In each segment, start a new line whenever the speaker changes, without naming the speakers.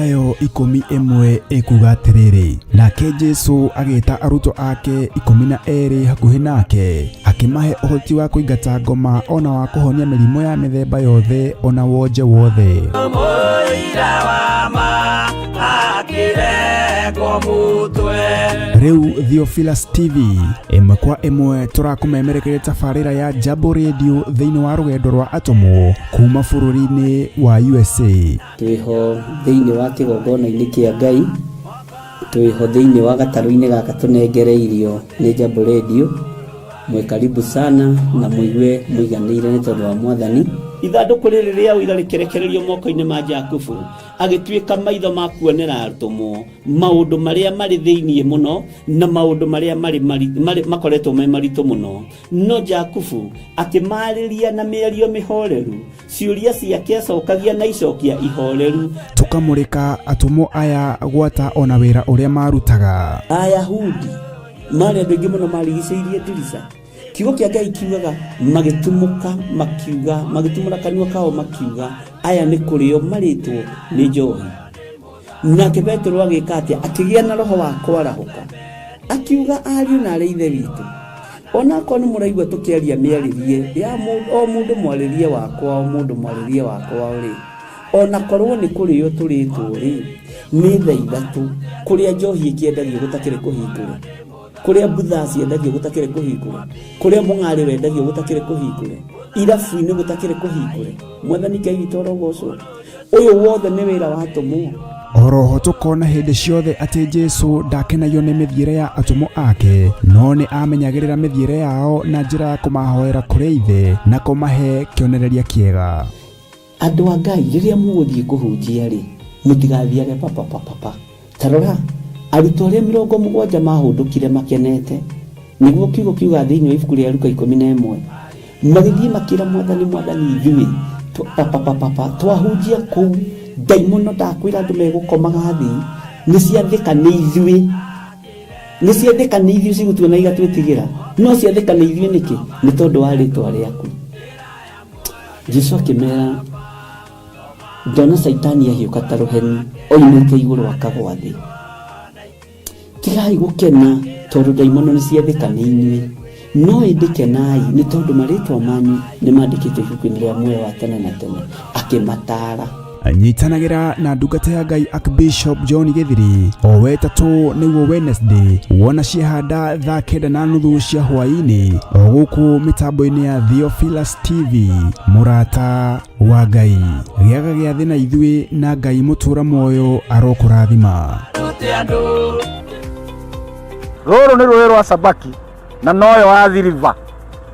Mathayo 11 ĩkuga atĩrĩrĩ, nake Jesu agĩta arutwo ake 12 hakuhĩ nake, akĩmahe ũhoti wa kũingata ngoma ona wa kũhonia mĩrimũ ya mĩthemba yothe ona wonje wothe.
Mũira wa ma akĩrekwo mũtwe.
Rĩu Theophilus TV ĩmwe kwa ĩmwe tũrakũmemerekeria tabarĩra ya Jambo Radio thĩinĩ wa rũgendo rwa atũmwo kuma bũrũri-inĩ wa USA.
Twĩho thĩinĩ wa kĩgongona-inĩ kĩa Ngai, twĩho thĩinĩ wa gatarũ-inĩ gaka tũnengereirio nĩ Jambo Radio. Mwĩ karibu sana na mũigue mũiganĩire nĩ tondũ wa Mwathani.
Ithandũkũ rĩrĩ rĩa ũira rĩkĩrekererio moko-inĩ ma Jakubu, agĩtuĩka maitho ma kuonera atũmwo maũndũ marĩa marĩ thĩinĩ mũno na maũndũ marĩa marĩ makoretwo me maritũ mũno. No Jakubu akĩmarĩria na mĩario mĩhoreru, ciũria ciake acokagia na icokia ihoreru.
Tũkamũrĩka atũmwo aya gwata ona wĩra ũrĩa marutaga.
Ayahudi marĩ andũ aingĩ mũno marigicĩirie ndirica. Kiugo kĩa Ngai kiugaga magĩtumũka makiuga, magĩtumũra kanua kao makiuga, aya nĩ kũrĩo marĩtwo nĩ njohi. Nake Petero agĩka atĩa? Akĩgĩa na roho wa kwarahũka, akiuga ariũ na arĩ ithe witũ, onakorwo nĩ mũraigua tũkĩaria mĩarĩrie ya o mũndũ mwarĩrie wakwa, o mũndũ mwarĩrie wakwa rĩ, onakorwo nĩ kũrĩo tũrĩtwo rĩ, nĩ thaa ithatũ kũrĩa njohi ĩkĩendagio gũtakĩrĩ kũhingũre, kũrĩa mbutha ciendagio gũtakĩrĩ kũhingũre, kũrĩa mũng'arĩ wendagio gũtakĩrĩ kũhingũre, irabu-inĩ gũtakĩrĩ kũhingũre. Mwathani Ngai witũ arogocwo. Ũyũ wothe nĩ wĩra wa atũmwo.
Oroho tũkona hĩndĩ ciothe atĩ Jesu ndakenagio nĩ mĩthiĩre ya atũmwo ake, no nĩ amenyagĩrĩra mĩthiĩre yao na njĩra ya kũmahoera kũrĩ Ithe na kũmahe kĩonereria kĩega.
Andũ a Ngai rĩrĩa mũgũthiĩ kũhunjia rĩ, mũtigathiage papa papa papa. Ta rora, arutwo arĩa 70 mahũndũkire makenete, nĩguo kiugo kiuga thĩinĩ wa ibuku rĩa Luka 11, magĩthiĩ makĩra Mwathani, Mwathani ithuĩ papa papa papa twahunjia kũu ndaimono ndakwĩra andũ megũkomaga thĩ, nĩ ciathĩka nĩ ithuĩ, nĩ ciathĩka nĩ ithuĩ cigũtuona igatwĩtigĩra, no ciathĩka nĩ ithuĩ nĩkĩ? Nĩ tondũ wa rĩtwa rĩaku. Jesu akĩmera, ndona Caitani ahiũka ta rũheni oimĩte igũrũ akagwa thĩ. Tigai gũkena tondũ ndaimono nĩ ciathĩka nĩ inyuĩ, no ĩndĩ kenai nĩ tondũ marĩtwa manyu nĩ mandĩkĩtwo ibuku-inĩ rĩa muoyo wa tene na tene. Akĩmataara.
Nyitanagĩra na ndungata ya Ngai Archbishop John Gĩthiri o wetatũ nĩguo Wednesday wona ciehanda thaa 9:30 cia hwaĩ-inĩ o gũkũ mĩtambo-inĩ ya Theophilus TV. Mũrata wa Ngai, gĩaga gĩathĩ na ithuĩ na Ngai mũtũra muoyo arokũrathima.
Rũrũ nĩ rũĩ rwa Sabaki na noyo Athi River,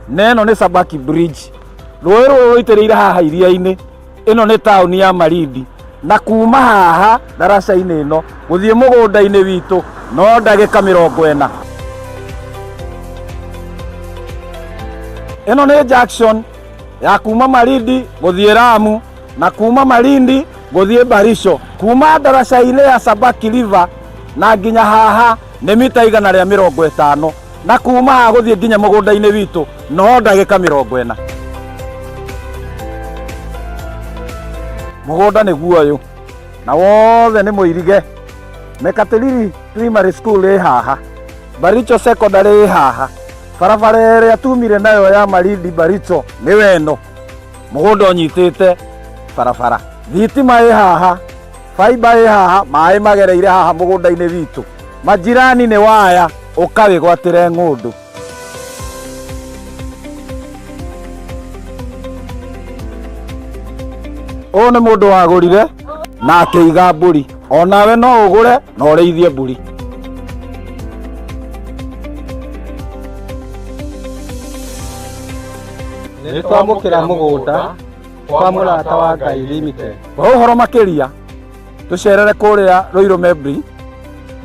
na ĩno nĩ Sabaki Bridge. Rũĩ rũrũ rũitĩrĩire haha iria-inĩ. Ĩno nĩ taũni ya Malindi, na kuma haha ndaraca-inĩ ĩno gũthiĩ mũgũnda-inĩ witũ no ndagĩka 40. Ĩno nĩ junction ya kuma Malindi gũthiĩ Lamu na kuma Malindi gũthiĩ Baricho. Kuma ndaraca-inĩ ya Sabaki River na nginya haha nĩ mita 150, na kuma haha gũthiĩ nginya mũgũnda-inĩ witũ no ndagĩka 40. Mũgũnda nĩguo ũyũ na wothe nĩ mũirige. Mekatilili Primary School ĩ haha, Baricho Secondary ĩ haha, barabara ĩrĩa tumire nayo ya Malindi Baricho nĩ weno. Mũgũnda ũnyitĩte barabara, thitima ĩ haha, fiber ĩ haha, maĩ magereire haha mũgũnda-inĩ witũ. Majirani nĩ waya, ũkawĩgwatĩre ng'ũndũ. Ũyũ nĩ mũndũ wagũrire na akĩiga mbũri. Onawe no ũgũre na ũrĩithie mbũri.
Nĩ twamũkĩra mũgũnda kwa Mũrata wa Ngai Limited.
Kwa ũhoro makĩria tũcerere kũrĩa Ruiru Membri,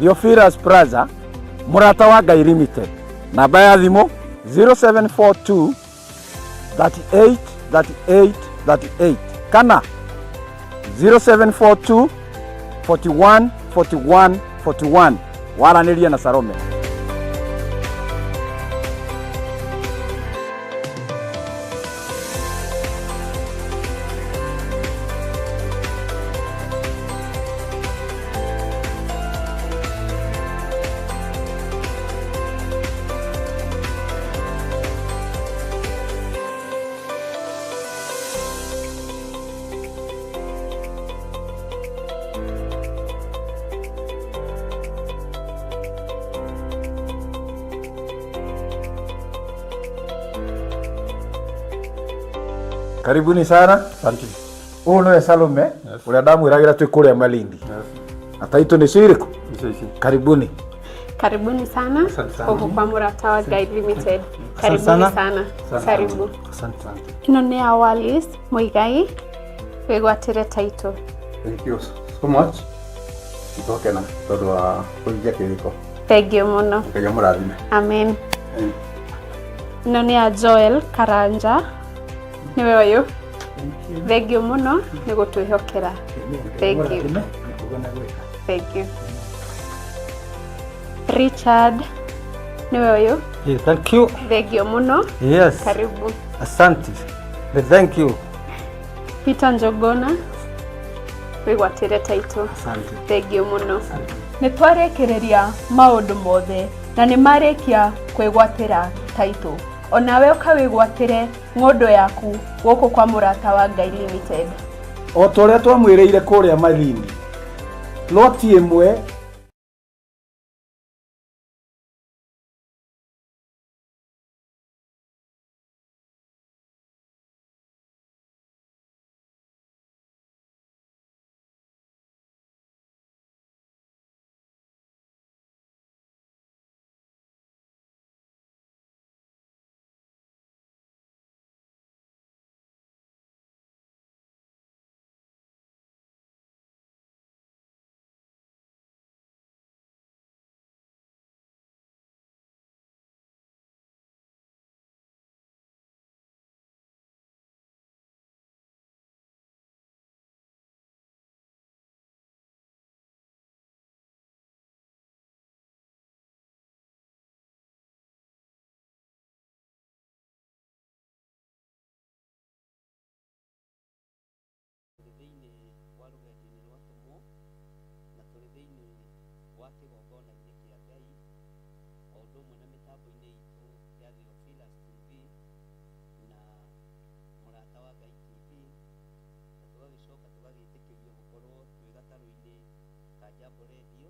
Theophilus Plaza, Mũrata wa Ngai Limited. Namba ya thimũ 0742 38 38 38 kana 0742 41 41 41. Waranĩria na Salome. Karibuni sana.
Asante.
Ũyũ nĩwe Salome ũrĩa ndamwĩragĩra twĩ kũrĩa Malindi. Na taitũ nĩcio irĩkũ?
Icio ici.
Karibuni.
Karibuni sana
Asante sana.
huku kwa Murata wa Guide Limited. Karibuni
sana.
sana.
Asante.
Karibu.
Asante sana.
Ĩno nĩ ya Wallace Muigai wĩgwatĩre title.
Thank you so much. Nĩtwakena tondũ wa kũhingia kĩrĩko.
Thank you mũno.
Ngai amũrathime.
Amen. Ĩno nĩ ya Joel Karanja nĩwe ũyũ. Thank you mũno nĩ gũtwĩhokera. Thank you. Thank you. Richard nĩwe ũyũ.
Yeah, thank you.
Thank you mũno.
Yes.
Karibu.
Asante. Thank you.
Peter Njogona wĩgwatĩre title.
Asante.
Thank you mũno.
Nĩ twarĩkĩrĩria maũndũ mothe na nĩ marĩkia kwĩgwatĩra taitũ. Onawe ũkawĩgwatĩre ng'ũndũ yaku gũkũ kwa Mũrata wa Ngai Limited.
O ta ũrĩa twamwĩrĩire kũrĩa Malindi, loti ĩmwe
Tũrĩ thĩinĩ wa rũgendo-inĩ rwa atũmwo na tũrĩ thĩinĩ wa kĩgongona-inĩ kĩa Ngai o ũndũ ũmwe na mĩtambo-inĩ itũ ya Theophilus TV na Mũrata wa Ngai TV, na tũgagĩcoka tũgagĩtĩkĩrio gũkorwo twĩ gatarũ-inĩ ka Jambo Radio.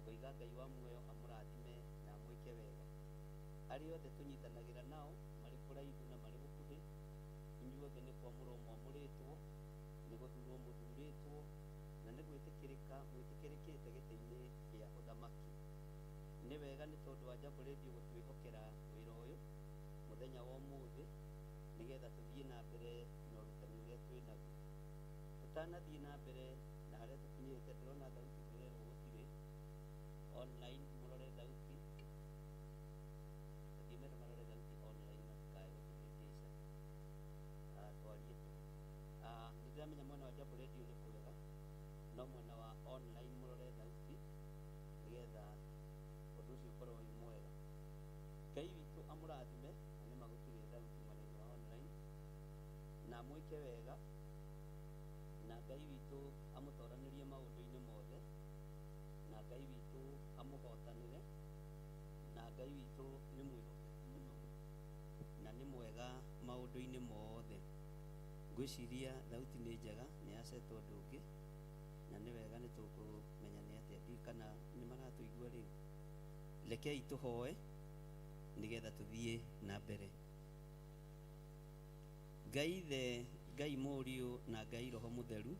Ngoiga Ngai wa muoyo amũrathime na amwĩke wega. Arĩa othe tũnyitanagĩra nao marĩ kũraihu na marĩ gũkuhĩ, inyuothe nĩ kwamũrwo mwamũrĩtwo, nĩ gũthurwo mũthurĩtwo, na nĩ gwĩtĩkĩrĩka mwĩtĩkĩrĩkĩte gĩtĩ-inĩ kĩa ũthamaki. Nĩ wega nĩ tondũ wa Jambo Radio gũtwĩhokera wĩra ũyũ mũthenya wa ũmũthĩ nĩgetha tũthiĩ na mbere na ũrutani ũrĩa twĩ naguo. Tũtanathiĩ na mbere na harĩa tũkinyĩte, ndĩrona thauti tũrerwo gũtirĩ online, mũrore thauti, athiĩ merwo marore thauti online matikae gũtũhĩngĩca. Twarie tu. Nĩ ndĩramenya mwena wa Jambo Radio nĩ kwega, no mwena wa online mũrore thauti nĩgetha ũndũ ũcio ũkorwo wĩ mwega. Ngai witũ amũrathime, na nĩma gũtirĩ thauti mwena-inĩ wa online, na amwĩke wega, na Ngai witũ amũtoranĩrie maũndũ-inĩ mothe, na Ngai witũ amũhotanĩre, na Ngai witũ nĩ mwĩhokeku mũno na nĩ mwega maũndũ-inĩ mothe. Ngwĩciria thauti nĩ njega, nĩ yacetwo ũndũ ũngĩ, na nĩ wega nĩ tũkũmenya nĩ atĩa, ndiũĩ kana nĩ maratũigua rĩu. Rekei tũhoe nĩgetha tũthiĩ na mbere. Ngai Ithe, Ngai Mũriũ na Ngai Roho Mũtheru,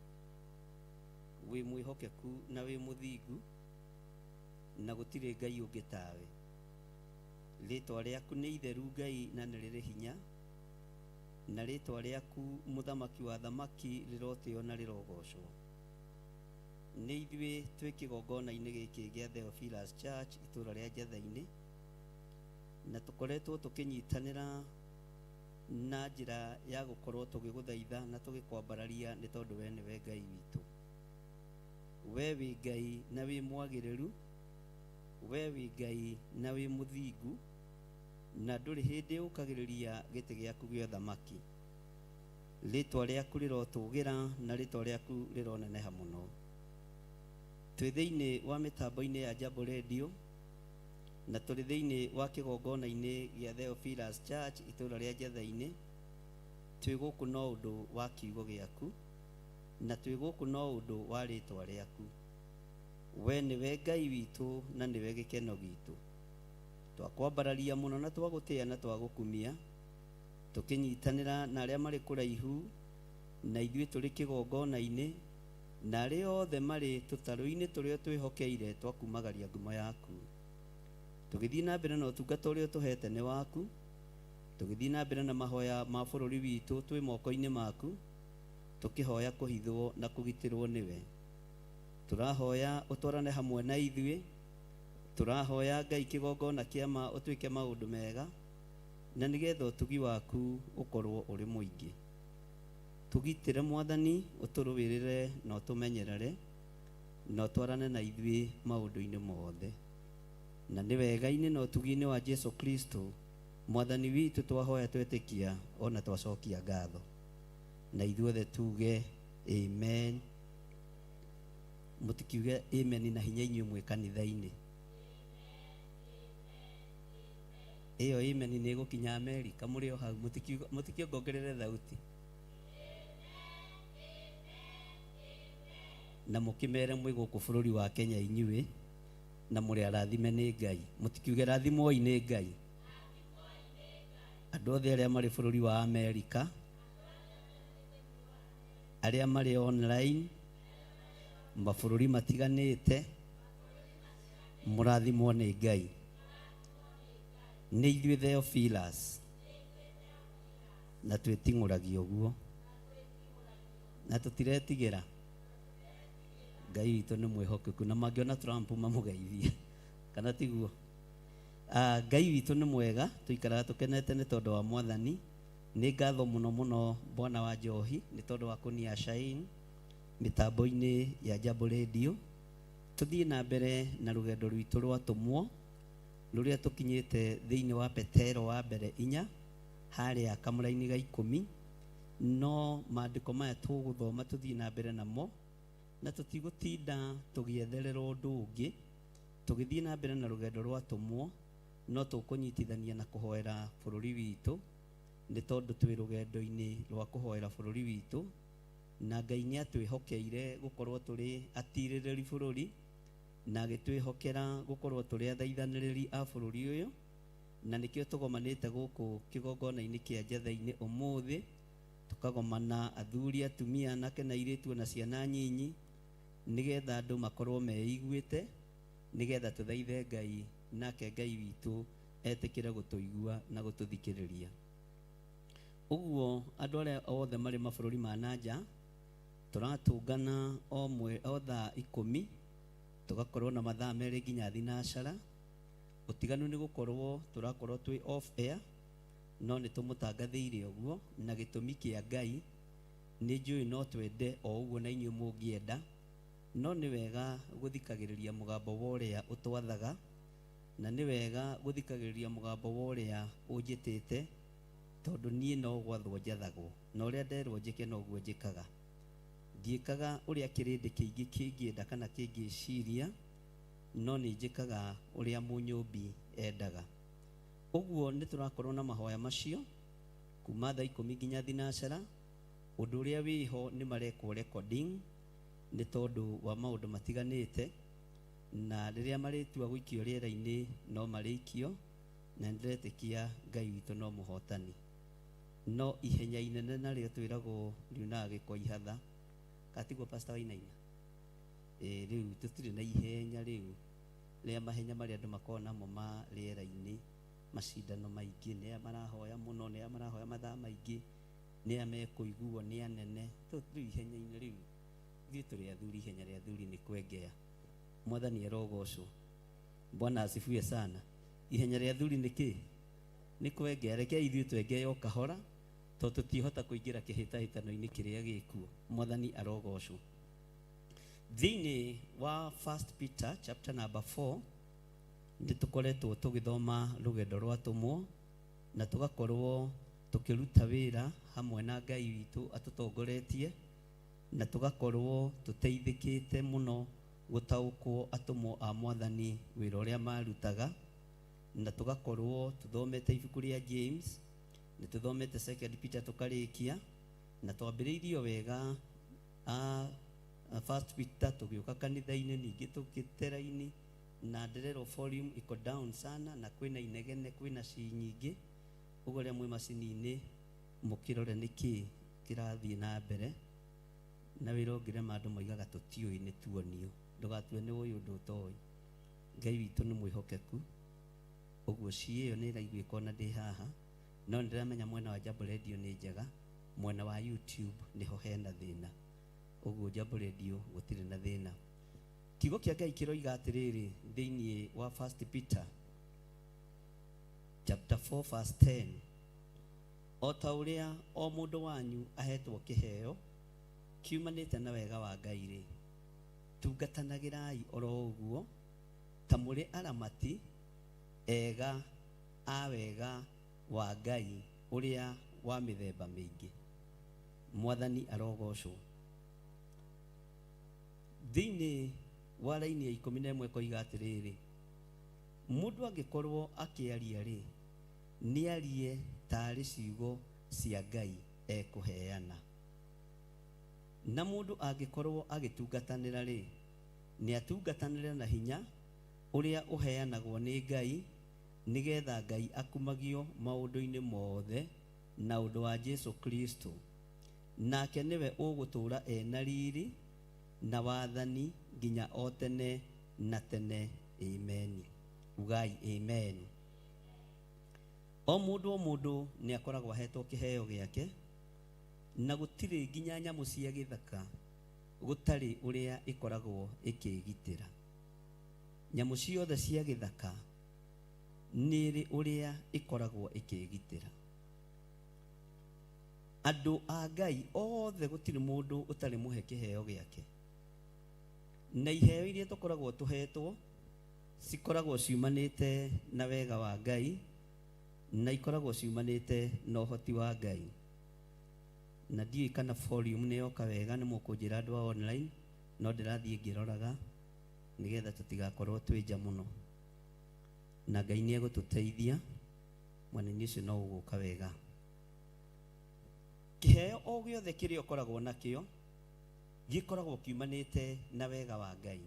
wĩ mwĩhokeku na wĩ mũthingu, na gũtirĩ Ngai ũngĩ tawe. Rĩtwa rĩaku nĩ itheru Ngai na nĩ rĩrĩ hinya, na rĩtwa rĩaku mũthamaki wa thamaki rĩrotĩo na rĩrogocwo. Nĩ ithuĩ twĩ kĩgongona-inĩ gĩkĩ gĩa Theophilus Church itũũra rĩa Njetha-inĩ, na tũkoretwo tũkĩnyitanĩra na njĩra ya gũkorwo tũgĩgũthaitha na tũgĩkwambararia nĩ tondũ we nĩwe Ngai witũ. We wĩ Ngai na wĩ mwagĩrĩru, we wĩ Ngai na wĩ mũthingu, na ndũrĩ hĩndĩ ũkagĩrĩria gĩtĩ gĩaku gĩa ũthamaki. Rĩtwa rĩaku rĩrotũgĩra na rĩtwa rĩaku rĩroneneha mũno. Twĩ thĩinĩ wa mĩtambo-inĩ ya Jambo Radio na tũrĩ thĩinĩ wa kĩgongona-inĩ gĩa Theophilus Church itũũra rĩa Njetha-inĩ. Twĩ gũkũ no ũndũ wa kiugo gĩaku, na twĩ gũkũ no ũndũ wa rĩtwa rĩaku. We nĩwe Ngai witũ na nĩwe gĩkeno gitũ. Twakwambararia mũno na twagũtĩa na twagũkumia,
Tũkĩnyitanĩra na arĩa marĩ kũraihu na ithuĩ tũrĩ kĩgongona-inĩ, na arĩa othe marĩ tũtarũ-inĩ tũrĩa twĩhokeire twakumagaria ngumo yaku. Tũgĩthiĩ na mbere na ũtungata ũrĩa ũtũhete nĩ waku, tũgĩthiĩ na mbere na mahoya ma bũrũri witũ twĩ moko-inĩ maku, tũkĩhoya kũhithwo na kũgitĩrwo nĩwe. Tũrahoya ũtwarane hamwe na ithuĩ, tũrahoya Ngai kĩgongona kĩa ma ũtwĩke maũndũ mega, na nĩgetha ũtugi waku ũkorwo ũrĩ mũingĩ. Tũgitĩre Mwathani, ũtũrũĩrĩre na ũtũmenyerere, na ũtwarane na ithuĩ maũndũ-inĩ mothe. Na nĩ wega-inĩ na ũtugi-inĩ wa Jesu Kristo Mwathani witũ twahoya twetĩkia ona twacokia ngatho. Na ithuothe tuge amen. Mũtikiuge amen na hinya inyuĩ mwĩ kanitha-inĩ. Ĩyo amen nĩ ĩgũkinya Amerika mũrĩ o hau, mũtikĩongongerere thauti. Na mũkĩmere mwĩ gũkũ bũrũri wa Kenya inyuĩ, na mũrĩ arathime nĩ Ngai. Mũtikiuge rathimwoi nĩ Ngai. Andũ othe arĩa marĩ bũrũri wa Amerika, arĩa marĩ online, mabũrũri matiganĩte, mũrathimwo nĩ Ngai. Nĩ ithuĩ Theophilus, na twĩting'ũragia ũguo, na tũtiretigĩra. Ngai witũ nĩ mwĩhokeku, na mangĩona Trump mamũgeithie, kana tiguo? Ngai witũ nĩ mwega, tũikaraga tũkenete nĩ tondũ wa Mwathani. Nĩ ngatho mũno mũno Bwana wa Njohi nĩ tondũ wa kũnia shine mĩtambo-inĩ ya Jambo Radio. Tũthiĩ na mbere na rũgendo rwitũ rwa tũmwo rũrĩa tũkinyĩte thĩinĩ wa Petero wa mbere 4 harĩa kamũraini ga 10. No maandĩko maya tũgũthoma tũthiĩ na mbere namo, na tũtigũtinda tũgĩetherera ũndũ ũngĩ. Tũgĩthiĩ na mbere na rũgendo rwa tũmwo, no tũkũnyitithania na kũhoera bũrũri witũ, nĩ tondũ twĩ rũgendo-inĩ rwa kũhoera bũrũri witũ, na Ngai nĩ atwĩhokeire gũkorwo tũrĩ atirĩrĩri bũrũri, na agĩtwĩhokera gũkorwo tũrĩ athaithanĩrĩri a bũrũri ũyũ, na nĩkĩo tũgomanĩte gũkũ kĩgongona-inĩ kĩa Njetha-inĩ ũmũthĩ, tũkagomana athuri, atumia, anake na airĩtu ona ciana nyinyi, nĩgetha andũ makorwo meiguĩte, nĩgetha tũthaithe Ngai, nake Ngai witũ etĩkĩre gũtũigua na gũtũthikĩrĩria. Ũguo andũ arĩa othe marĩ mabũrũri ma nanja, tũratũngana o thaa 10, tũgakorwo na mathaa 2 nginya thinacara. Ũtiganu nĩ gũkorwo tũrakorwo twĩ off air, no nĩ tũmũtangathĩire ũguo na gĩtũmi kĩa Ngai. Nĩ njũĩ no twende o ũguo na inyuĩ mũngĩenda, no nĩ wega gũthikagĩrĩria mũgambo wa ũrĩa ũtwathaga, na nĩ wega gũthikagĩrĩria mũgambo wa ũrĩa ũnjĩtĩte, tondũ niĩ no gwathwo njathagwo, na ũrĩa nderwo njĩke noguo njĩkaga. Ndiĩkaga ũrĩa kĩrĩndĩ kĩingĩ kĩngĩenda kana kĩngĩciria, no nĩ njĩkaga ũrĩa mũnyũmbi endaga. Ũguo nĩ tũrakorwo na mahoya macio kuma thaa 10 nginya thinacara. Ũndũ ũrĩa wĩho nĩ marekwo recording nĩ tondũ wa maũndũ matiganĩte, na rĩrĩa marĩtua gũikio rĩera-inĩ no marĩikio, na nĩndĩretĩkia Ngai witũ no mũhotani. No ihenya inene narĩo twĩragwo riunaga gĩko ihatha, katiguo Pastor Wainaina? Rĩu tũtirĩ na ihenya rĩu rĩa mahenya marĩa andũ makoragwo namo ma rĩera-inĩ, macindano maingĩ, nĩ aya marahoya mũno, nĩ aya marahoya mathaa maingĩ, nĩ aya mekũiguo, nĩ anene. Rĩu ihenya-inĩ rĩu ithuĩ tũrĩ athuri, ihenya rĩa athuri nĩ kwengea. Mwathani arogocwo. Bwana asifiwe sana. Ihenya rĩa athuri nĩ kĩ? Nĩ kwengea. Reke ithuĩ twengee o kahora, tondũ tũtihota kũingĩra kĩhĩtahĩtano-inĩ kĩrĩa gĩkuo. Mwathani arogocwo. Thĩinĩ wa 1 Peter chapter number 4 nĩ tũkoretwo tũgĩthoma rũgendo rwa tũmwo, na tũgakorwo tũkĩruta wĩra hamwe na Ngai witũ atũtongoretie, na tũgakorwo tũteithĩkĩte mũno gũtaũkwo atũmwo a Mwathani wĩra ũrĩa marutaga, na tũgakorwo tũthomete ibuku rĩa James, nĩ tũthomete 2 Peter tũkarĩkia, na twambĩrĩirie wega 1 Peter tũgĩũka kanitha-inĩ, ningĩ tũkĩtera-inĩ, na ndĩrerwo volume iko down sana, na kwĩna inegene, kwĩna ci nyingĩ, ũguo rĩa mwĩ macini-inĩ Mũkĩrore nĩkĩ kĩrathiĩ na mbere na wĩra ũngĩrema andũ moigaga tũtiũĩ nĩ tuonio. Ndũgatue nĩ ũĩ ũndũ ũtoĩ. Ngai witũ nĩ mwĩhokeku. Ũguo ciĩ ĩyo nĩ ĩraiguĩka ona ndĩ haha. No nĩ ndĩramenya mwena wa Jambo Radio nĩ njega, mwena wa YouTube nĩho hena thĩna. Ũguo Jambo Radio gũtirĩ na thĩna. Kiugo kĩa Ngai kĩroiga atĩrĩrĩ thĩinĩ wa 1 Peter chapter 4 verse 10, o ta ũrĩa o mũndũ wanyu ahetwo kĩheo kiumanĩte na wega wa Ngai rĩ, tungatanagĩrai oro ũguo ta mũrĩ aramati ega a wega wa Ngai ũrĩa wa mĩthemba mĩingĩ. Mwathani arogocwo. Thĩinĩ wa raini ya 11 koiga atĩrĩrĩ, mũndũ angĩkorwo akĩaria rĩ, nĩarie tarĩ ciugo cia Ngai ekũheana. Na mũndũ angĩkorwo agĩtungatanĩra rĩ, nĩatungatanĩre na hinya ũrĩa ũheanagwo nĩ Ngai, nĩgetha Ngai akumagio maũndũ-inĩ mothe na ũndũ wa Jesu Kristo. Nake nĩwe ũgũtũũra ena riri na wathani nginya o tene na tene. Amen. Ugai amen. O mũndũ o mũndũ nĩ akoragwo ahetwo kĩheo gĩake, na gũtirĩ nginya nyamũ cia gĩthaka gũtarĩ ũrĩa ĩkoragwo ĩkĩgitĩra. Nyamũ ciothe cia gĩthaka nĩ ĩrĩ ũrĩa ĩkoragwo ĩkĩgitĩra. Andũ a Ngai othe gũtirĩ mũndũ ũtarĩ mũhe kĩheo gĩake. Na iheo iria tũkoragwo tũhetwo cikoragwo ciumanĩte na wega wa Ngai, na ikoragwo ciumanĩte na ũhoti wa Ngai. Na ndiũĩ kana volume nĩ yoka wega, nĩ mũkũnjĩra andũ a online, no ndĩrathiĩ ngĩroraga nĩgetha tũtigakorwo twĩ nja mũno. Na Ngai nĩ egũtũteithia, mwanini ũcio no ũgũka wega. Kĩheo o gĩothe kĩrĩa ũkoragwo nakĩo gĩkoragwo kiumanĩte na wega wa Ngai.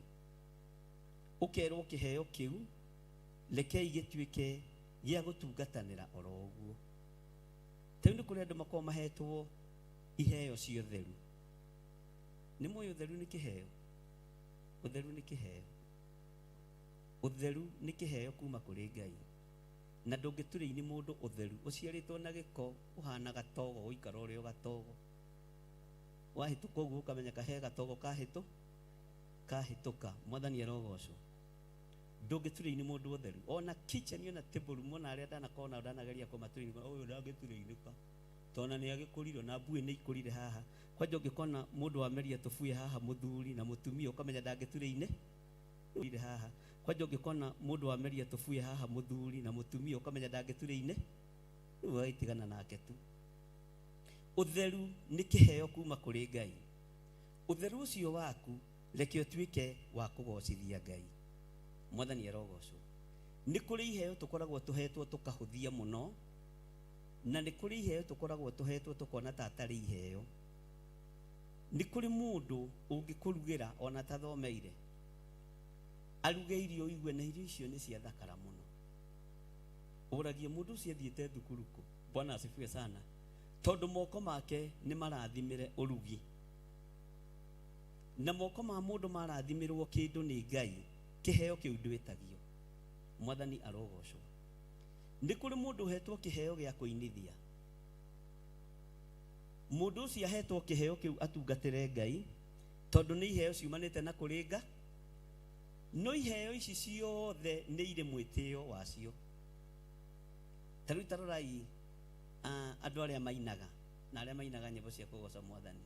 Ũkerwo kĩheo kĩu rekei gĩtuĩke gĩa gũtungatanĩra oro ũguo. Ta rĩu nĩ kũrĩ andũ makoragwo mahetwo iheo cia ũtheru. Nĩ mũĩ ũtheru nĩ kĩheo? Ũtheru nĩ kĩheo. Ũtheru nĩ kĩheo kuma kũrĩ Ngai. Na ndũngĩturĩini mũndũ ũtheru ũciarĩtwo na gĩko ũhana gatogo ũikara ũrĩ o gatogo. Wahĩtũka ũguo ũkamenya kahe gatogo kahĩtũka. Mwathani arogocwo. Ndũngĩturĩini mũndũ ũtheru. Ona kitchen ona table mona arĩa ndanakorwo nao ndanageria kũmaturĩini ũyũ ndangĩturĩinĩka. Tona nĩ agĩkũrire na mbuĩ nĩ ikũrire haha. Kwanja ũngĩkona mũndũ wameria tũbuĩ haha mũthuri na mũtumia ũkamenya ndangĩturĩine haha. Kwanja ũngĩkona mũndũ wameria tũbuĩ haha mũthuri na mũtumia ũkamenya ndangĩturĩine, rĩu ũgagĩtigana nake tu. Ũtheru nĩ kĩheo kuma kũrĩ Ngai. Ũtheru ũcio waku reke ũtuĩke wa kũgocithia Ngai. Mwathani arogocwo. Nĩ kũrĩ iheo tũkoragwo tũhetwo tũkahũthia mũno, na nĩ kũrĩ iheo tũkoragwo tũhetwo tũkona ta atarĩ iheo. Nĩ kũrĩ mũndũ ũngĩkũrugĩra ona atathomeire, aruge irio ũigue na irio icio nĩ ciathakara mũno. Ũragie mũndũ ũcio athiĩte thukuru kũ? Bwana asifiwe sana. Tondũ moko make nĩ marathimĩre ũrugi. Na moko ma mũndũ marathimĩrwo kĩndũ nĩ Ngai, kĩheo kĩu ndwĩtagio. Mwathani arogocwo. Nĩ kũrĩ mũndũ ũhetwo kĩheo gĩa kũinithia. Mũndũ ũcio ahetwo kĩheo kĩu atungatĩre Ngai, tondũ nĩ iheo ciumanĩte na kũrĩ Ngai. No iheo ici ciothe nĩ irĩ mwĩtĩo wacio. Ta rĩu ta rorai andũ arĩa mainaga na arĩa mainaga nyĩmbo cia kũgoca Mwathani.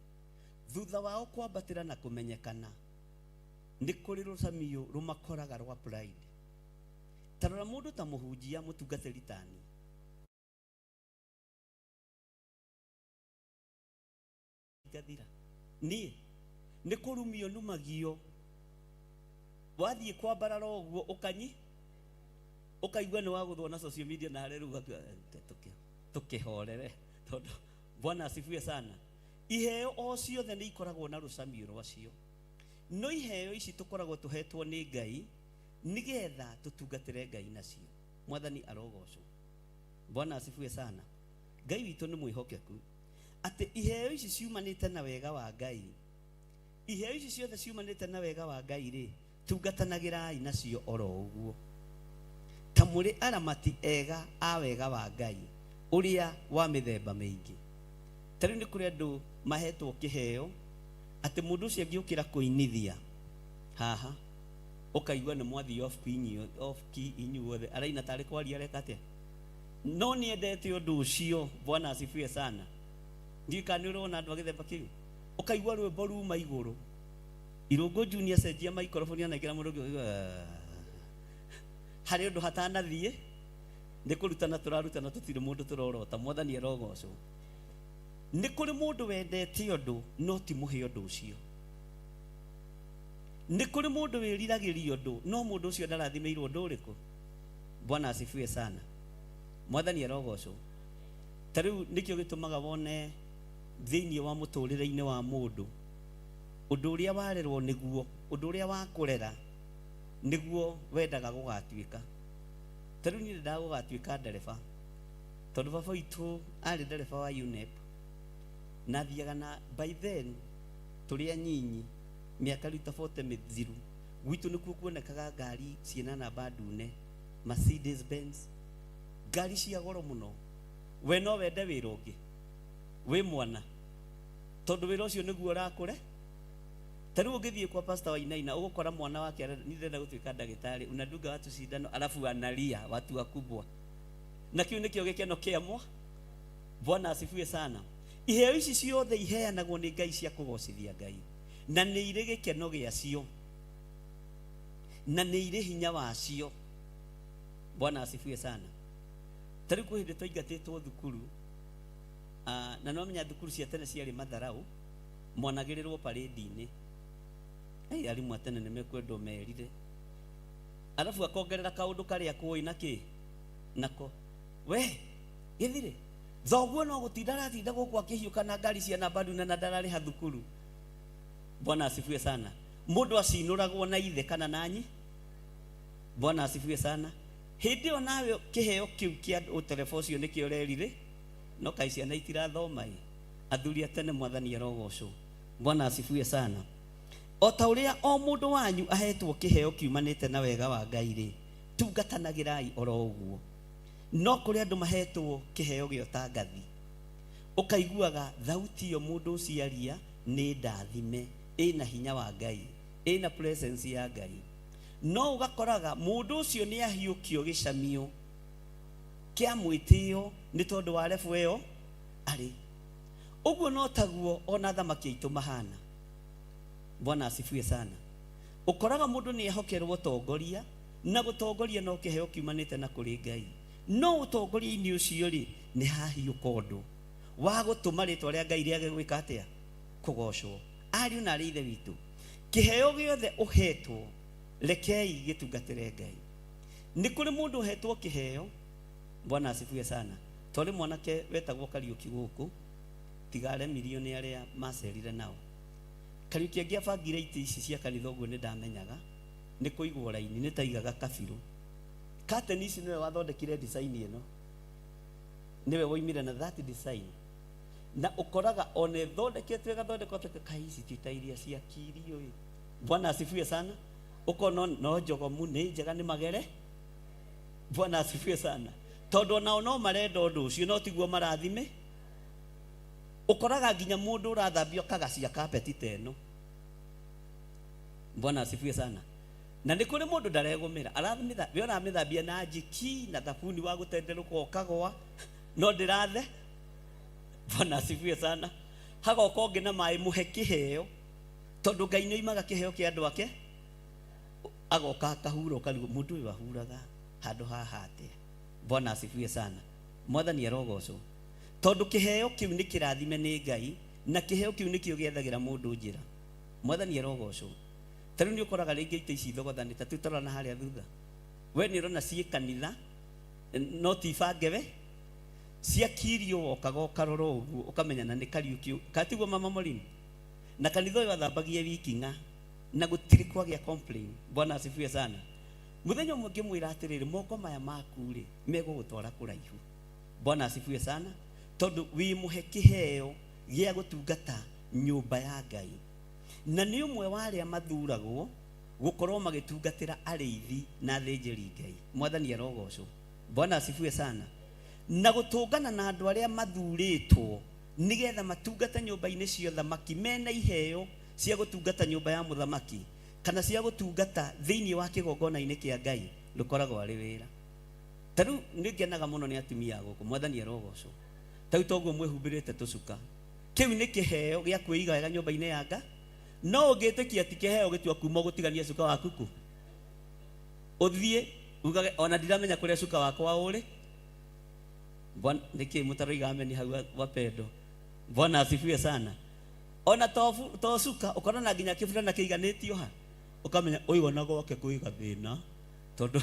Thutha wao kwambatĩra na kũmenyekana, nĩ kũrĩ rũcamio rũmakoraga rwa pride. Ta rora mũndũ ta mũhunjia mũtungatĩri tani. Ngathira. Niĩ nĩ kũrumio numagio. Wathiĩ kwambarara ũguo ũkanyi ũkaigua nĩ wagũthwo na social media na harĩa rĩu tũkĩhorere tondũ Bwana asifiwe sana. Iheo o ciothe nĩ ikoragwo na rũcamio rwacio. No iheo ici tũkoragwo tũhetwo nĩ Ngai nĩgetha tũtungatĩre Ngai nacio. Mwathani arogocwo. Bwana asifiwe sana. Ngai witũ nĩ mwĩhokeku atĩ iheo ici ciumanĩte na wega wa Ngai, iheo ici ciothe ciumanĩte na wega wa Ngai rĩ, tungatanagĩrai nacio oro ũguo ta mũrĩ aramati ega a wega wa Ngai ũrĩa wa mĩthemba mĩingĩ. Ta rĩu nĩ kũrĩ andũ mahetwo kĩheo atĩ mũndũ ũcio angĩũkĩra kũinithia haha, ũkaigua nĩ mwathiĩ off key off key inyuothe, araina tarĩ kwaria areka atĩa, no nĩendete ũndũ ũcio. Bwana asifiwe sana. Ndiũĩ kana nĩ ũrona andũ a gĩthemba kĩu, ũkaigua rwĩmbo ruma igũrũ, Irũngũ Junior cenjia microphone anengera mũndũ ũngĩ, ũkaigua, "Ah." Harĩ ũndũ hatanathiĩ nĩ kũrutana tũrarutana, tũtirĩ mũndũ tũrorota. Mwathani arogocwo. Nĩ kũrĩ mũndũ wendete ũndũ no ti mũhe ũndũ ũcio. Nĩ kũrĩ mũndũ wĩriragĩria ũndũ no mũndũ ũcio ndarathimĩirwo ũndũ ũrĩkũ. Bwana asifiwe sana. Mwathani arogocwo. Ta rĩu nĩkĩo gĩtũmaga wone thĩinĩ wa mũtũrĩre-inĩ wa mũndũ, ũndũ ũrĩa warerwo nĩguo, ũndũ ũrĩa wakũrera nĩguo wendaga gũgatuĩka. Ta rĩu niĩ ndendaga gũgatuĩka ndereba, tondũ baba witũ arĩ ndereba wa UNEP na athiaga na, by then tũrĩ anyinyi, mĩaka rĩu ta 40 mĩthiru, gwitũ nĩkuo kuonekaga ngari ciĩna namba ndune, Mercedes Benz, ngari cia goro mũno. We no wende wĩra ũngĩ wĩ mwana, tondũ wĩra ũcio nĩguo ũrakũre. Ta rĩu ũngĩthiĩ kwa Pastor Wainaina, ũgũkora mwana wake arenda, niĩ ndĩrenda gũtuĩka ndagĩtarĩ, unadunga watu sindano alafu analia, watu wakubwa, na kĩu nĩkĩo gĩkeno kĩa mwa. Bwana asifiwe sana. Iheo ici ciothe iheanagwo nĩ Ngai cia kũgocithia Ngai, na nĩ irĩ gĩkeno gĩacio na nĩ irĩ hinya wacio. Bwana asifiwe sana. Ta rĩu kwĩ hĩndĩ twaingatĩtwo thukuru, na no menya thukuru cia tene ciarĩ matharau, mwanagĩrĩrwo parade-inĩ. Ai, arimũ a tene nĩ mekwendwo merire, arabu akongerera kaũndũ karĩa kũĩ na kĩ nako, we gĩthirĩ thoguo no gũtinda aratinda gũkũ akĩhiũka na ngari cia namba ndune na ndararĩha thukuru. Bwana asifiwe sana. Mũndũ acinũragwo na ithe kana nanyi. Bwana asifiwe sana. Hĩndĩ ĩyo nawe kĩheo kĩu kĩa ũtereba ũcio nĩkĩo ũrerire, no kaĩ ciana itirathoma ĩ. Athuri a tene, mwathani arogocwo. Bwana asifiwe sana. O ta ũrĩa o mũndũ wanyu ahetwo kĩheo kiumanĩte na wega wa Ngai rĩ, tungatanagĩrai oro ũguo. No kũrĩ andũ mahetwo kĩheo gĩa ũtangathi, ũkaiguaga thauti ĩyo mũndũ ũcio aria nĩ ndathime, ĩna hinya wa Ngai, ĩna presence ya Ngai, no ũgakoraga mũndũ ũcio nĩ ahiũkio gĩcamio kĩa mwĩtĩo nĩ tondũ wa level ĩyo arĩ. Ũguo no taguo ona athamaki aitũ mahana. Bwana asifiwe sana. Ũkoraga mũndũ nĩ ehokerwo ũtongoria, na gũtongoria no kĩheo kiumanĩte na kũrĩ Ngai, no ũtongoria-inĩ ũcio rĩ, nĩ hahiũka ũndũ wa gũtũma rĩtwa rĩa Ngai rĩage gwĩka atĩa? Kũgocwo. Ariũ na arĩ ithe witũ, kĩheo gĩothe ũhetwo, rekei gĩtungatĩre Ngai. Nĩ kũrĩ mũndũ ũhetwo kĩheo. Bwana asifiwe sana. Twarĩ mwanake wetagwo Kariũki gũkũ, tiga aremirio nĩ arĩa macerire nao. Kariũki angĩabangire itĩ ici cia kanitha ũguo, nĩ ndamenyaga nĩ kũigwo raini, nĩ taigaga kabirũ. Curtain ici nĩwe wathondekire design ĩno, nĩwe woimire na that design, na ũkoraga ona ĩthondeketwo ĩgathondekwo atĩ kaĩ ici ti ta iria cia kirio ĩ. Bwana asifiwe sana. Ũkona no njogomu, nĩ njega, nĩ magere. Bwana asifiwe sana. Tondũ onao no marenda ũndũ ũcio, no tiguo marathime. Ũkoraga nginya mũndũ ũrathambio akagacia kapeti ta ĩno. Bwana asifiwe sana. Na nĩ kũrĩ mũndũ ndaregũmĩra, aramĩtha, we ũramĩthambia na njiki na thabuni wa gũtenderũka ũkagwa, no ndĩrathe. Bwana asifiwe sana. Hagoka ũngĩ na maĩ mũhe kĩheo, tondũ Ngai nĩ oimaga kĩheo kĩa andũ ake, agoka akahura, ũkarigwo mũndũ ũyũ ahuraga handũ haha atĩa. Bwana asifiwe sana. Mwathani arogocwo. Tondũ kĩheo kĩu nĩ kĩrathime nĩ Ngai, na kĩheo kĩu nĩkĩo gĩethagĩra mũndũ njĩra. Mwathani arogocwo. Ta rĩu nĩ ũkoraga rĩngĩ itĩ ici thogothanĩte tu tarora na harĩa thutha, we nĩ ũrona ciĩ kanitha no ti bange, we ciakirio wokaga ũkarora ũguo ũkamenya na nĩ Kariũki katiguo mama Morini na kanitha ũyũ athambagia wiki ng'a na gũtirĩ kwagĩa complain. Bwana asifiwe sana. Mũthenya ũmwe ngĩmwĩra atĩrĩrĩ, moko maya maku rĩ, megũgũtwara kũraihu. Bwana asifiwe sana. Tondũ wĩ mũhe kĩheo gĩa gũtungata nyũmba ya Ngai. Na nĩ ũmwe wa arĩa mathuragwo gũkorwo magĩtungatĩra arĩithi na athĩnjĩri Ngai. Mwathani arogocwo. Bwana asifiwe sana. Na gũtũngana na andũ arĩa mathurĩtwo nĩgetha matungate nyũmba-inĩ cia ũthamaki mena iheo cia gũtungata nyũmba ya mũthamaki kana cia gũtungata thĩinĩ wa kĩgongona-inĩ kĩa Ngai ndũkoragwo arĩ wĩra. Ta rĩu nĩ ngenaga mũno nĩ atumia a gũkũ. Mwathani arogocwo. Ta rĩu toguo mwĩhumbĩrĩte tũcuka. Kĩu nĩ kĩheo gĩa kwĩiga wega nyũmba-inĩ ya Ngai. No ũngĩtĩkia ti kĩheo gĩtua kuma ũgũtigania cuka waku kũ? Ũthiĩ ugage ona ndiramenya kũrĩa cuka wakwa ũrĩ. Bwana, nĩkĩ mũtaroiga ameni hau wapendo? Bwana asifiwe sana. Ona to cuka ũkona na nginya kĩburana kĩiganĩtio ha ũkamenya ũyũ ona gwake kwĩ gathĩna tondũ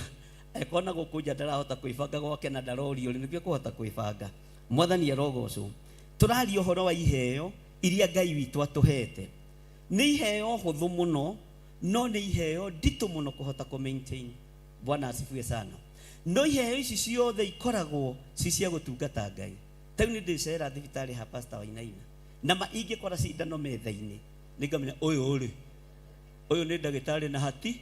ekona gũkũ nja ndarahota kwĩbanga gwake na ndarorio rĩ nĩkĩo kũhota kwĩbanga. Mwathani arogocwo. Tũraria ũhoro wa iheo iria Ngai witũ atũhete. Nĩ iheo hũthũ mũno no nĩ iheo nditũ mũno kũhota kũ maintain. Bwana asifiwe sana. No iheo ici ciothe ikoragwo ci cia gũtungata Ngai. Ta rĩu nĩ ndĩcera thibitarĩ ha Pastor Wainaina na ma ingĩkora cindano metha-inĩ nĩ ngamenya ũyũ rĩ ũyũ nĩ ndagĩtarĩ na hati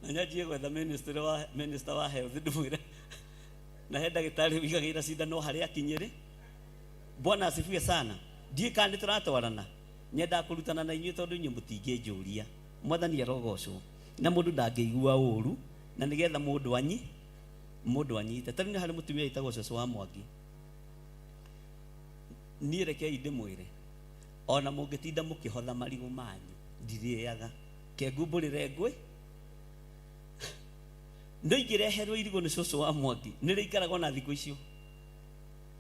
na nyanjie gwetha minister wa health ndĩmwĩre na he ndagĩtarĩ ũigagĩra cindano harĩa akinyĩrĩ. Bwana asifiwe sana. Ndiĩ kana nĩ tũratwarana. Nyendaga kũrutana na inyuĩ tondũ inyuĩ mũtingĩnjũria. Mwathani arogocwo. Na mũndũ ndangĩigua ũru na nĩgetha mũndũ anyite. Ta rĩu nĩ harĩ mũtumia wĩtagwo Cũcũ wa Mwangi. Niĩ rekei ndĩmwĩre ona mũngĩtinda mũkĩhotha marigũ manyu ndirĩaga. Ke ngumbũrĩre ngwĩ. No ingĩreherwo irigũ nĩ cũcũ wa Mwangi nĩ rĩikaraga ona thikũ icio.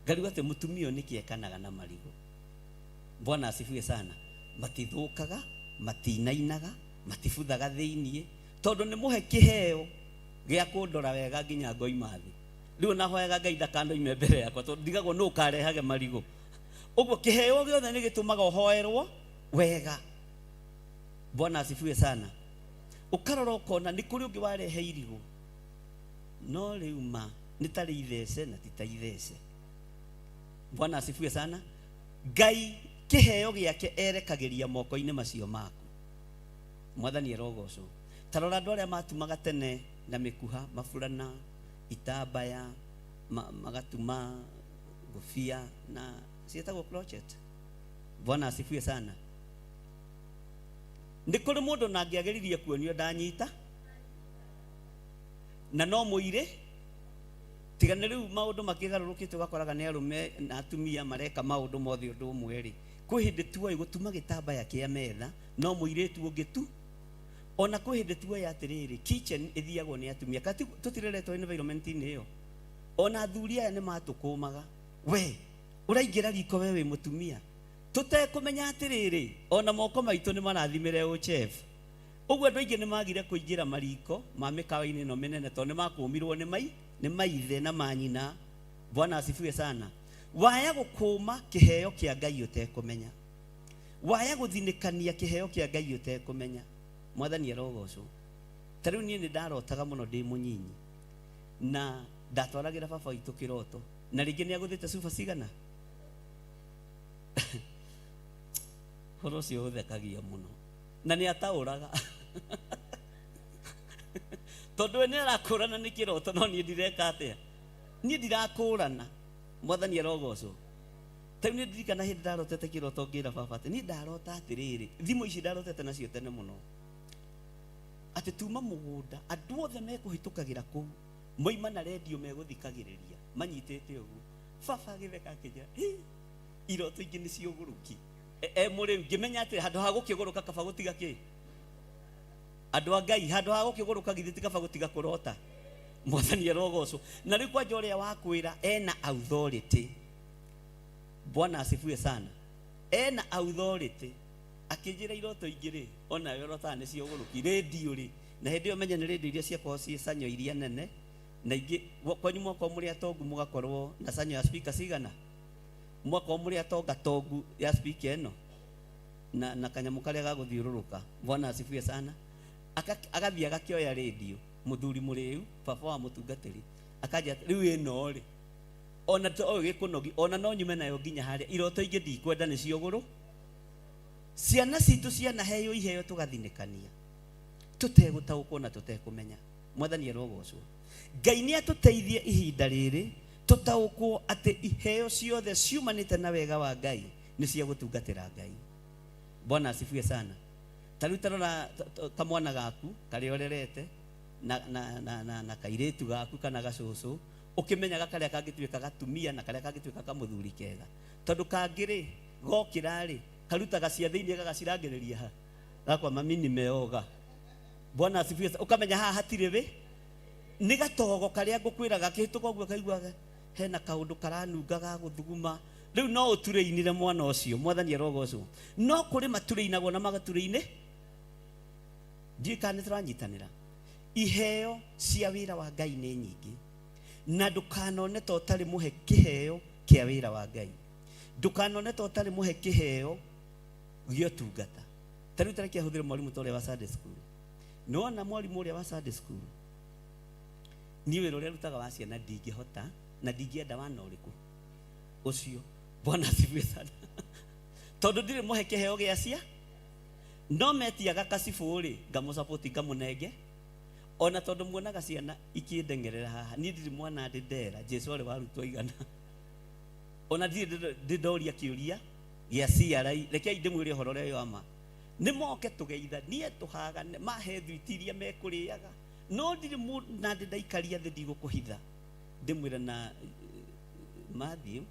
Ngarigwo atĩ mũtumia ũyũ nĩkĩ ekanaga na marigũ. Bwana asifiwe sana. Matithũkaga, matinainaga, matibuthaga thĩiniĩ tondũ nĩ mũhe kĩheo gĩa kũndora wega nginya ngoima thĩ. Rĩu ona hoyaga Ngai ndakanoime mbere yakwa tondũ ndigagwo nũ ũkarehage marigũ. Ũguo kĩheo gĩothe nĩ gĩtũmaga ũhoerwo wega. Bwana asifiwe sana. Ũkarora ũkona nĩ kũrĩ ũngĩ warehe irigũ no rĩu ma nĩ tarĩ ithece na ti ta ithece. Bwana asifiwe sana. Ngai kĩheo gĩake erekagĩria moko-inĩ macio maku. Mwathani arogocwo. Ta rora andũ arĩa matumaga tene na mĩkuha, maburana, itambaya, magatuma ngũbia na ciĩtagwo crochet. Bwana asifiwe sana. Nĩ kũrĩ mũndũ na angĩageririe kuonio ndanyita na no mũirĩ tiga nĩ rĩu maũndũ makĩgarũrũkĩte ũgakoraga nĩ arũme na atumia mareka maũndũ mothe ũndũ ũmwe rĩ kwĩ hĩndĩ tuoĩ gũtuma gĩtambaya kĩa metha no mũirĩtu ũngĩ tu ona kwĩ hĩndĩ tuoĩ atĩrĩrĩ kitchen ĩthiagwo nĩ atumia kati tũtireretwo environment-inĩ ĩyo ona athuri aya nĩ matũkũmaga we ũraingĩra riko we wĩ mũtumia tũtekũmenya atĩrĩrĩ ona moko maitũ nĩ marathimĩre ũchef ũguo andũ aingĩ nĩ magire kũingĩra mariko ma mĩkawa-inĩ ĩno mĩnene tondũ nĩ makũmirwo nĩ maithe na manyina. Bwana asifiwe sana. Waya gũkũma kĩheo kĩa Ngai ũtekũmenya, waya gũthinĩkania kĩheo kĩa Ngai ũtekũmenya. Mwathani arogocwo. Ta rĩu niĩ nĩ ndarotaga mũno ndĩ mũnyinyi na ndatwaragĩra baba witũ kĩroto na rĩngĩ nĩ agũthĩte cuba cigana. Ũhoro ũcio ũthekagia mũno na nĩ ataũraga tondũ we nĩ arakũrana nĩ kĩroto no niĩ ndireka atĩa, niĩ ndirakũrana. Mwathani arogocwo. Ta rĩu nĩ ndirikana hĩndĩ ndarotete kĩroto ngĩra baba atĩ niĩ ndarota atĩrĩrĩ, thimũ ici ndarotete nacio tene mũno, atĩ tuma mũgũnda andũ othe mekũhĩtũkagĩra kũu moima na redio megũthikagĩrĩria manyitĩte ũguo. Baba agĩtheka akĩnjĩra, hĩ, iroto ingĩ nĩ cia ũgũrũki. E mũrĩu ngĩmenya atĩ handũ ha gũkĩgũrũka kaba gũtiga kĩ andũ a Ngai, handũ ha gũkĩgũrũka githĩ ti kaba gũtiga kũrota. Mwathani arogocwo. Na rĩu kwanja ũrĩa wakwĩra ena authority. Bwana asifiwe sana. Ena authority. Akĩnjĩra iroto ingĩ rĩ, onawe ũrotaga nĩ cia ũgũrũki. Rĩndiũ rĩ, na hĩndĩ ĩyo menye nĩ rĩndiũ iria ciakoragwo ciĩ sanyo iria nene, na ingĩ kwanyu mwakorwo mũrĩ atongu mũgakorwo na sanyo ya speaker cigana, mwakorwo mũrĩ atonga tongu ya speaker ĩno na kanyamũ karĩa ga gũthiũrũrũka. Bwana asifiwe sana. Agathiĩ agakĩoya rĩndiũ, mũthuri mũrĩu, baba wa mũtungatĩri, Akanja rĩu ĩno rĩ, ona to ũyũ gĩkũnogi, ona no nyume nayo nginya harĩa iroto ingĩ ndikwenda nĩcio gũrũ. Ciana citũ cianaheo iheo tũgathinĩkania tũtegũtaũkwo na tũtekũmenya. Mwathani arogocwo. Ngai nĩ atũteithie ihinda rĩrĩ tũtaũkwo atĩ iheo ciothe ciumanĩte na wega wa Ngai nĩ cia gũtungatĩra Ngai. Bwana asifiwe sana. Ta rĩu tarora kamwana gaku karĩa ũrerete na, na, na, na, na kairĩtu gaku kana gacũcũ, ũkĩmenyaga karĩa kangĩtuĩka gatumia na karĩa kangĩtuĩka kamũthuri kega, tondũ kangĩ rĩ gokĩra rĩ karutaga cia thĩinĩ gagacirangĩrĩria ha gakwa mami nimeoga. Bwana asifiwe. Ũkamenya haha hatirĩ wĩ nĩ gatogo karĩa ngũkwĩra gakĩhĩtũka ũguo kaiguaga hena kaũndũ karanunga ga gũthuguma. Rĩu no ũturĩinire mwana ũcio. Mwathani arogocwo. No kũrĩ maturĩinagwo na magaturĩinĩ. Ndiũĩ kana nĩ tũranyitanĩra. Iheo cia wĩra wa Ngai nĩ nyingĩ, na ndũkanone ta ũtarĩ mũhe kĩheo kĩa wĩra wa Ngai, ndũkanone ta ũtarĩ mũhe kĩheo gĩa ũtungata. Ta rĩu tareke ahũthĩre mwarimũ ta ũrĩa wa Sunday school. Nĩwona mwarimũ ũrĩa wa Sunday school, niĩ wĩra ũrĩa arutaga wa ciana ndingĩhota na ndingĩenda wana ũrĩkũ ũcio. Bwana asifiwe sana. Tondũ ndirĩ mũhe kĩheo gĩa cia no metiaga kacibũ rĩ, ngamũcapoti ngamũnenge. Ona tondũ muonaga ciana ikĩndengerera haha, niĩ ndirĩ mwana ndĩ ndera Jesu arĩ wa arutwo aigana. Ona ndirĩ ndĩ ndoria kĩũria gĩa CRI. Rekei ndĩmwĩre ũhoro ũrĩa wĩ wa ma. Nĩ moke tũgeithanie tũhagane, mahe thwiti iria mekũrĩaga, no ndirĩ na ndĩ ndaikaria thĩ ndigũkũhitha ndĩmwĩre na Matthew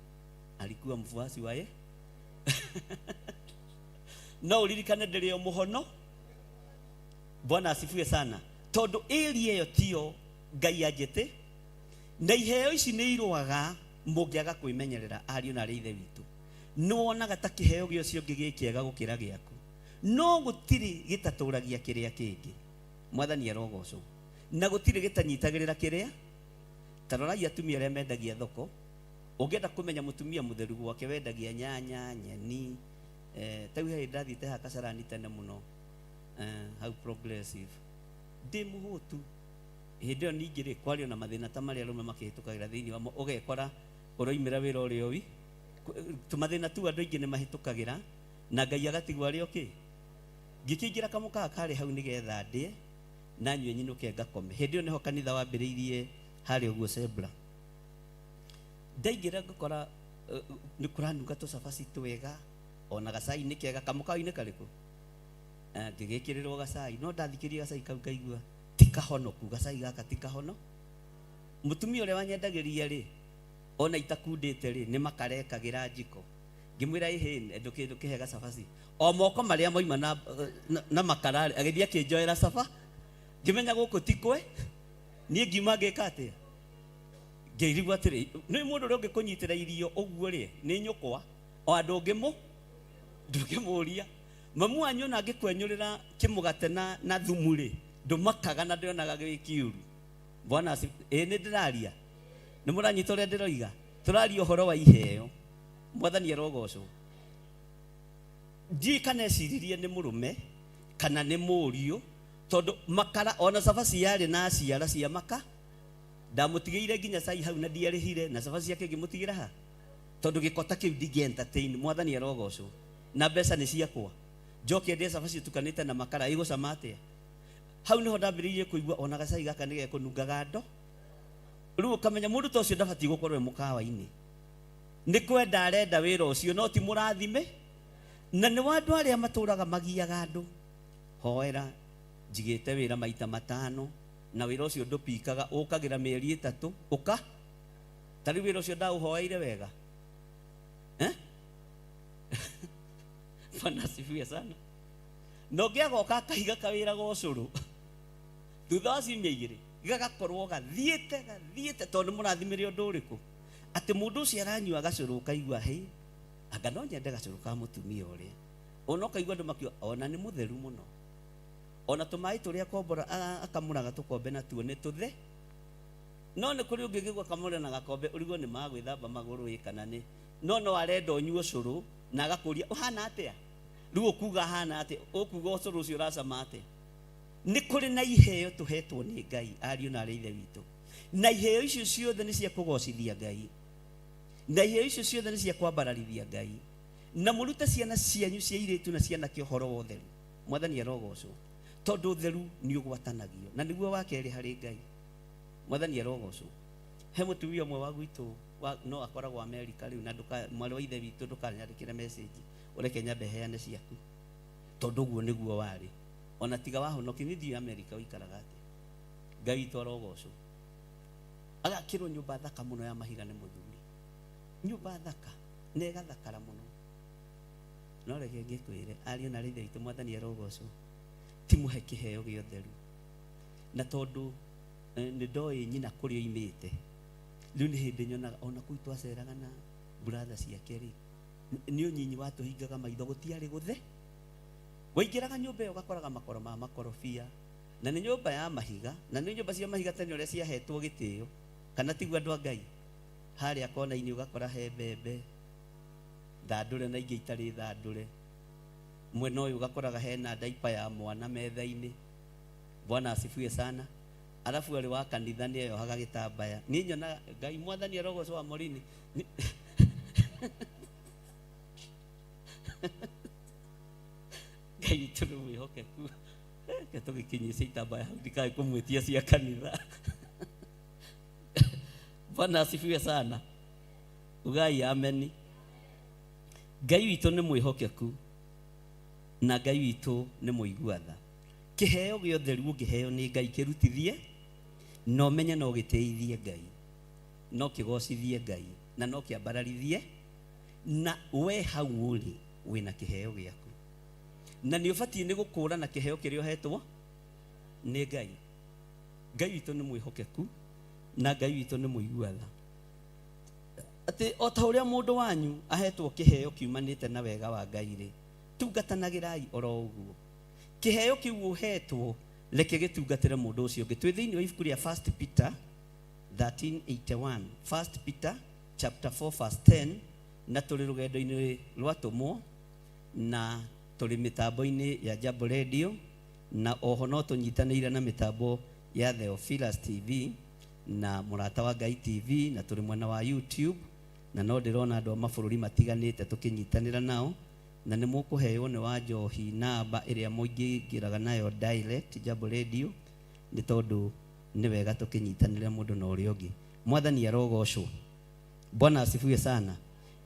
alikuwa mfuasi wa ye. No ũririkane ndĩrĩ o mũhono. Bwana asifiwe sana. Tondũ ĩria ĩyo tiyo Ngai anjĩtĩ, na iheo ici nĩ irũaga mũngĩaga kwĩmenyerera. Ariũ na arĩ ithe witũ, nĩ wonaga ta kĩheo gĩa ũcio ũngĩ gĩ kĩega gũkĩra gĩaku, no gũtirĩ gĩtatũragia kĩrĩa kĩngĩ. Mwathani arogocwo. Na gũtirĩ gĩtanyitagĩrĩra kĩrĩa. Ta rorai atumia arĩa mendagia thoko. Ũngĩenda kũmenya mũtumia mũtheru gwake wendagia nyanya, nyeni, ta rĩu he hĩndĩ ndathiĩte haha Kasarani tene mũno, hau Progressive, ndĩ mũhũtu. Hĩndĩ ĩyo ningĩ rĩ, kwarĩ ona mathĩna ta marĩa arũme makĩhĩtũkagĩra thĩinĩ wamo, ũgekora ũroimĩra wĩra ũrĩa ũi tũmathĩna tu andũ aingĩ nĩ mahĩtũkagĩra, na Ngai agatigwo arĩ okĩ. Ngĩkĩingĩra kamũkawa karĩ hau nĩgetha ndĩe na nyue nyinũke ngakome. Hĩndĩ ĩyo nĩho kanitha wambĩrĩirie harĩa ũguo Sebra. Ndaingĩra ngakora nĩ kũranunga tũcabaci twega, ona gacai nĩ kega. Kamũkawa-inĩ karĩkũ? Ngĩgĩkĩrĩrwo gacai, no ndathikĩria gacai kau ngaigua ti kahonoku, gacai gaka ti kahono. Mũtumia ũrĩa wanyendagĩria rĩ, ona itakundĩte rĩ, nĩ makarekagĩra njiko. Ngĩmwĩra ĩhĩ, ndũkĩhe gacabaci. O moko marĩa moima na, na, na makara rĩ, agĩthiĩ akĩnjoera caba. Ngĩmenya gũkũ ti kwe. Niĩ ngiuma ngĩka atĩa? Ngĩrigwo atĩrĩ, nĩ mũndũ ũrĩa ũngĩkũnyitĩra irio ũguo rĩ, nĩ nyũkwa, o andũ ndũngĩmũria. Mamu wanyu ona angĩkwenyũrĩra kĩmũgate na, na thumu rĩ, ndũmakaga na ndĩonaga gĩ kĩũru. Bwana ĩĩ nĩ ndĩraria. Nĩ mũranyita ũrĩa ndĩroiga? Tũraria ũhoro wa iheo. Mwathani arogocwo. Ndiũĩ kana eciririe nĩ mũrũme kana nĩ mũriũ, tondũ makara ona cabaci yarĩ na ciara cia maka, ndamũtigĩire nginya cai hau na ndiarĩhire, na cabaci ciake ngĩmũtigĩra ha, tondũ gĩko ta kĩu ndingĩ entertain. Mwathani arogocwo. Na mbeca nĩ ciakwa, njoke ndĩe cabaci ĩtukanĩte na makara, ĩgũcama atĩa? Hau nĩho ndambĩrĩirie kũigua ona gacai gaka nĩ gekũnungaga ndo. Rĩu ũkamenya mũndũ ta ũcio ndabatiĩ gũkorwo e mũkawa-inĩ. Nĩ kwenda arenda wĩra ũcio, no ti mũrathime. Na nĩ wa andũ arĩa matũraga magiaga andũ. Hoera, njigĩte wĩra maita matano, na wĩra ũcio ndũpikaga, ũkagĩra mĩeri ĩtatũ, ũka. Ta rĩu wĩra ũcio ndaũhoeire wega. Bwana asifiwe sana. Na ũngĩ agoka akahiga kawĩra ga ũcũrũ thutha wa ciumia igĩrĩ gagakorwo gathiĩte gathiĩte, tondũ nĩ mũrathimĩre ũndũ ũrĩkũ, atĩ mũndũ ũcio aranyua gacũrũ ũkaigua hĩ, anga no nyende gacũrũ ka mũtumia ũrĩa. Ona ũkaigua andũ makiuga ona nĩ mũtheru mũno, ona tũmaĩ tũrĩa akombora akamũraga tũkombe natuo nĩ tũthe. No nĩ kũrĩ ũngĩ ũngĩgua akamũra na gakombe ũrigwo nĩ ma gwĩthamba magũrũ ĩ kana nĩ no no arenda ũnyue ũcũrũ na agakũria ũhana atĩa. Rĩu ũkuga hana atĩa? Ũkuga ũcũrũ ũcio ũracama atĩa? Nĩ kũrĩ na iheo tũhetwo nĩ Ngai, ariũ na arĩ ithe witũ. Na iheo icio ciothe nĩ cia kũgocithia Ngai, na iheo icio ciothe nĩ cia kwambararithia Ngai. Na mũrute ciana cianyu cia irĩtu na cianake ũhoro wa ũtheru. Mwathani arogocwo, tondũ ũtheru nĩ ũgwatanagio na nĩguo wa kerĩ harĩ Ngai. Mwathani arogocwo. He mũtumia ũmwe wa gwitũ wa, no akoragwo Amerika rĩu, na ndũka, mwarĩ wa ithe witũ, ndũkanyandĩkĩre message, ũreke nyambe heane ciaku, tondũ ũguo nĩguo warĩ. Ona tiga wahonoki, niĩ ndiũĩ Amerika ũikaraga atĩa. Ngai witũ arogocwo. Agakĩrwo nyũmba thaka mũno ya mahiga nĩ mũthuri, nyũmba thaka na ĩgathakara mũno. No reke ngĩkwĩre, ariũ na ithe witũ, Mwathani arogocwo, ti mũhe kĩheo gĩa ũtheru. Na tondũ nĩ ndoĩ nyina kũrĩa oimĩte, rĩu nĩ hĩndĩ nyonaga ona kũu twaceraga na brother ciake rĩ, nĩ ũnyinyi watũhingaga maitho, gũtiarĩ gũthe. Waingĩraga nyũmba ĩyo ũgakoraga makoro ma makorobia, na nĩ nyũmba ya mahiga, na nĩ nyũmba cia mahiga tene ũrĩa ciahetwo gĩtĩo, kana tiguo andũ a Ngai? Harĩa kona-inĩ ũgakora he mbembe thandũre na ingĩ itarĩ thandũre. Mwena ũyũ ũgakoraga hena ndaipa ya mwana metha-inĩ. Bwana asifiwe sana. Arabu arĩ wa kanitha nĩ eyohaga gĩtambaya. Niĩ nyonaga Ngai, Mwathani arogocwo wa Morini. Ngai witũ nĩ mwĩhokeku. Reke tũgĩkinyie cia itambaya hau ndikae kũmwĩtia cia kanitha. Bwana asifiwe sana. Ugai ameni. Ngai witũ nĩ mwĩhokeku na Ngai witũ nĩ mũigua tha. Kĩheo gĩa ũtheru ũngĩheo nĩ Ngai kĩrutithie, na ũmenye no gĩtĩithie Ngai, no kĩgocithie Ngai, na no kĩambararithie, na we hau ũrĩ wĩna kĩheo gĩaku, na nĩ ũbatiĩ nĩ gũkũrana kĩheo kĩrĩa ũhetwo nĩ Ngai. Ngai witũ nĩ mwĩhokeku na Ngai witũ nĩ mũigua tha, atĩ o ta ũrĩa mũndũ wanyu ahetwo kĩheo kiumanĩte na wega wa Ngai rĩ, tungatanagĩrai oro ũguo. Kĩheo kĩu ũhetwo reke gĩtungatĩre mũndũ ũcio ũngĩ. Twĩ thĩinĩ wa ibuku rĩa 1 Peter 1381, 1 Peter chapter 4 verse 10, na tũrĩ rũgendo-inĩ rwa tũmwo, na tũrĩ mĩtambo-inĩ ya Jambo Radio, na oho no tũnyitanĩire na mĩtambo ya Theophilus TV na Mũrata wa Ngai TV, na tũrĩ mwena wa YouTube, na no ndĩrona andũ a mabũrũri matiganĩte tũkĩnyitanĩra nao, na nĩ mũkũheo nĩ wa njohi namba ĩrĩa mũingĩingĩraga nayo direct Jambo Radio, nĩ tondũ nĩ wega tũkĩnyitanĩra mũndũ na ũrĩa ũngĩ. Mwathani arogocwo. Bwana asifiwe sana.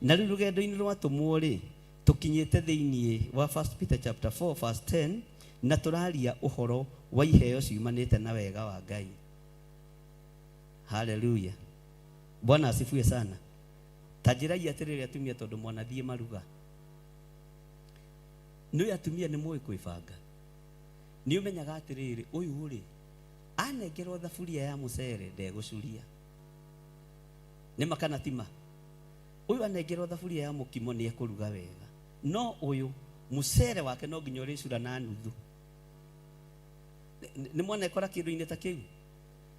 Na rĩu rũgendo-inĩ rwa tũmwo rĩ, tũkinyĩte thĩinĩ wa 1 Peter chapter 4 verse 10, na tũraria ũhoro wa iheo ciumanĩte na wega wa Ngai. Haleluya. Bwana asifiwe sana. Ta njĩrai atĩrĩrĩ atumia, tondũ mwanathiĩ maruga, nĩ atumia nĩ mũĩ kwĩbanga. Nĩ ũmenyaga atĩrĩrĩ, ũyũ rĩ anengerwo thaburia ya mũcere ndegũcuria, nĩ ma kana ti ma? Ũyũ anengerwo thaburia ya mũkimo nĩ ekũruga wega, no ũyũ mũcere wake no nginya ũrĩcura na nuthu. Nĩ mwanekora kĩndũ-inĩ ta kĩu?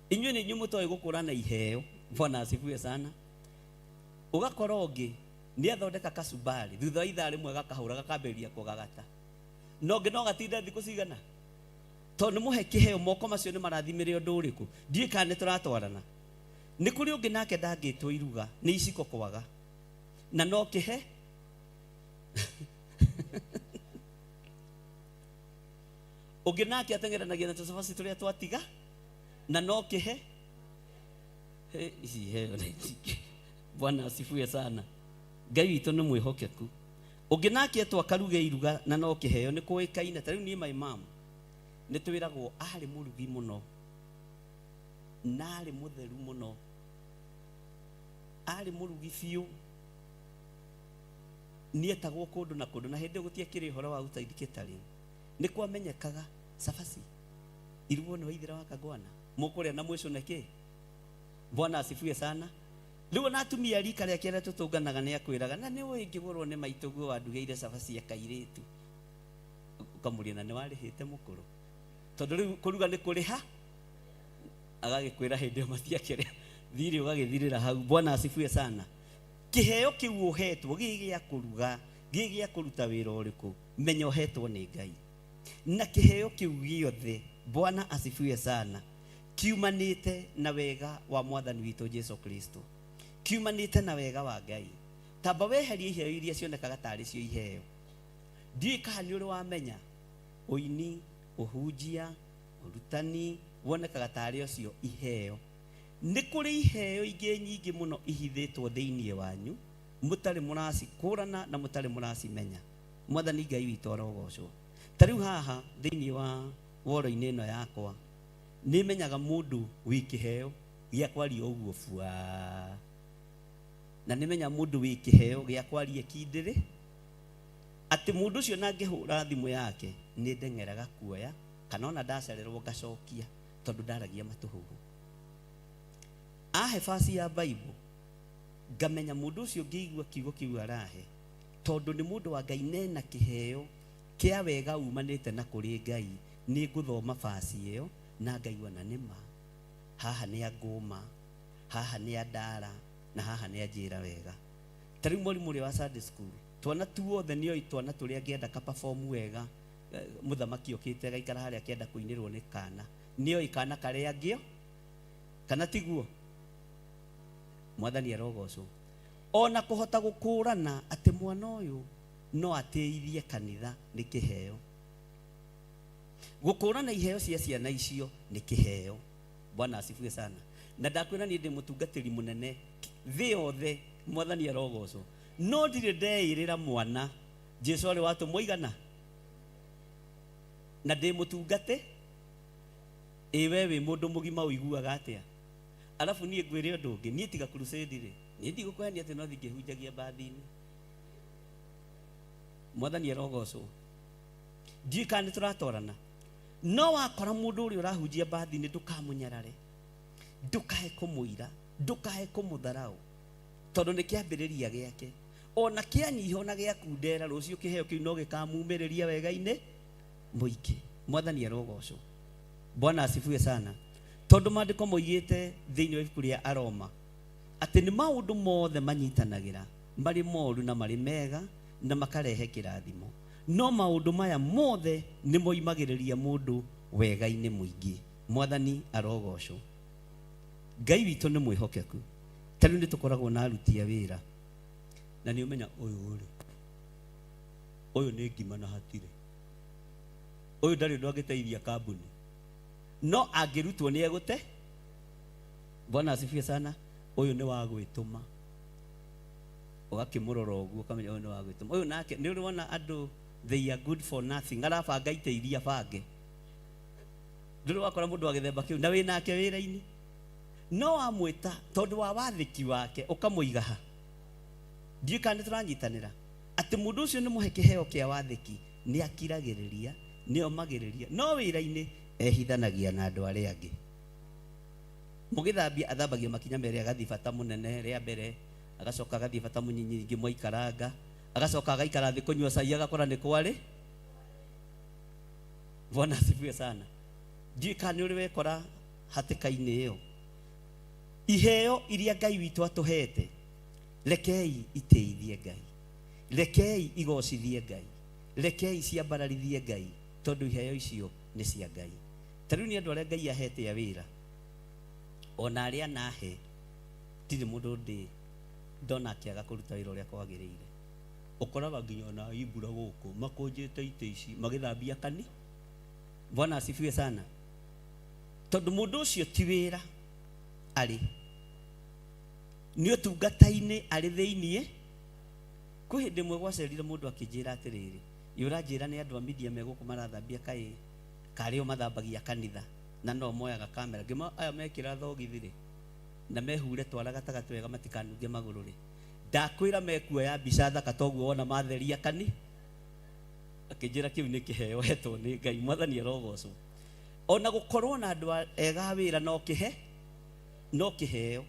Inyuĩ nĩ inyuĩ mũtoĩ gũkũrana iheo. Bwana asifiwe sana. Ũgakora ũngĩ nĩ athondeka kacumbari, thutha wa ithaa rĩmwe gakahũra gakambĩrĩria kũgagata, na ũngĩ no gatinde thikũ cigana, tondũ nĩ mũhe kĩheo. Moko macio nĩ marathimĩre ũndũ ũrĩkũ? Ndiũĩ kana nĩ tũratwarana. Nĩ kũrĩ ũngĩ nake ndangĩtwo iruga nĩ iciko kwaga, na no kĩhe. Ũngĩ nake ateng'eranagia na tũcabaci tũrĩa twatiga, na no kĩhe. Ici iheo nĩ nyingĩ. Bwana asifiwe sana. Ngai witũ nĩ mwĩhokeku. Ũngĩ nake etwo akaruge iruga na no kĩheo, nĩ kũĩkaine. Ta rĩu niĩ my mom nĩ twĩragwo arĩ mũrugi mũno, na arĩ mũtheru mũno, arĩ mũrugi biũ. Nĩetagwo kũndũ na kũndũ, na hĩndĩ ĩyo gũtiakĩrĩ ũhoro wa outside catering. Nĩ kwamenyekaga cabaci irugwo nĩ Waithĩra wa Kangwana, mũkũrĩa na mwĩcũne kĩ. Bwana asifiwe sana. Rĩu ona atumia rika rĩake arĩa tũtũnganaga nĩ akwĩraga, na nĩ ũĩ ngĩgũrwo nĩ maitũguo wandugĩire cabaci ya kairĩtu, ũkamũria na nĩ warĩhĩte mũkũrũ, tondũ rĩu kũruga nĩ kũrĩha. Agagĩkwĩra hĩndĩ ĩyo matiakĩrĩa thirĩ ũgagĩthirĩra hau. Bwana asifiwe sana. Kĩheo kĩu ũhetwo gĩ gĩa kũruga, gĩ gĩa kũruta wĩra ũrĩkũ, menya ũhetwo nĩ Ngai. Na kĩheo kĩu gĩothe, Bwana asifiwe sana, Kiumanĩte na wega wa Mwathani witũ Jesu Kristo, kiumanĩte na wega wa Ngai. Tamba weherie iheo iria cionekaga tarĩ cio iheo. Ndiũĩ kana nĩ ũrĩ wamenya ũini, ũhunjia, ũrutani wonekaga tarĩ ũcio iheo. Nĩ kũrĩ iheo ingĩ nyingĩ mũno ihithĩtwo thĩinĩ wanyu mũtarĩ mũracikũrana na mũtarĩ mũracimenya. Mwathani Ngai witũ arogocwo. Ta rĩu haha thĩinĩ wa woro-inĩ ĩno yakwa, nĩ menyaga mũndũ wĩ kĩheo gĩa kwaria ũguo bua, na nĩ menya mũndũ wĩ kĩheo gĩa kwaria kindĩrĩ, atĩ mũndũ ũcio na ngĩhũra thimũ yake nĩ ndeng'eraga kuoya, kana ona ndacererwo ngacokia, tondũ ndaragia matũhũhũ. Ahe basi ya Bible, ngamenya mũndũ ũcio ngĩigua kiugo kĩu arahe, tondũ nĩ mũndũ wa Ngai nena kĩheo kĩa wega umanĩte na kũrĩ Ngai, nĩ ngũthoma basi ĩyo na ngaigua na nĩma haha nĩ angũma, haha nĩ andara, na haha nĩ anjĩra wega. Ta rĩu mwarimũ ũrĩa wa Sunday school, twana tuothe nĩoĩ twana tũrĩa angĩenda ka perform wega. Mũthamaki okĩte agaikara harĩa akĩenda kũinĩrwo nĩ kana, nĩoĩ kana karĩa angĩo, kana tiguo? Mwathani arogocwo. Ona kũhota gũkũrana atĩ mwana ũyũ no atĩithie kanitha nĩ kĩheo. Gũkũrana iheo cia ciana icio nĩ kĩheo. Bwana asifiwe sana. Na ndakwĩra niĩ ndĩ mũtungatĩri mũnene thĩ yothe, Mwathani arogocwo, no ndirĩ ndeĩrĩra mwana Jesu arĩ watũmwo igana na ndĩ mũtungate. Ĩ we wĩ mũndũ mũgima ũiguaga atĩa? Arabu niĩ ngwĩre ũndũ ũngĩ, niĩ tiga crusade rĩ, niĩ ndigũkũhenia atĩ no thiĩ ngĩhunjagia mbathi-inĩ. Mwathani arogocwo. Ndiũĩ kana nĩ tũratwarana. No wakora mũndũ ũrĩa ũrahunjia mbathi-inĩ, ndũkamũnyarare, ndũkae kũmũira, ndũkae kũmũtharau, tondũ nĩ kĩambĩrĩria gĩake. Ona kĩanyiha ona gĩakundera, rũciũ kĩheo kĩu no gĩkamumĩrĩria wega-inĩ mũingĩ. Mwathani arogocwo. Bwana asifiwe sana. Tondũ maandĩko moigĩte thĩinĩ wa ibuku rĩa Aroma atĩ nĩ maũndũ mothe manyitanagĩra marĩ moru na marĩ mega na makarehe kĩrathimo, no maũndũ maya mothe nĩ moimagĩrĩria mũndũ wega-inĩ mũingĩ. Mwathani arogocwo. Ngai witũ nĩ mwĩhokeku. Ta rĩu nĩ tũkoragwo na aruti a wĩra, na nĩ ũmenya ũyũ rĩ, ũyũ nĩ ngima na hatirĩ, ũyũ ndarĩ ũndũ angĩteithia kambuni, no angĩrutwo nĩ egũte. Bwana asifiwe sana. Ũyũ nĩ wa gwĩtũma, ũgakĩmũrora ũguo ũkamenya ũyũ nĩ wa gwĩtũma. Ũyũ nake nĩ ũrĩ wona andũ they are good for nothing, arabanga itĩ iria bange. Ndũrĩ wakora mũndũ wa gĩthemba kĩu na wĩ nake wĩra-inĩ, no wamwĩta tondũ wa wathĩki wake ũkamũiga ha. Ndiũĩ kana nĩ tũranyitanĩra atĩ mũndũ ũcio nĩ mũhe kĩheo kĩa wathĩki, nĩ akiragĩrĩria, nĩ omagĩrĩria, no wĩra-inĩ ehithanagia na andũ arĩa angĩ. Mũgĩthambia athambagia makinya merĩ, agathiĩ bata mũnene rĩa mbere, agacoka agathiĩ bata mũnyinyi rĩngĩ mwaikaranga, agacoka agaikara thĩ kũnyua cai, agakora nĩ kwarĩ. Bwana asifiwe sana. Ndiũĩ kana nĩ ũrĩ wekora hatĩka-inĩ ĩyo. Iheo iria Ngai witũ atũhete, rekei itĩithie Ngai, rekei igocithie Ngai, rekei ciambararithie Ngai, tondũ iheo icio nĩ cia Ngai. Ta rĩu nĩ andũ arĩa Ngai ahete a wĩra, ona arĩa anahe, ndirĩ mũndũ ndĩ ndona akĩaga kũruta wĩra ũrĩa kwagĩrĩire. Ũkoraga nginya ona imbura gũkũ makũnjĩte itĩ ici magĩthambia kani. Bwana asifiwe sana. Tondũ mũndũ ũcio ti wĩra arĩ, nĩ ũtungata-inĩ arĩ thĩiniĩ. Kwĩ hĩndĩ ĩmwe gwacerire mũndũ akĩnjĩra atĩrĩrĩ, ĩ ũranjĩra nĩ andũ a media me gũkũ marathambia kaĩ karĩ o mathambagia kanitha na no moyaga kamera. Ngĩma aya mekĩra thogithi rĩ na mehure twara gatagatĩ wega matikanunge magũrũ rĩ, ndakwĩra mekuoya mbica thaka toguo wona matheria kani. Akĩnjĩra kĩu nĩ kĩheo hetwo nĩ Ngai. Mwathani arogocwo. Ona gũkorwo na andũ ega a wĩra no kĩhe, no kĩheo.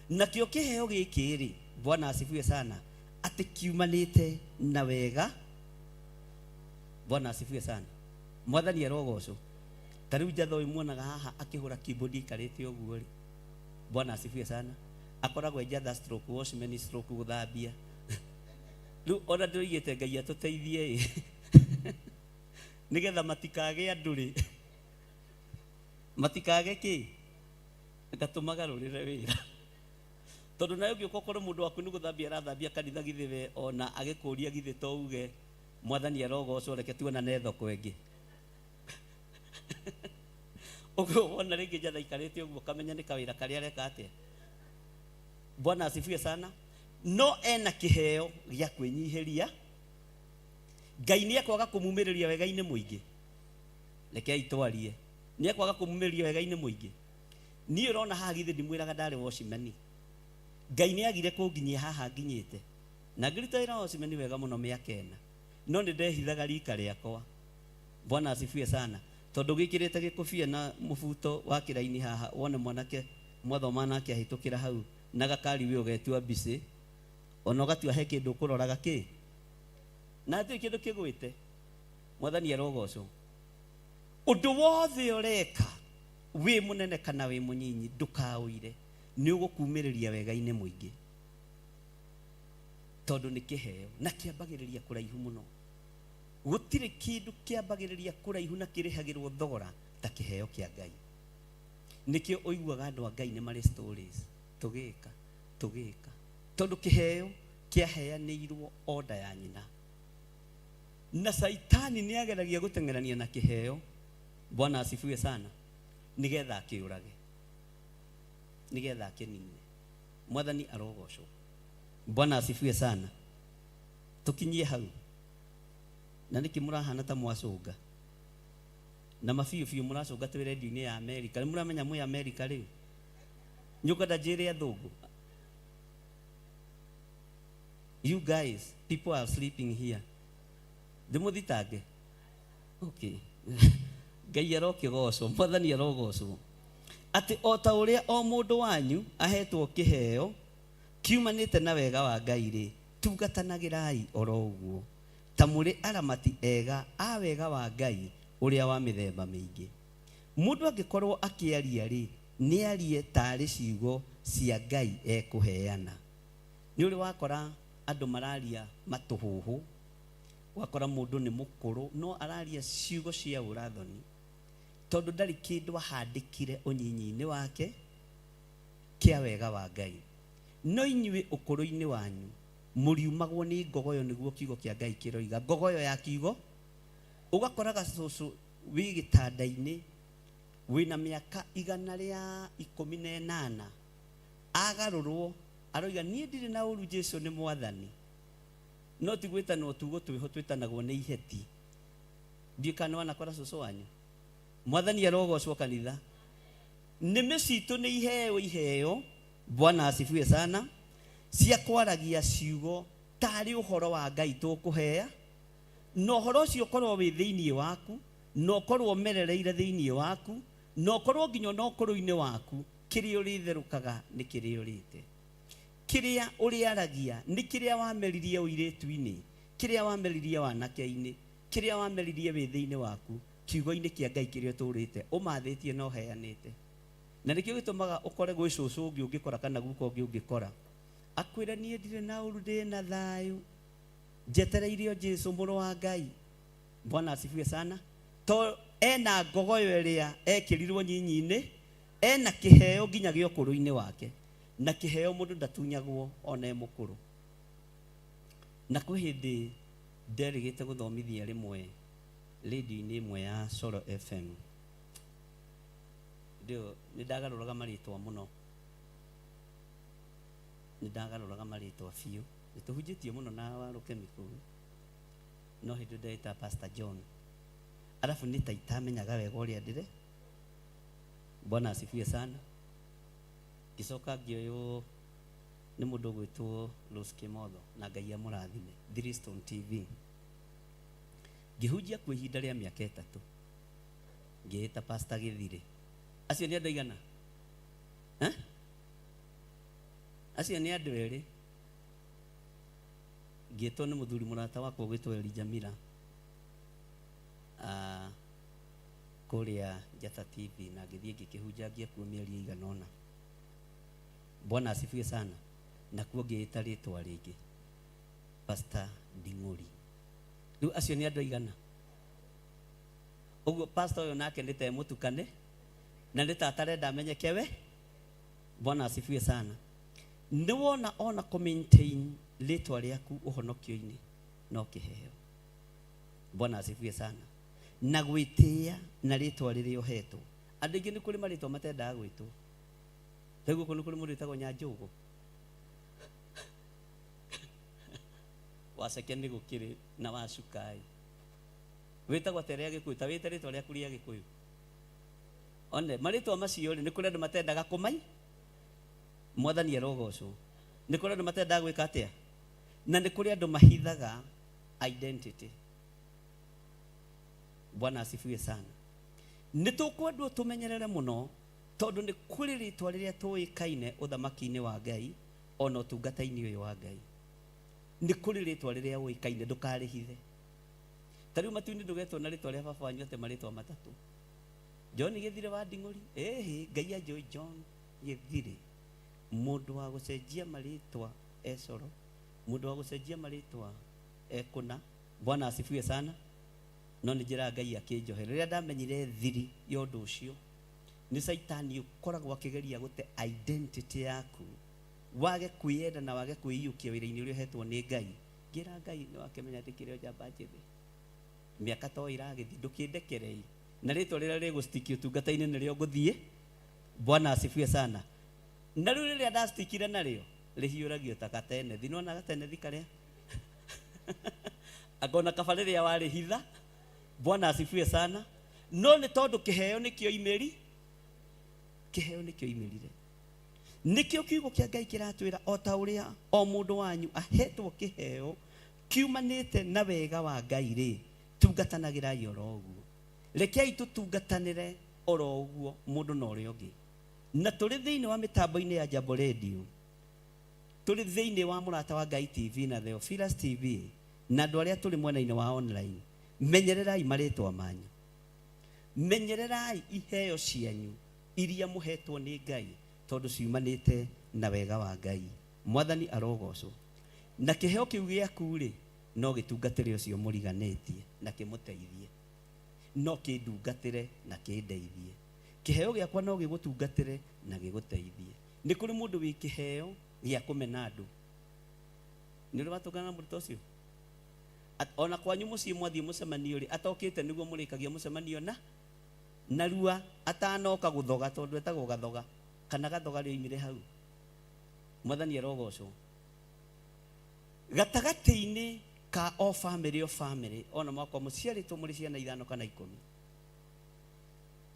Nakĩo kĩheo gĩkĩ rĩ, Bwana asifiwe sana, atĩ kiumanĩte na wega. Bwana asifiwe sana. Mwathani arogocwo. Ta rĩu njatha ũyũ muonaga haha akĩhũra keyboard aikarĩte ũguo rĩ, Bwana asifiwe sana, akoragwo e njatha stroke watchman stroke gũthambia. Rĩu ona ndĩroigĩte Ngai atũteithie ĩ, nĩgetha matikage andũ rĩ, matikage kĩ. Ngatũmagarũrĩre wĩra. Tondũ nawe ũngĩũka ũkorwo mũndũ waku nĩ gũthambia arathambia kanitha githĩ we ona agĩkũria githĩ to uge mwathani arogocwo reke tuonane thoko ĩngĩ. Ũguo wona rĩngĩ njatha aikarĩte ũguo ũkamenya nĩ kawĩra karĩa areka atĩa. Bwana asifiwe sana. No ena kĩheo gĩa kwĩnyihĩria Ngai nĩ ekwaga kũmumĩrĩria wega-inĩ mũingĩ. Rekei twarie. Nĩ ekwaga kũmumĩrĩria wega-inĩ mũingĩ. Niĩ ũrona haha githĩ ndimwĩraga ndarĩ watchman. Ngai nĩ agire kũnginyia haha nginyĩte. Na ngĩruta wĩra wa watchman wega mũno mĩaka ĩna. No nĩ ndehithaga rika rĩakwa. Bwana asifiwe sana. Tondũ gĩkĩrĩte gĩkũbia na mũbuto wa kĩraini haha wone mwanake mwathoma nake ahĩtũkĩra hau na gakari wĩ ũgetua mbicĩ ona ũgatua he kĩndũ ũkũroraga kĩ na hatirĩ kĩndũ kĩgwĩte. Mwathani arogocwo. Ũndũ wothe ũreka wĩ mũnene kana wĩ mũnyinyi ndũkaũire, nĩ ũgũkumĩrĩria wega-inĩ mũingĩ tondũ nĩ kĩheo na kĩambagĩrĩria kũraihu mũno. Gũtirĩ kĩndũ kĩambagĩrĩria kũraihu na kĩrĩhagĩrwo thogora ta kĩheo kĩa Ngai. Nĩkĩo ũiguaga andũ a Ngai nĩ marĩ stories tũgĩka tũgĩka, tondũ kĩheo kĩaheanĩirwo order ya nyina. Na Saitani nĩ ageragia gũteng'erania na kĩheo. Bwana asifiwe sana. Nĩgetha akĩũrage, nĩgetha akĩnine. Mwathani arogocwo. Bwana asifiwe sana. Tũkinyie hau. Na nĩkĩ mũrahana ta mwacũnga? Na mabiũ biũ mũracũnga twĩ redio-inĩ ya Amerika. Nĩ mũramenya mwĩ Amerika rĩu? Nĩũkwenda njĩre athũngũ? You guys, people are sleeping here. Ndĩmũthitange? Okay. Ngai arokĩgocwo, Mwathani arogocwo. Atĩ o ta ũrĩa o mũndũ wanyu ahetwo kĩheo kiumanĩte na wega wa Ngai rĩ, tungatanagĩrai oro ũguo ta mũrĩ aramati ega a wega wa Ngai ũrĩa wa mĩthemba mĩingĩ. Mũndũ angĩkorwo akĩaria rĩ, nĩarie tarĩ ciugo cia Ngai ekũheana. Nĩ ũrĩ wakora andũ mararia matũhũhũ, ũgakora mũndũ nĩ mũkũrũ no araria ciugo cia ũrathoni tondũ ndarĩ kĩndũ ahandĩkire ũnyinyi-inĩ wake kĩa wega wa Ngai. No inyuĩ ũkũrũ-inĩ wanyu mũriumagwo nĩ ngogoyo, nĩguo kiugo kĩa Ngai kĩroiga. Ngogoyo ya kiugo, ũgakora gacũcũ wĩ gĩtanda-inĩ wĩna mĩaka 118 agarũrwo aroiga niĩ ndirĩ na ũru, Jesu nĩ mwathani. No ti gwĩtanwo tugo twĩho twĩtanagwo nĩ iheti. Ndiũĩ kana nĩ wanakora cũcũ wanyu. Mwathani arogocwo kanitha. Nĩmĩ citũ nĩ iheo iheo, Bwana asifiwe sana, cia kwaragia ciugo tarĩ ũhoro wa Ngai tũkũhea, na ũhoro ũcio ũkorwo wĩ thĩinĩ waku, na ũkorwo ũmerereire thĩinĩ waku, na ũkorwo nginya ona ũkũrũ-inĩ waku, kĩrĩa ũrĩtherũkaga nĩ kĩrĩa ũrĩte. Kĩrĩa ũrĩaragia nĩ kĩrĩa wameririe ũirĩtu-inĩ, kĩrĩa wameririe wanake-inĩ, kĩrĩa wameririe wĩthĩ-inĩ waku, kiugo-inĩ kĩa Ngai kĩrĩa ũtũrĩte ũmathĩtie na ũheanĩte. Na nĩkĩo gĩtũmaga ũkore gwĩ cũcũ ũngĩ ũngĩkora kana guka ũngĩ ũngĩkora akwĩre niĩ ndirĩ na ũru, ndĩ na thayũ, njetereire o Jesu mũrũ wa Ngai. Bwana asifiwe sana. To ena ngogoyo ĩrĩa ekĩrirwo nyinyi-inĩ, ena kĩheo nginya gĩa ũkũrũ-inĩ wake, na kĩheo mũndũ ndatunyagwo ona e mũkũrũ. Na kwĩ hĩndĩ nderĩgĩte gũthomithia rĩmwe radio-inĩ ĩmwe ya Solo FM. Ndio nĩ ndagarũraga marĩtwa mũno, nĩ ndagarũraga marĩtwa biũ. Nĩ tũhunjĩtie mũno na Warũkemi kũu, no hĩndĩ ndeta Pastor John, arabu nĩ ta itamenyaga wega ũrĩa ndĩre. Bwana asifiwe sana. Ngĩcoka ngĩoywo nĩ mũndũ ũgwĩtwo Rose Kimotho, na Ngai amũrathime, Three Stone TV. Ngĩhunjia kuo ihinda rĩa mĩaka 3, ngĩĩta Pastor Gĩthirĩ. Acio nĩ andũ aigana? Eh? Acio nĩ andũ erĩ. Ngĩtwo nĩ mũthuri mũrata wakwa ũgwĩtwo Elijah Miller, kũrĩa Njata TV, na ngĩthiĩ ngĩkĩhunjangia kuo mĩeri ĩigana ũna. Bwana asifiwe sana. Nakuo ngĩĩta rĩtwa rĩngĩ, Pastor Nding'ũri. Rĩu acio nĩ andũ aigana? Ũguo pastor ũyũ nake nĩ ta mũtukane na nĩ ta atarenda amenyeke we. Bwana asifiwe sana. Nĩ wona ona kũ maintain rĩtwa rĩaku ũhonokio-inĩ no kĩheo. Bwana asifiwe sana. Na gwĩtĩĩa na rĩtwa rĩrĩa ũhetwo. Andũ aingĩ nĩ kũrĩ marĩtwa matendaga gwĩtwo. Rĩu gũkũ nĩ kũrĩ mũndũ wĩtagwo Nyanjũgũ. Waceke nĩ gũkĩrĩ na wacukai. Wĩtagwo atĩa rĩa Gĩkũyũ? Ta wĩte rĩtwa rĩaku rĩa Gĩkũyũ. One, marĩtwa macio rĩ, nĩ kũrĩ andũ matendaga kũmai. Mwathani arogocwo. Nĩ kũrĩ andũ matendaga gwĩka atĩa? Na nĩ kũrĩ andũ mahithaga identity. Bwana asifiwe sana. Nĩ tũkwendwo tũmenyerere mũno tondũ nĩ kũrĩ rĩtwa rĩrĩa tũĩkaine ũthamaki-inĩ wa Ngai ona ũtungata-inĩ ũyũ wa Ngai. Nĩ kũrĩ rĩtwa rĩrĩa ũĩkaine ndũkarĩhithe. Ta rĩu matu-inĩ ndũgetwo na rĩtwa rĩa baba wanyu atĩ marĩtwa matatũ. John Gĩthire wa Nding'ũri, ĩhĩ Ngai anjũĩ John Gĩthire. Mũndũ wa gũcenjia marĩtwa e coro, mũndũ wa gũcenjia marĩtwa e kũna. Bwana asifiwe sana. No nĩ njĩraga Ngai akĩnjohe. Rĩrĩa ndamenyire thiri ya ũndũ ũcio, nĩ caitani ũkoragwo akĩgeria gũte identity yaku, wage kwĩyenda na wage kwĩiyũkia wĩra-inĩ ũrĩa ũhetwo nĩ Ngai. Ngĩra Ngai nĩ wakĩmenya ndĩkĩrĩ o njamba njĩthĩ. Mĩaka to ĩragĩthiĩ, ndũkĩndekerei. Na rĩtwa rĩrĩa rĩgũstiki ũtungata-inĩ nĩrĩo ngũthiĩ. Bwana asifiwe sana. Na rĩu rĩrĩa ndastikire narĩo, rĩhiũragio ta gatenethi. Nĩwona gatenethi karĩa? Akona kaba rĩrĩa warĩhitha. Bwana asifiwe sana. No nĩ tondũ kĩheo nĩkĩo imĩri, kĩheo nĩkĩo imĩrire. Nĩkĩo kiugo kĩa Ngai kĩratwĩra o ta ũrĩa o mũndũ wanyu ahetwo kĩheo kiumanĩte na wega wa Ngai rĩ, tungatanagĩrai oro ũguo. Rekei tũtungatanĩre oro ũguo mũndũ na ũrĩa ũngĩ. Na tũrĩ thĩinĩ wa mĩtambo-inĩ ya Jambo Radio, tũrĩ thĩinĩ wa Mũrata wa Ngai TV na Theophilus TV, na andũ arĩa tũrĩ mwena-inĩ wa online, menyererai marĩtwa manyu. Menyererai iheo cianyu iria mũhetwo nĩ Ngai tondũ ciumanĩte na wega wa Ngai. Mwathani arogocwo. Na kĩheo kĩu gĩaku rĩ, no gĩtungatĩre ũcio mũriganĩtie na kĩmũteithie. No kĩndungatĩre na kĩndeithie. Kĩheo gĩakwa no gĩgũtungatĩre na gĩgũteithie. Nĩ kũrĩ mũndũ wĩ kĩheo gĩa kũmena andũ. Nĩ ũrĩ watũngana na mũndũ ta ũcio? Ona kwanyu mũciĩ mwathiĩ mũcemanio rĩ, atokĩte nĩguo mũrĩkagia mũcemanio na narua atanoka gũthoga tondũ etagwo gathoga kana gathoga rĩoimire hau. Mwathani arogocwo. Gatagatĩ-inĩ ka o famĩlĩ o famĩlĩ, ona mwakwa mũciarĩtwo mũrĩ ciana 5 kana 10,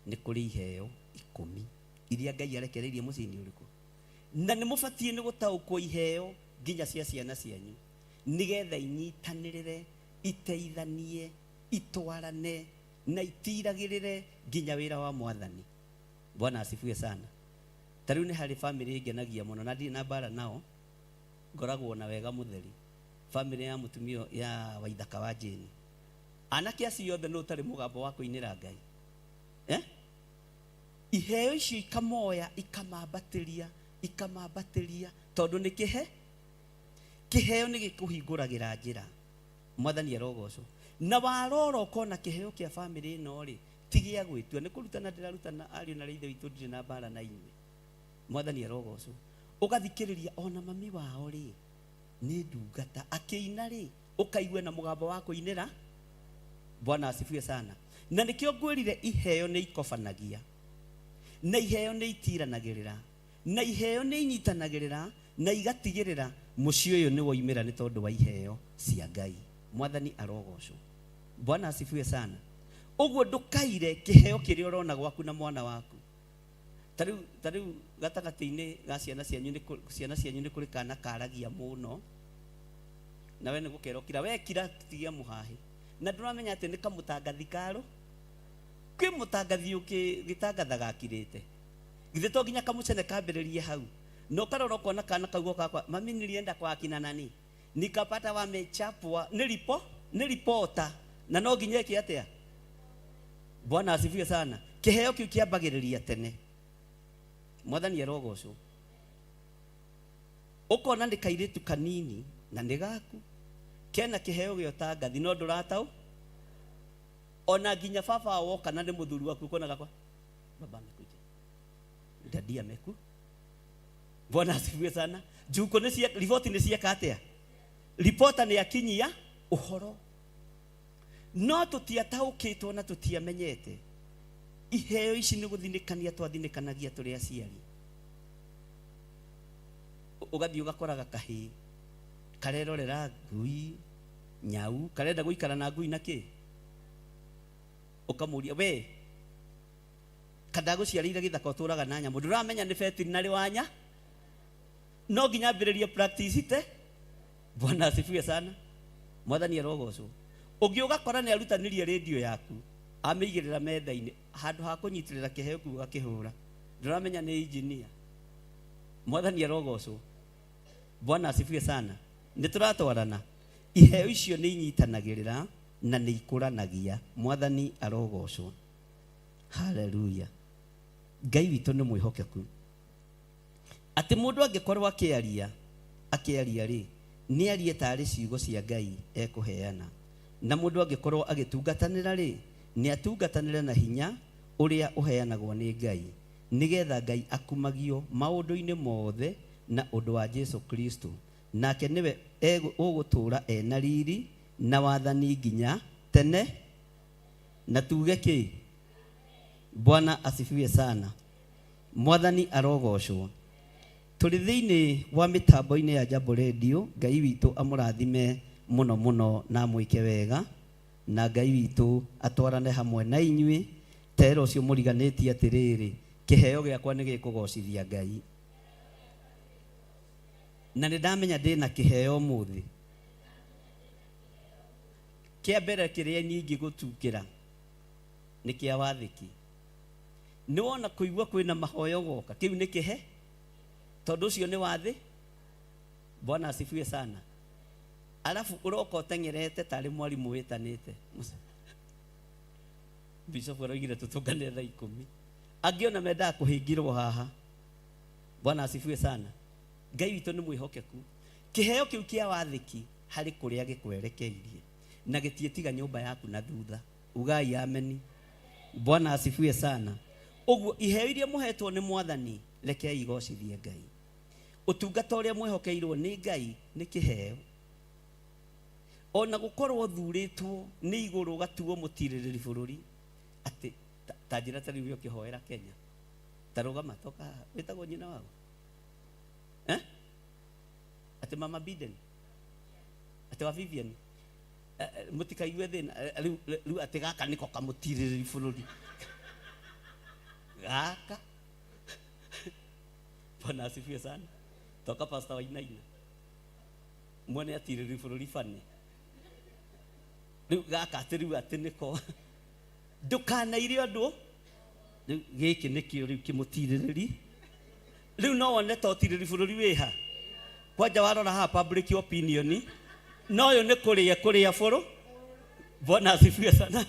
nĩ kũrĩ iheo 10 iria Ngai arekereirie mũciĩ-inĩ ũrĩkũ. Na nĩ mũbatiĩ nĩ gũtaũkwo iheo nginya cia ciana cianyu nĩgetha inyitanĩrĩre, iteithanie, itwarane na itiragĩrĩre nginya wĩra wa Mwathani. Bwana asifiwe sana. Ta rĩu nĩ harĩ famĩlĩ ĩngenagia mũno na ndirĩ na mbara nao, ngoragwo na wega mũtheri. Famĩlĩ ya mũtumia ya Waithaka wa Jane. Anake acio othe nĩ ũtarĩ mũgambo wa kũinĩra Ngai. Iheo icio ikamoya, ikamambatĩria, ikamambatĩria tondũ nĩ kĩhe. Kĩheo nĩ gĩkũhingũragĩra njĩra. Mwathani arogocwo. Na warora ũkona kĩheo kĩa famĩlĩ ĩno rĩ, ti gĩa gwĩtua. Nĩ kũrutana ndĩrarutana ariũ na ithe witũ, ndirĩ na mbara na inyuĩ. Mwathani arogocwo. Ũgathikĩrĩria ona mami wao rĩ, nĩ ndungata. Akĩina rĩ, ũkaigua na mũgambo wa kũinĩra. Bwana asifiwe sana. Na nĩkĩo ngwĩrire iheo nĩ ikobanagia, na iheo nĩ itiranagĩrĩra, na iheo nĩ inyitanagĩrĩra, na igatigĩrĩra mũciĩ ũyũ nĩ woimĩra nĩ tondũ wa iheo cia Ngai. Mwathani arogocwo. Bwana asifiwe sana. Ũguo ndũkaire kĩheo kĩrĩa ũrona gwaku na mwana waku. Ta rĩu gatagatĩ-inĩ ga ciana cianyu nĩ ciana cianyu nĩ kũrĩ kana karagia mũno, na we nĩ gũkera ũkira, we kira tigia mũhahĩ, na ndũramenya atĩ nĩ kamũtangathi karũ. Kwĩ mũtangathi ũkĩgĩtangathaga akirĩte, githĩ to nginya kamũcene kambĩrĩrie hau, na ũkarora ũkona kana kau goka kwa mami, nilienda kwa akina nani nikapata wamechapwa, nĩ ripo, nĩ ripota, na no nginya ĩke atĩa? Bwana asifiwe sana. Kĩheo kĩu kĩambagĩrĩria tene. Mwathani arogocwo. Ũkona nĩ kairĩtu kanini na nĩ gaku kena kĩheo gĩa ũtangathi, no ndũrataũ ona nginya baba woka na nĩ mũthuri waku, ũkona gakwa baba amekuja, dadi ameku. Bwana asifiwe sana. Njuko nĩ cia riboti nĩ cieka atĩa? Ripota nĩ akinyia ũhoro, no tũtiataũkĩtwo na tũtiamenyete iheo ici nĩ gũthinĩkania twathinĩkanagia tũrĩ aciari. Ũgathiĩ ũgakoraga kahĩĩ karerorera ngui nyau, karenda gũikara na ngui na kĩ, ũkamũria we kandagũciarĩire gĩthaka ũtũraga na nyamũ, ndũramenya nĩ veterinary wanya, no nginya ambĩrĩrie practice te. Bwana asifiwe sana. Mwathani arogocwo. Ũngĩ ũgakora nĩ arutanirie rĩndiũ yaku, amĩigĩrĩra metha-inĩ, handũ ha kũnyitĩrĩra kĩheo kĩu ũgakĩhũra, ndũramenya nĩ engineer. Mwathani arogocwo. Bwana asifiwe sana. Nĩ tũratwarana. Iheo icio nĩ inyitanagĩrĩra na nĩ ikũranagia. Mwathani arogocwo. Haleluya. Ngai witũ nĩ mwĩhokeku. Atĩ mũndũ angĩkorwo akĩaria, akĩaria rĩ, nĩ arie tarĩ ciugo cia Ngai ekũheana. Na mũndũ angĩkorwo agĩtungatanĩra rĩ, nĩ atungatanĩre na hinya ũrĩa ũheanagwo nĩ Ngai, nĩgetha Ngai akumagio maũndũ-inĩ mothe na ũndũ wa Jesu Kristo. Nake nĩwe ũgũtũũra ena riri na wathani nginya tene. Na tuge kĩ? Bwana asifiwe sana. Mwathani arogocwo. Tũrĩ thĩinĩ wa mĩtambo-inĩ ya Jambo Radio. Ngai witũ amũrathime mũno mũno na amwĩke wega, na Ngai witũ atwarane hamwe na inyuĩ. Tera ũcio mũriganĩtie atĩrĩrĩ, kĩheo gĩakwa nĩ gĩkũgocithia Ngai. Na nĩ ndamenya ndĩna kĩheo ũmũthĩ. Kĩa mbere kĩrĩa niĩ ingĩgũtungĩra nĩ kĩa wathĩki. Nĩ wona kũigua kwĩna mahoyo goka, kĩu nĩ kĩhe, tondũ ũcio nĩ wathĩ. Bwana asifiwe sana. Alafu ũroka ũteng'erete tarĩ mwarimũ wĩtanĩte. Bishop aroigire tũtũngane thaa 10. Angĩ ona mendaga kũhingirwo haha. Bwana asifiwe sana. Ngai witũ nĩ mwĩhokeku. Kĩheo kĩu kĩa wathĩki harĩ kũrĩa gĩkwerekeirie, na gĩtiĩtiga nyũmba yaku na thutha. Ugai ameni. Bwana asifiwe sana. Ũguo iheo iria mũhetwo nĩ Mwathani, rekei igocithie Ngai. Ũtungata ũrĩa mwĩhokeirwo nĩ Ngai nĩ kĩheo. Ona gũkorwo thurĩtwo nĩ igũrũ ũgatuo mũtirĩrĩri bũrũri, atĩ ta njĩra ta rĩu ũkĩhoera Kenya, ta rũgama toka haha, wĩtagwo nyina wago? Atĩ Mama Biden, atĩ wa Vivian, mũtikaigue thĩna, rĩu atĩ gaka nĩko kamũtirĩrĩri bũrũri. Gaka. Bwana asifiwe sana. Toka Pastor Wainaina. Mwene atirĩrĩri bũrũri bane. Rĩu gaka atĩ rĩu atĩ nĩko. Ndũkanaire andũ. Rĩu gĩkĩ nĩkĩo rĩu kĩmũtirĩrĩri. Rĩu no wone ta ũtirĩrĩri bũrũri wĩha. Kwanja warora haha public opinion, no ũyũ nĩ kũrĩa kũrĩa bũrũ. Bwana asifiwe sana.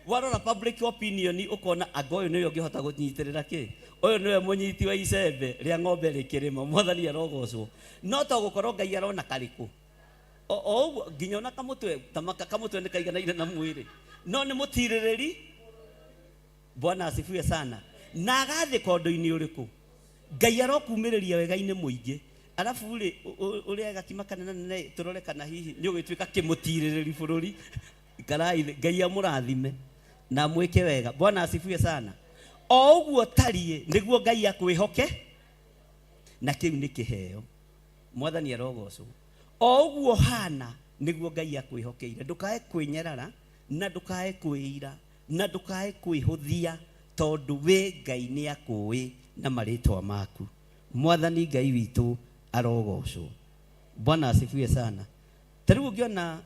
Warora public opinion ũkona anga ũyũ nĩwe ũngĩhota kũnyitĩrĩra kĩ. Ũyũ nĩwe mũnyiti wa icembe rĩa ng'ombe rĩkĩrĩma. Mwathani arogocwo. No to gũkorwo Ngai arona karĩkũ. O ũguo nginya ona kamũtwe, ta maka kamũtwe nĩ kaiganaine na mwĩrĩ. No nĩ mũtirĩrĩri. Bwana asifiwe sana. Na agathĩka ũndũ-inĩ ũrĩkũ? Ngai arokumĩrĩria wega-inĩ mũingĩ. Arabu rĩ, ũrĩa gakima kanene nene tũrore kana hihi nĩ ũgĩtuĩka kĩmũtirĩrĩri bũrũri. Ikarai thĩ, Ngai amũrathime na amwĩke wega. Bwana asifiwe sana. O ũguo tariĩ nĩguo Ngai akwĩhoke, na kĩu nĩ kĩheo. Mwathani arogocwo. O ũguo hana nĩguo Ngai akwĩhokeire. Ndũkae kwĩnyarara na ndũkae kwĩira na ndũkae kwĩhũthia, tondũ we Ngai nĩ akũĩ na marĩtwa maku. Mwathani Ngai witũ arogocwo. Bwana asifiwe sana. Ta rĩu ũngĩona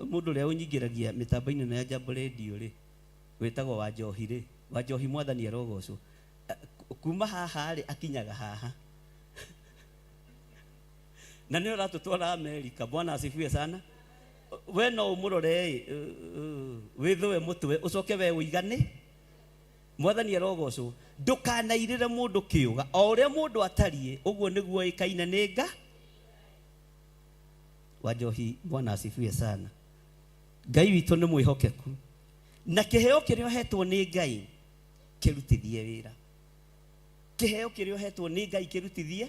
mũndũ ũrĩa ũnyingĩragia mĩtambo-inĩ ĩno ya Jambo Radio rĩ, wĩtagwo Wanjohi rĩ, Wanjohi Mwathani arogocwo. Kuma haha rĩ, akinyaga haha. Na nĩ ũratũtwara Amerika. Bwana asifiwe sana. We no ũmũrore ĩ, wĩthũe mũtwe, ũcoke we ũigane. Mwathani arogocwo. Ndũkanairĩre mũndũ kĩũga. O ũrĩa mũndũ atariĩ, ũguo nĩguo ĩkaine nĩ nga. Wanjohi, Bwana asifiwe sana. Ngai witũ nĩ mwĩhokeku. Na kĩheo kĩrĩa ũhetwo nĩ Ngai, kĩrutithie wĩra. Kĩheo kĩrĩa ũhetwo nĩ Ngai kĩrutithie.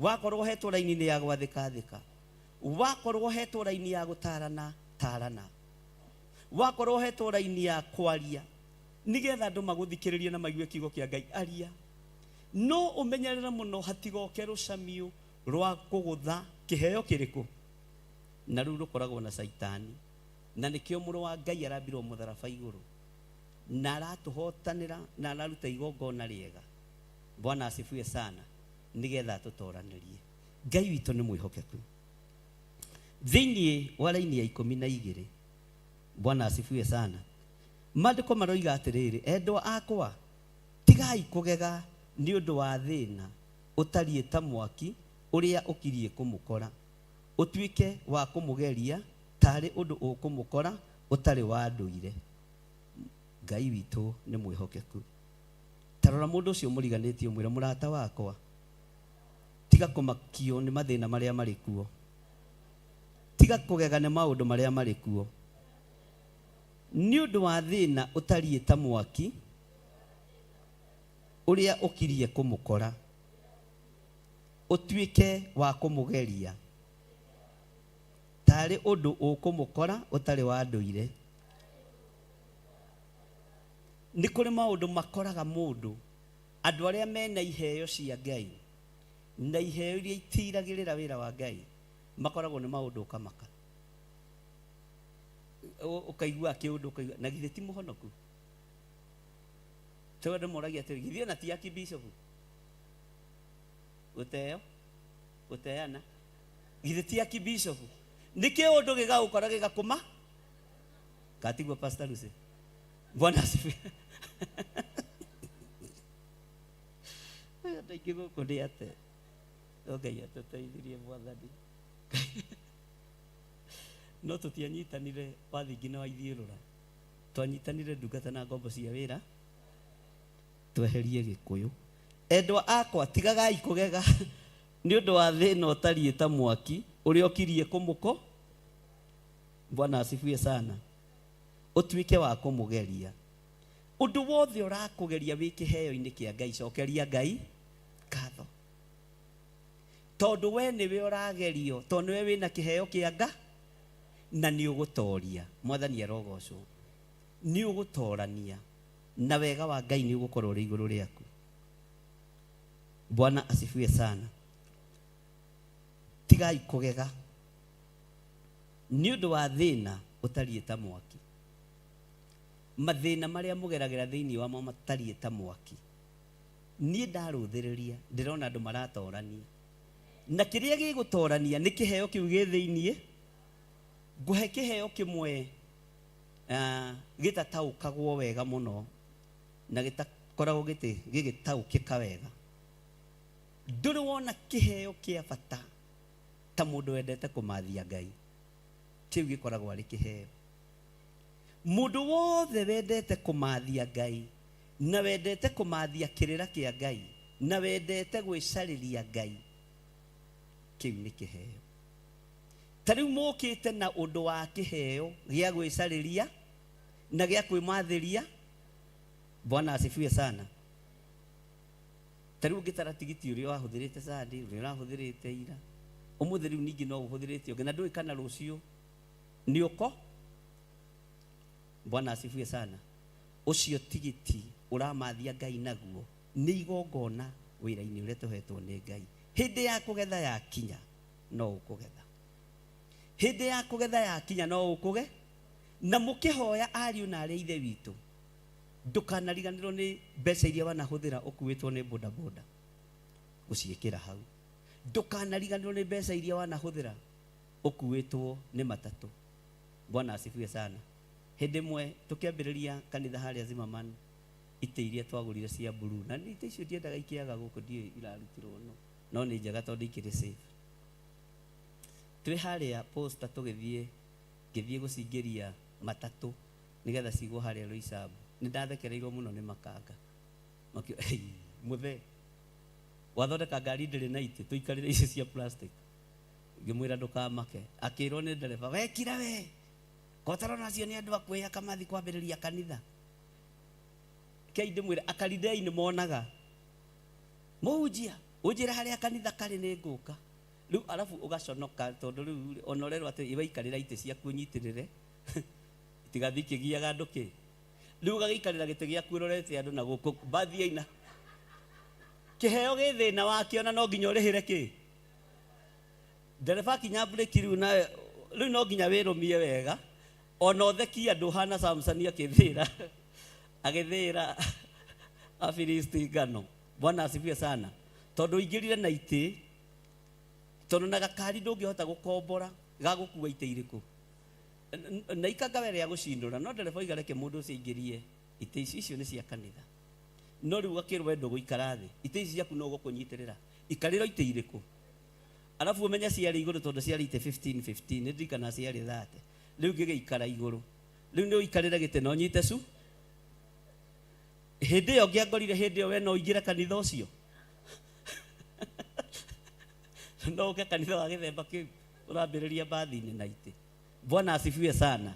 Wakorwo ũhetwo raini-inĩ ya gwathĩka thĩka. Wakorwo ũhetwo raini ya gũtarana tarana. Wakorwo ũhetwo raini ya kwaria nigetha andũ magũthikĩrĩrie na maigue kiugo kĩa Ngai, aria. No ũmenyerere mũno hatigoke rũcamiũ rwa kũgũtha kĩheo kĩrĩkũ, na rĩu rũkoragwo na Caitani, na nĩkĩo mũrũ wa Ngai arambirwo mũtharaba igũrũ na aratũhotanĩra na araruta igongona rĩega. Bwana asifiwe sana. Nigetha atũtoranĩrie. Ngai witũ nĩ mwĩhokeku. Thĩinĩ wa raini ya 12, Bwana asifiwe sana, maandĩko maroiga atĩrĩrĩ, endwa akwa, tigai kũgega nĩ ũndũ wa thĩna ũtariĩ ta mwaki ũrĩa ũkiriĩ kũmũkora, ũtuĩke wa kũmũgeria tarĩ ũndũ ũkũmũkora ũtarĩ wa ndũire. Ngai witũ nĩ mwĩhokeku. Ta rora mũndũ ũcio mũriganĩtie ũmwĩre, mũrata wakwa, tiga kũmakio nĩ mathĩna marĩa marĩ kuo, tiga kũgega nĩ maũndũ marĩa marĩ kuo, nĩ ũndũ wa thĩna ũtariĩ ta mwaki ũrĩa ũkirie kũmũkora, ũtuĩke wa kũmũgeria tarĩ ũndũ ũkũmũkora ũtarĩ wa ndũire. Nĩ kũrĩ maũndũ makoraga mũndũ, andũ arĩa mena iheo cia Ngai na iheo iria itiragĩrĩra wĩra wa Ngai makoragwo nĩ maũndũ ũkamaka, ũkaigua kĩũndũ, ũkaigua na githĩ ti mũhonoku. Tondũ andũ moragia atĩrĩ, githĩ ona ti archbishop gũteo gũteana, githĩ ti archbishop? Nĩ kĩũndũ gĩgagũkora gĩgakũma katigwo. Pastor Lucy, Bwana asifiwe. Andũ aingĩ gũkũ nĩ ate no Ngai atũteithirie Mwathani. No tũtianyitanire wathingi na waithiũrũra, twanyitanire ndungata na ngombo cia wĩra, tweherie Gĩkũyũ. Endwa akwa, tigagai kũgega nĩ ũndũ wa thĩna ũtariĩ ta mwaki ũrĩa ũkirie kũmũko. Bwana asifiwe sana. Ũtuĩke wa kũmũgeria. Ũndũ wothe ũrakũgeria wĩ kĩheo-inĩ kĩa Ngai, cokeria Ngai ngatho, tondũ we nĩwe ũragerio, tondũ nĩwe wĩna kĩheo kĩa nga na nĩ ũgũtoria. Mwathani arogocwo. Nĩ ũgũtorania na wega wa Ngai nĩ ũgũkorwo ũrĩ igũrũ rĩaku. Bwana asifiwe sana. Tigai kũgega nĩ ũndũ wa thĩna ũtariĩ ta mwaki. Mathĩna marĩa mũgeragĩra thĩinĩ wamo matariĩ ta mwaki. Niĩ ndarũthĩrĩria ndĩrona andũ maratorania, na kĩrĩa gĩgũtorania nĩ kĩheo kĩu gĩ thĩiniĩ. Ngũhe kĩheo kĩmwe gĩtataũkagwo wega mũno na gĩtakoragwo gĩgĩtaũkĩka wega. Ndũrĩ wona kĩheo kĩa bata ta mũndũ wendete kũmathia Ngai. Kĩu gĩkoragwo arĩ kĩheo. Mũndũ wothe wendete kũmathia Ngai na wendete kũmathia kĩrĩra kĩa Ngai na wendete gwĩcarĩria Ngai, kĩu nĩ kĩheo. Ta rĩu mũkĩte na ũndũ wa kĩheo gĩa gwĩcarĩria na gĩa kwĩmathĩria. Bwana asifiwe sana. Ta rĩu ũngĩtara tigiti ũrĩa wahũthĩrĩte Sunday, ũrĩa ũrahũthĩrĩte ira, ũmũthĩ rĩu ningĩ no ũhũthĩrĩte ũngĩ, na ndũĩ kana rũciũ nĩ ũko. Bwana asifiwe sana. Ũcio tigiti ũramathia Ngai naguo nĩ igongona wĩra-inĩ ũrĩa tũhetwo nĩ Ngai. Hĩndĩ ya kũgetha yakinya no ũkũgetha, hĩndĩ ya kũgetha yakinya no ũkũge. Na mũkĩhoya, ariũ na arĩa ithe witũ, ndũkanariganĩrwo nĩ mbeca iria wanahũthĩra ũkuĩtwo nĩ bodaboda gũciĩkĩra hau. Ndũkanariganĩrwo nĩ mbeca iria wanahũthĩra ũkuĩtwo nĩ matatũ. Bwana asifiwe sana. Hĩndĩ ĩmwe tũkĩambĩrĩria kanitha harĩa Zimmerman, itĩ iria twagũrire cia blue, na itĩ icio ndiendaga ikĩaga gũkũ, ndiũĩ irarutirwo no no nĩ njega tondũ ikĩrĩ safe. Twĩ harĩa Posta tũgĩthiĩ, ngĩthiĩ gũcingĩria matatũ nĩgetha cigwo harĩa Roysambu, nĩ ndathekereirwo mũno nĩ makanga. Makiuga, "Ei, mũthee wathondeka ngari ndĩrĩ na itĩ, tũikarĩre icio cia plastic." Ngĩmwĩra ndũkamake. Akĩrwo nĩ ndereba, wekira we kotarona acio nĩ andũ a kwĩhaka mathi kwambĩrĩria kanitha. Kei ndĩmwĩre, akaridei nĩ monaga mũhunjia. Ũnjĩre harĩa kanitha karĩ nĩ ngũka. Rĩu arabu ũgaconoka tondũ rĩu ona ũrerwo atĩ waikarĩra itĩ ciaku ũnyitĩrĩre itigathiĩ ikĩgiaga andũ kĩ. Rĩu ũgagĩikarĩra gĩtĩ gĩaku ũrorete andũ na gũkũ mbathi yaina. Kĩheo gĩ thĩna wakĩo na no nginya ũrĩhĩre kĩ. Ndereba akinya mburĩki rĩu nawe rĩu no nginya wĩrũmie wega ona ũthekie andũ ũhana Samsoni akĩthĩra agĩthĩra Afilisti ngano. Bwana asifiwe sana. Tondũ ũingĩrire na itĩ tondũ na gakari ndũngĩhota gũkombora gagũkua itĩ irĩkũ na ikanga rĩa gũcindũra no ndereba oiga reke mũndũ ũcio aingĩrie itĩ ici icio nĩ cia kanitha no rĩu ũgakĩrwo we ndũgũikara thĩ itĩ ici ciaku no ũgũkũnyitĩrĩra ikarĩra itĩ irĩkũ arabu ũmenye ciarĩ igũrũ tondũ ciarĩ itĩ 15 15 nĩ ndirikana ciarĩ 30 rĩu ngĩgĩikara igũrũ rĩu nĩ ũikarĩre gĩtĩ na ũnyite cu hĩndĩ ĩyo ngĩangorire hĩndĩ ĩyo we no ũingĩre kanitha ũcio no ũke kanitha wa gĩthemba kĩu ũrambĩrĩria mbathi-inĩ na itĩ Bwana asifiwe sana.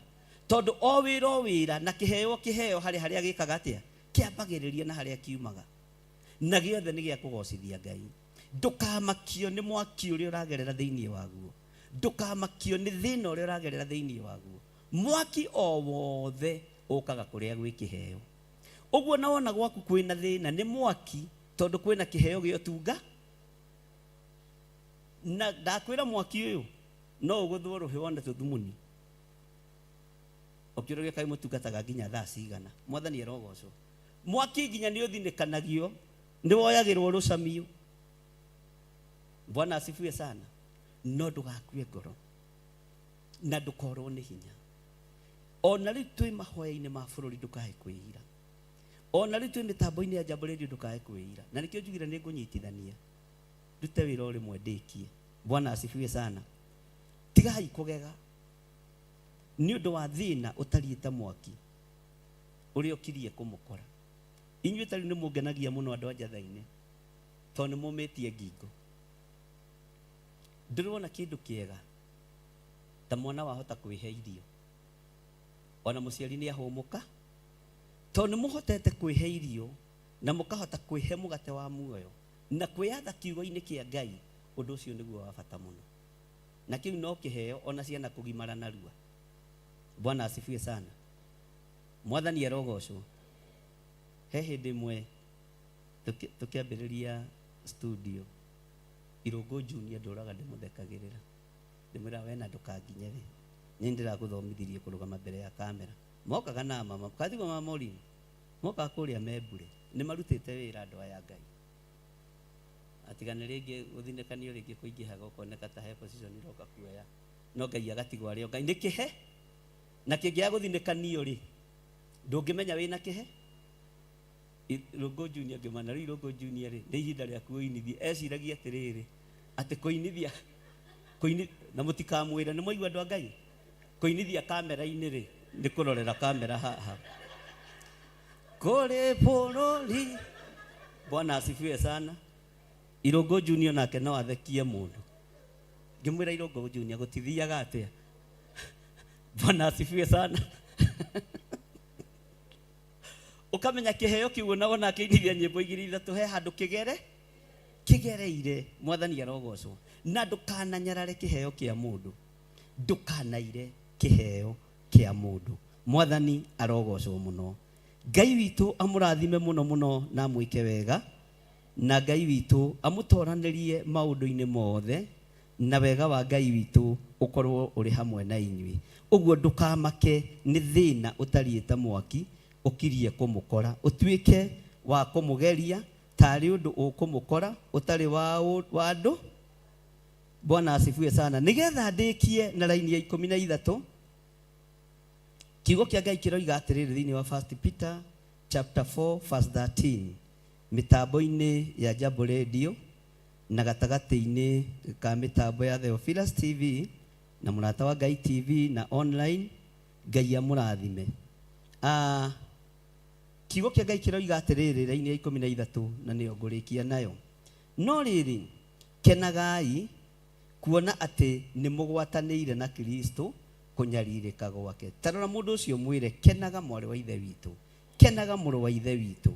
Tondũ o wĩra o wĩra na kĩheo kĩheo harĩ harĩa gĩkaga atĩa kĩambagĩrĩria na harĩa kiumaga na gĩothe nĩ gĩa kũgocithia Ngai. Ndũkamakio nĩ mwaki ũrĩa ũragerera thĩinĩ waguo, ndũkamakio nĩ thĩna ũrĩa ũragerera thĩinĩ waguo. Mwaki o wothe ũkaga kũrĩa gwĩ kĩheo. Ũguo na wona gwaku kwĩna thĩna nĩ mwaki tondũ kwĩna kĩheo gĩa ũtunga. Na ndakwĩra mwaki ũyũ no ũgũthwo rũhĩ wone tũthumuni ũkĩũrĩria kaĩ mũtungataga nginya thaa cigana. Mwathani arogocwo. Mwaki nginya nĩ ũthinĩkanagio, nĩ woyagĩrwo rũcamio. Bwana asifiwe sana. No ndũgakue ngoro na ndũkorwo nĩ hinya. Ona rĩu twĩ mahoya-inĩ ma bũrũri ndũkae kwĩira. Ona rĩu twĩ mĩtambo-inĩ ya Jambo Radio ndũkae kwĩira. Na nĩkĩo njugire nĩ ngũnyitithania ndute wĩra o rĩmwe ndĩkie. Bwana asifiwe sana. Tigai kũgega nĩ ũndũ wa thĩna ũtariĩ ta mwaki ũrĩa ũkirie kũmũkora. Inyuĩ ta rĩu nĩ mũngenagia mũno andũ a njatha-inĩ tondũ nĩ mũmĩtie ngingo. Ndĩrona kĩndũ kĩega ta mwana wahota kwĩhe irio ona mũciari nĩ ahũmũka tondũ nĩ mũhotete kwĩhe irio na mũkahota kwĩhe mũgate wa muoyo na kwĩyatha kiugo-inĩ kĩa Ngai. Ũndũ ũcio nĩguo wa bata mũno na kĩu no kĩheo ona ciana kũgimara narua. Bwana asifiwe sana. Mwathani arogocwo. He hĩndĩ ĩmwe tũkĩambĩrĩria studio Irũngũ Junior ndũraga ndĩmũthekagĩrĩra ndĩmwĩraga we na ndũkanginye thĩ nĩ ndĩragũthomithirie kũrũgama mbere ya kamera. Mokaga na mama katigwo mama Maureen mokaga kũrĩa Membure nĩ marutĩte wĩra andũ aya Ngai atigane rĩngĩ gũthinĩkanio rĩngĩ kũingĩhaga ũkoneka ta he position iroka kuoya no Ngai agatigwo arĩ o Ngai nĩ kĩhe na kĩngĩaga gũthinĩkanio rĩ ndũngĩmenya wĩna kĩhe. Irũngũ Junior ngĩmana rĩu Irũngũ Junior rĩ nĩ ihinda rĩaku ũinithie. Eciragia atĩrĩrĩ atĩ kũinithia kũini na mũtikamwĩre nĩ mwaigua andũ a Ngai kũinithia kamera-inĩ rĩ nĩ kũrorera kamera haha kũrĩ bũrũri. Bwana asifiwe sana. Irũngũ Junior nake no athekie mũndũ. Ngĩmwĩra Irũngũ Junior gũtithiaga atĩa. Bwana asifiwe sana. Ũkamenya kĩheo kĩu ona wona akĩinithia nyĩmbo igĩrĩ ithatũ he handũ kĩgere kĩgereire. Mwathani arogocwo. Na ndũkananyarare kĩheo kĩa mũndũ, ndũkanaire kĩheo kĩa mũndũ. Mwathani arogocwo mũno. Ngai witũ amũrathime mũno mũno na amwĩke wega, na Ngai witũ amũtoranĩrie maũndũ-inĩ mothe, na wega wa Ngai witũ ũkorwo ũrĩ hamwe na inyuĩ. Ũguo ndũkamake nĩ thĩna ũtariĩ ta mwaki ũkirie kũmũkora, ũtuĩke wa kũmũgeria tarĩ ũndũ ũkũmũkora ũtarĩ wa andũ. Bwana asifiwe sana. Nĩgetha ndĩkie na raini ya 13, kiugo kĩa Ngai kĩroiga atĩrĩrĩ thĩinĩ wa 1 Peter chapter 4 verse 13, mĩtambo-inĩ ya Jambo Radio na gatagatĩ-inĩ ka mĩtambo ya Theophilus TV na Mũrata wa Ngai TV na online. Ngai amũrathime. Kiugo kĩa Ngai kĩroiga atĩrĩrĩ raini ya 13, na nĩyo ngũrĩkia nayo. No rĩrĩ, kenagai kuona atĩ nĩ mũgwatanĩire na Kristo kũnyarirĩka gwake. Ta rora mũndũ ũcio mwĩre, kenaga mwarĩ wa ithe witũ, kenaga mũrũ wa ithe witũ,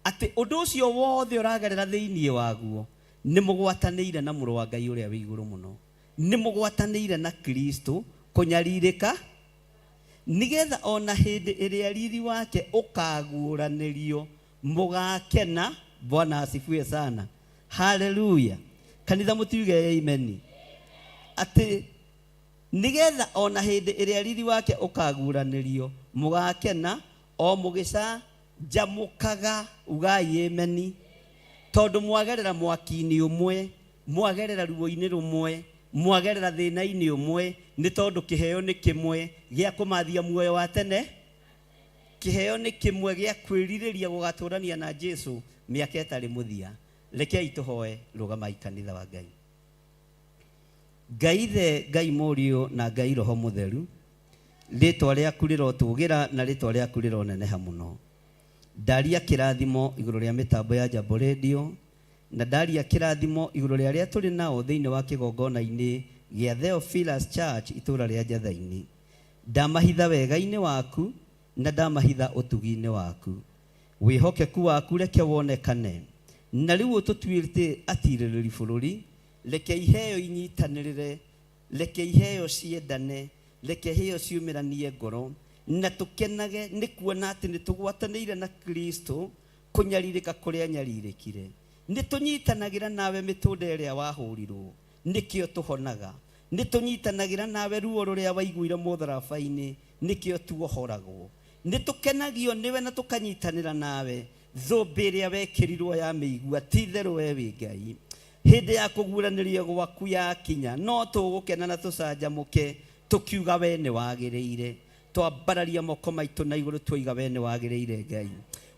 atĩ ũndũ ũcio wothe ũragerera thĩinĩ waguo Nĩ mũgwatanĩire na Mũrũ wa Ngai ũrĩa wĩ igũrũ mũno. Nĩ mũgwatanĩire na Kristo kũnyarirĩka, nĩgetha o na hĩndĩ ĩrĩa riri wake ũkaguũranĩrio mũgakena. Bwana asifiwe sana. Haleluya. Kanitha mũtiuge amen. Atĩ nĩgetha o na hĩndĩ ĩrĩa riri wake ũkaguũranĩrio mũgakena o mũgĩcanjamũkaga. Ugai ameni. Tondũ mwagerera mwaki-inĩ ũmwe, mwagerera ruo-inĩ rũmwe, mwagerera thĩna-inĩ ũmwe, nĩ tondũ kĩheo nĩ kĩmwe gĩa kũmathia muoyo wa tene. Kĩheo nĩ kĩmwe gĩa kwĩrirĩria gũgatũrania na Jesu mĩaka ĩtarĩ mũthia. Rekei tũhoe. Rũgamai kanitha wa Ngai. Ngai Ithe, Ngai Mũriũ na Ngai Roho Mũtheru, rĩtwa rĩaku rĩrotũgĩra na rĩtwa rĩaku rĩroneneha mũno. Ndaria kĩrathimo igũrũ rĩa mĩtambo ya Jambo Radio, na ndaria kĩrathimo igũrũ rĩa arĩa tũrĩ nao thĩinĩ wa kĩgongona-inĩ gĩa Theophilus Church itũũra rĩa Njatha-inĩ. Ndamahitha wega-inĩ waku na ndamahitha ũtugi-inĩ waku. Wĩhokeku waku reke wonekane. Na rĩu ũtũtuĩte atirĩrĩri bũrũri, reke iheo inyitanĩrĩre, reke iheo ciendane, reke iheo ciumĩranie ngoro, na tũkenage nĩ kuona atĩ nĩ tũgwatanĩire na Kristo kũnyarirĩka kũrĩa anyarirĩkire. Nĩ tũnyitanagĩra nawe mĩtũnda ĩrĩa wahũrirwo, nĩkĩo tũhonaga. Nĩ tũnyitanagĩra nawe ruo rũrĩa waiguire mũtharaba-inĩ, nĩkĩo tuohoragwo. Nĩ tũkenagio nĩwe na tũkanyitanĩra nawe thũmbĩ ĩrĩa wekĩrirwo ya mĩigua, ti itherũ we wĩ Ngai. Hĩndĩ ya kũguũranĩrio gwaku yakinya, no tũgũkena na tũcanjamũke tũkiuga we nĩ wagĩrĩire. Twambararia moko maitũ na igũrũ tuoiga we nĩ wagĩrĩire Ngai.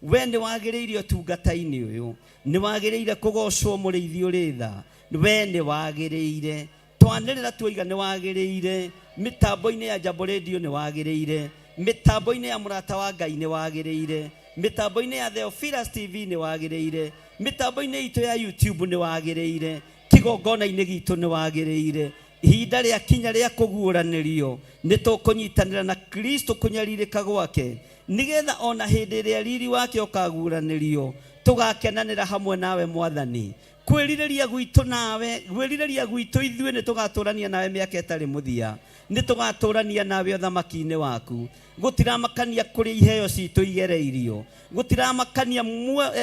We nĩ wagĩrĩire ũtungata-inĩ ũyũ. Nĩ wagĩrĩire kũgocwo mũrĩithi ũrĩ tha. We nĩ wagĩrĩire. Twanĩrĩra tuoiga nĩ wagĩrĩire. Mĩtambo-inĩ ya Jambo Radio nĩ wagĩrĩire. Mĩtambo-inĩ ya Mũrata wa Ngai nĩ wagĩrĩire. Mĩtambo-inĩ ya Theophilus TV nĩ wagĩrĩire. Mĩtambo-inĩ itũ ya YouTube nĩ wagĩrĩire. Kĩgongona-inĩ gitũ nĩ wagĩrĩire. Ihinda rĩa kinya rĩa kũguũranĩrio, nĩ tũkũnyitanĩra na Kristo kũnyarirĩka gwake, nĩgetha o na hĩndĩ ĩrĩa riri wake ũkaguũranĩrio, tũgakenanĩra hamwe nawe Mwathani. Kwĩrirĩria gwitũ nawe, gwĩrirĩria gwitũ ithuĩ nĩ tũgatũrania nawe mĩaka ĩtarĩ mũthia. Nĩ tũgatũrania nawe ũthamaki-inĩ waku. Gũtiramakania kũrĩa iheo citũ igereirio, gũtiramakania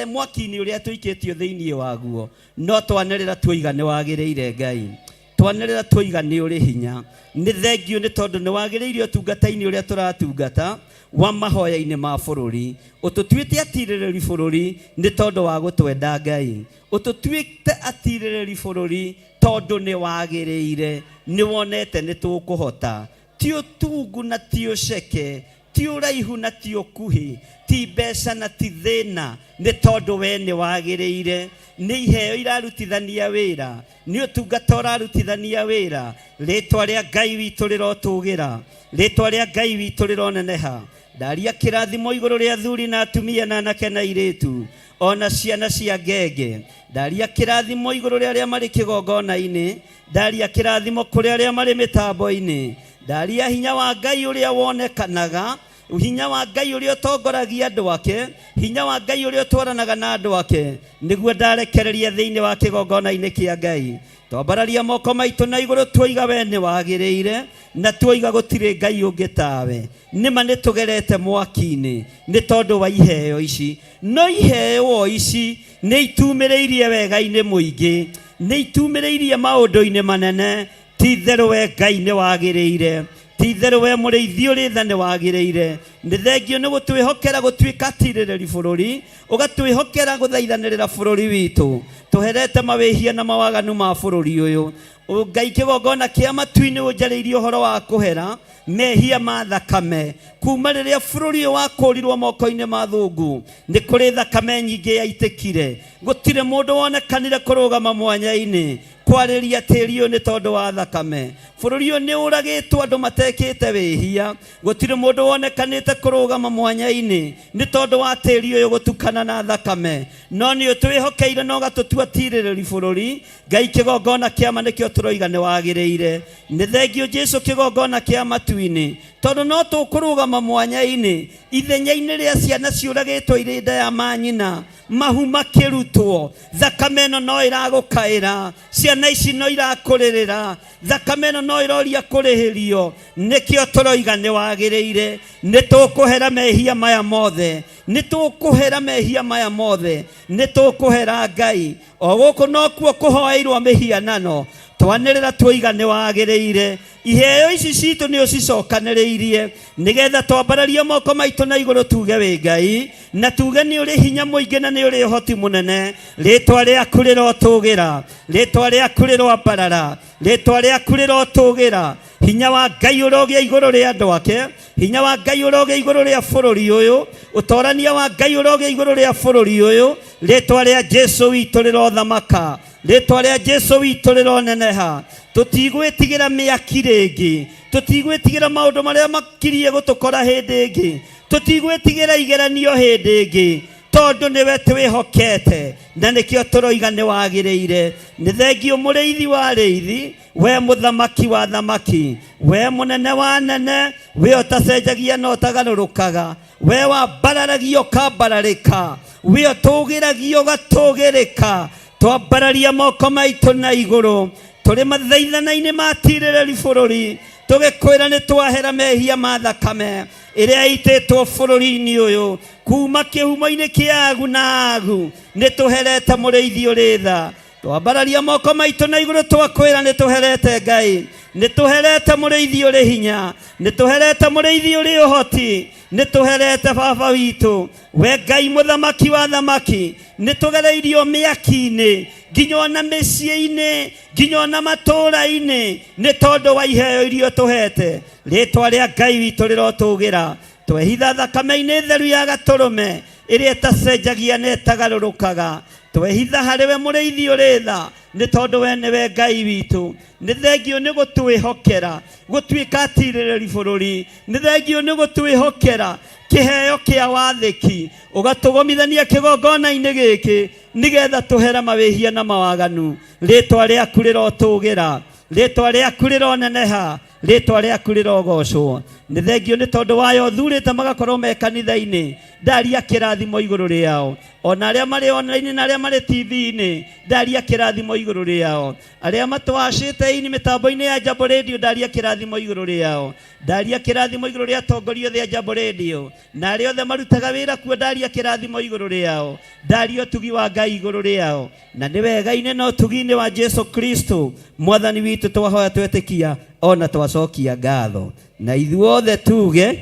mwaki-inĩ ũrĩa tũikĩtio thĩinĩ waguo, no twanĩrĩra tuoiga nĩ wagĩrĩire Ngai. Twanĩrĩra tuoiga nĩ ũrĩ hinya. Nĩ thengiũ nĩ tondũ nĩ wagĩrĩire ũtungata-inĩ ũrĩa tũratungata wa mahoya-inĩ ma bũrũri. Ũtũtuĩte atirĩrĩri bũrũri nĩ tondũ wa gũtwenda Ngai. Ũtũtuĩte atirĩrĩri bũrũri tondũ nĩ wagĩrĩire. Nĩ wonete nĩ tũkũhota. Ti ũtungu na ti ũceke, ti ũraihu na ti ũkuhĩ, ti mbeca na ti thĩna, nĩ tondũ we nĩ wagĩrĩire. Nĩ iheo irarutithania wĩra, nĩ ũtungata ũrarutithania wĩra. Rĩtwa rĩa Ngai witũ rĩrotũgĩra, rĩtwa rĩa Ngai witũ rĩroneneha. Ndaria kĩrathimo igũrũ rĩa athuri na atumia na anake na airĩtu, o na ciana cia ngenge. Ndaria kĩrathimo igũrũ rĩa arĩa marĩ kĩgongona-inĩ. Ndaria kĩrathimo kũrĩ arĩa marĩ mĩtambo-inĩ. Ndaria hinya wa Ngai ũrĩa wonekanaga, hinya wa Ngai ũrĩa ũtongoragia andũ ake, hinya wa Ngai ũrĩa ũtwaranaga na andũ ake, nĩguo ndarekereria thĩinĩ wa kĩgongona-inĩ kĩa Ngai. Twambararia moko maitũ na igũrũ tuoiga we nĩ wagĩrĩire, na tuoiga gũtirĩ Ngai ũngĩ tawe. Nĩma nĩ tũgerete mwaki-inĩ nĩ tondũ wa iheo ici, no iheo ici nĩ itumĩrĩirie wega-inĩ mũingĩ, nĩ itumĩrĩirie maũndũ-inĩ manene. Ti itherũ we Ngai nĩ wagĩrĩire, ti itherũ we mũrĩithi ũrĩ tha nĩ wagĩrĩire. Nĩ thengio nĩ gũtwĩhokera gũtuĩka atirĩrĩri bũrũri, ũgatwĩhokera gũthaithanĩrĩra bũrũri witũ. Tũherete mawĩhia na mawaganu ma bũrũri ũyũ. Ngai kĩgongona kĩa matu-inĩ ũnjarĩirie ũhoro wa kũhera mehia ma thakame. Kuma rĩrĩa bũrũri ũyũ wakũrirwo moko-inĩ ma thũngũ, nĩ kũrĩ thakame nyingĩ yaitĩkire. Gũtirĩ mũndũ wonekanire kũrũgama mwanya-inĩ kwarĩria tĩri ũyũ nĩ tondũ wa thakame. Bũrũri ũyũ nĩ ũragĩtwo andũ matekĩte wĩhia. Gũtirĩ mũndũ wonekanĩte kũrũgama mwanya-inĩ nĩ tondũ wa tĩri ũyũ gũtukana na thakame. No nĩ ũtwĩhokeire na ũgatũtua tirĩrĩri bũrũri. Ngai kĩgongona kĩa ma nĩkĩo tũroiga nĩ wagĩrĩire. Nĩ thengio Jesu kĩgongona kĩa matu-inĩ. Tondũ no tũkũrũgama mwanya-inĩ ithenya-inĩ rĩa ciana ciũragĩtwo irĩ nda ya manyina, mahu makĩrutwo, thakame ĩno no ĩragũkaĩra, ciana ici no irakũrĩrĩra, thakame ĩno no ĩroria kũrĩhĩrio. Nĩkĩo tũroiga nĩ wagĩrĩire, nĩ tũkũhera mehia maya mothe, nĩ tũkũhera mehia maya mothe, nĩ tũkũhera Ngai. O gũkũ nokuo kũhoeirwo mĩhianano, twanĩrĩra tuoiga nĩ wagĩrĩire. Iheo ici citũ nĩ ũcicokanĩrĩirie nĩgetha twambararie moko maitũ na igũrũ tuge wĩ Ngai, na tuge nĩ ũrĩ hinya mũingĩ na nĩ ũrĩ ũhoti mũnene. Rĩtwa rĩaku rĩrotũgĩra, rĩtwa rĩaku rĩroambarara, rĩtwa rĩaku rĩrotũgĩra. Hinya wa Ngai ũrogĩa igũrũ rĩa andũ ake, hinya wa Ngai ũrogĩa igũrũ rĩa bũrũri ũyũ, ũtorania wa Ngai ũrogĩa igũrũ rĩa bũrũri ũyũ. Rĩtwa rĩa Jesu witũ rĩrothamaka, rĩtwa rĩa Jesu witũ rĩroneneha. Tũtigwĩtigĩra mĩaki rĩngĩ, tũtigwĩtigĩra maũndũ marĩa makirie gũtũkora hĩndĩ ĩngĩ, tũtigwĩtigĩra igeranio hĩndĩ ĩngĩ, tondũ nĩwe twĩhokete, na nĩkĩo tũroiga nĩ wagĩrĩire. Nĩ thengio mũrĩithi wa arĩithi, we mũthamaki wa thamaki, we mũnene wa nene, we ũtacenjagia na ũtagarũrũkaga, we wambararagia ũkambararĩka, we ũtũgĩragio ũgatũgĩrĩka. Twambararia moko maitũ na igũrũ tũrĩ mathaithana-inĩ ma tirĩrĩri bũrũri, tũgĩkwĩra nĩ twahera mehia ma thakame ĩrĩa ĩitĩtwo bũrũri-inĩ ũyũ kuma kĩhumo-inĩ kĩa agu na agu. Nĩ tũherete mũrĩithi ũrĩ tha. Twambararia moko maitũ na igũrũ twakwĩra nĩ tũherete Ngai, nĩ tũherete mũrĩithi ũrĩ hinya, nĩ tũherete mũrĩithi ũrĩ ũhoti, nĩ tũherete baba witũ, we Ngai mũthamaki wa thamaki. Nĩ tũgereirio mĩaki-inĩ, nginya ona mĩciĩ-inĩ, nginya ona matũũra-inĩ, nĩ tondũ wa iheo iria ũtũhete. Rĩtwa rĩa Ngai witũ rĩrotũgĩra. Twehitha thakame-inĩ theru ya gatũrũme ĩrĩa ĩtacenjagia na ĩtagarũrũkaga. Twehitha harĩ we mũrĩithi ũrĩ tha, nĩ tondũ we nĩwe Ngai witũ. Nĩ thengio nĩ gũtwĩhokera gũtuĩka atirĩrĩri bũrũri, nĩ thengio nĩ gũtwĩhokera kĩheo kĩa wathĩki, ũgatũgomithania kĩgongona-inĩ gĩkĩ nĩgetha tũhere mawĩhia na mawaganu. Rĩtwa rĩaku rĩrotũgĩra, rĩtwa rĩaku rĩroneneha, rĩtwa rĩaku rĩrogocwo. Nĩ thengio nĩ tondũ wayo ũthurĩte magakorwo me kanitha-inĩ, ndaria kĩrathimo igũrũ rĩao, ona arĩa marĩ online na arĩa marĩ TV-inĩ, ndaria kĩrathimo igũrũ rĩao, arĩa matwacĩte ini mĩtambo-inĩ ya Jambo Radio, ndaria kĩrathimo igũrũ rĩao, ndaria kĩrathimo igũrũ rĩa atongoria othe a Jambo Radio na arĩa othe marutaga wĩra kuo, ndaria kĩrathimo igũrũ rĩao, ndaria ũtugi wa Ngai igũrũ rĩao. Na nĩ wega-inĩ na ũtugi-inĩ wa Jesu Kristo mwathani witũ twahoya twetĩkia ona twacokia ngatho, na ithuothe tuge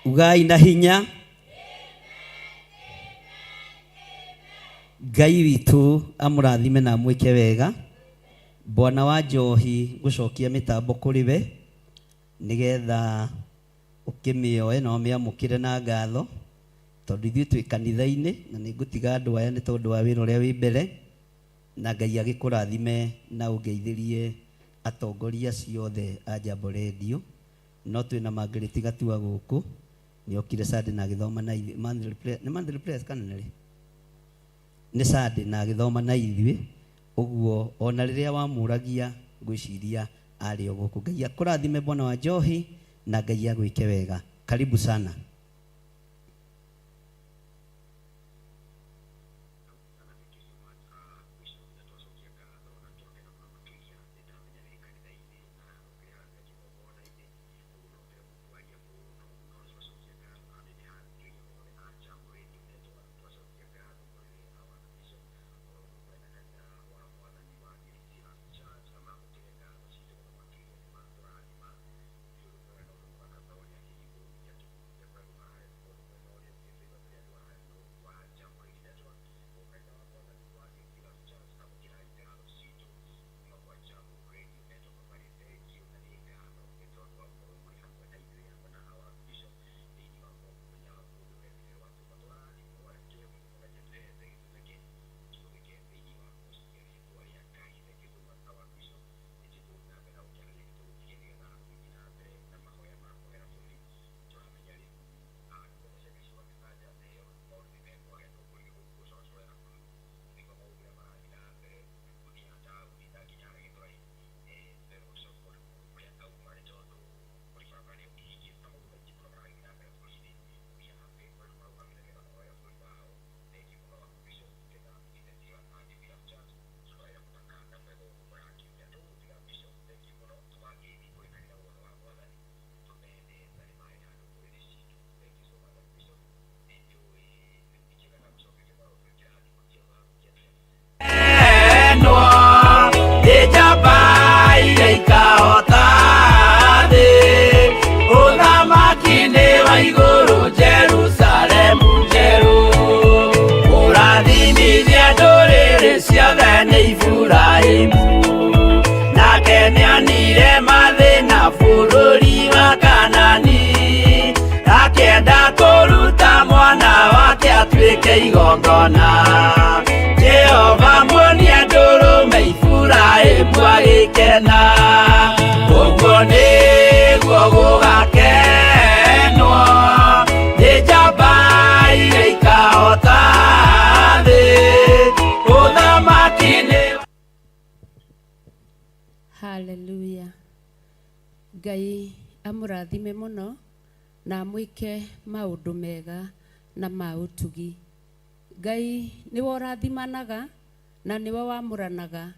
ugai na hinya Ngai witũ amũrathime na amwĩke wega. Bwana wa njohi ngũcokia mĩtambo kũrĩ we nĩgetha ũkĩmĩoe na ũmĩamũkĩre na ngatho, tondũ ithuĩ twĩ kanitha-inĩ na nĩ ngũtiga andũ aya nĩ tondũ wa wĩra ũrĩa wĩ mbere, na Ngai agĩkũrathime na ũngeithĩrie atongoria acio othe a Jambo Radio. No twĩna Margaret Gatua gũkũ, nĩ okire Sunday na agĩthoma na ithuĩ. Monthly prayer, nĩ monthly prayers kana nĩ rĩ? Nĩ Sunday na agĩthoma na ithuĩ, ũguo ona rĩrĩa wamũragia ngwĩciria arĩ o gũkũ. Ngai akũrathime bwana wa njohi na Ngai agwĩke wega. Karibu sana.
Arute igongona Jehova muonia ndũrũme Iburahĩmu agĩkena ũguo nĩguo gũgakenwo nĩ njamba iria ikahota thĩ ũthamaki nĩ
Haleluya. Ngai amũrathime mũno na amwĩke maũndũ mega na ma ũtugi. Ngai nĩwe ũrathimanaga na nĩwe wamũranaga,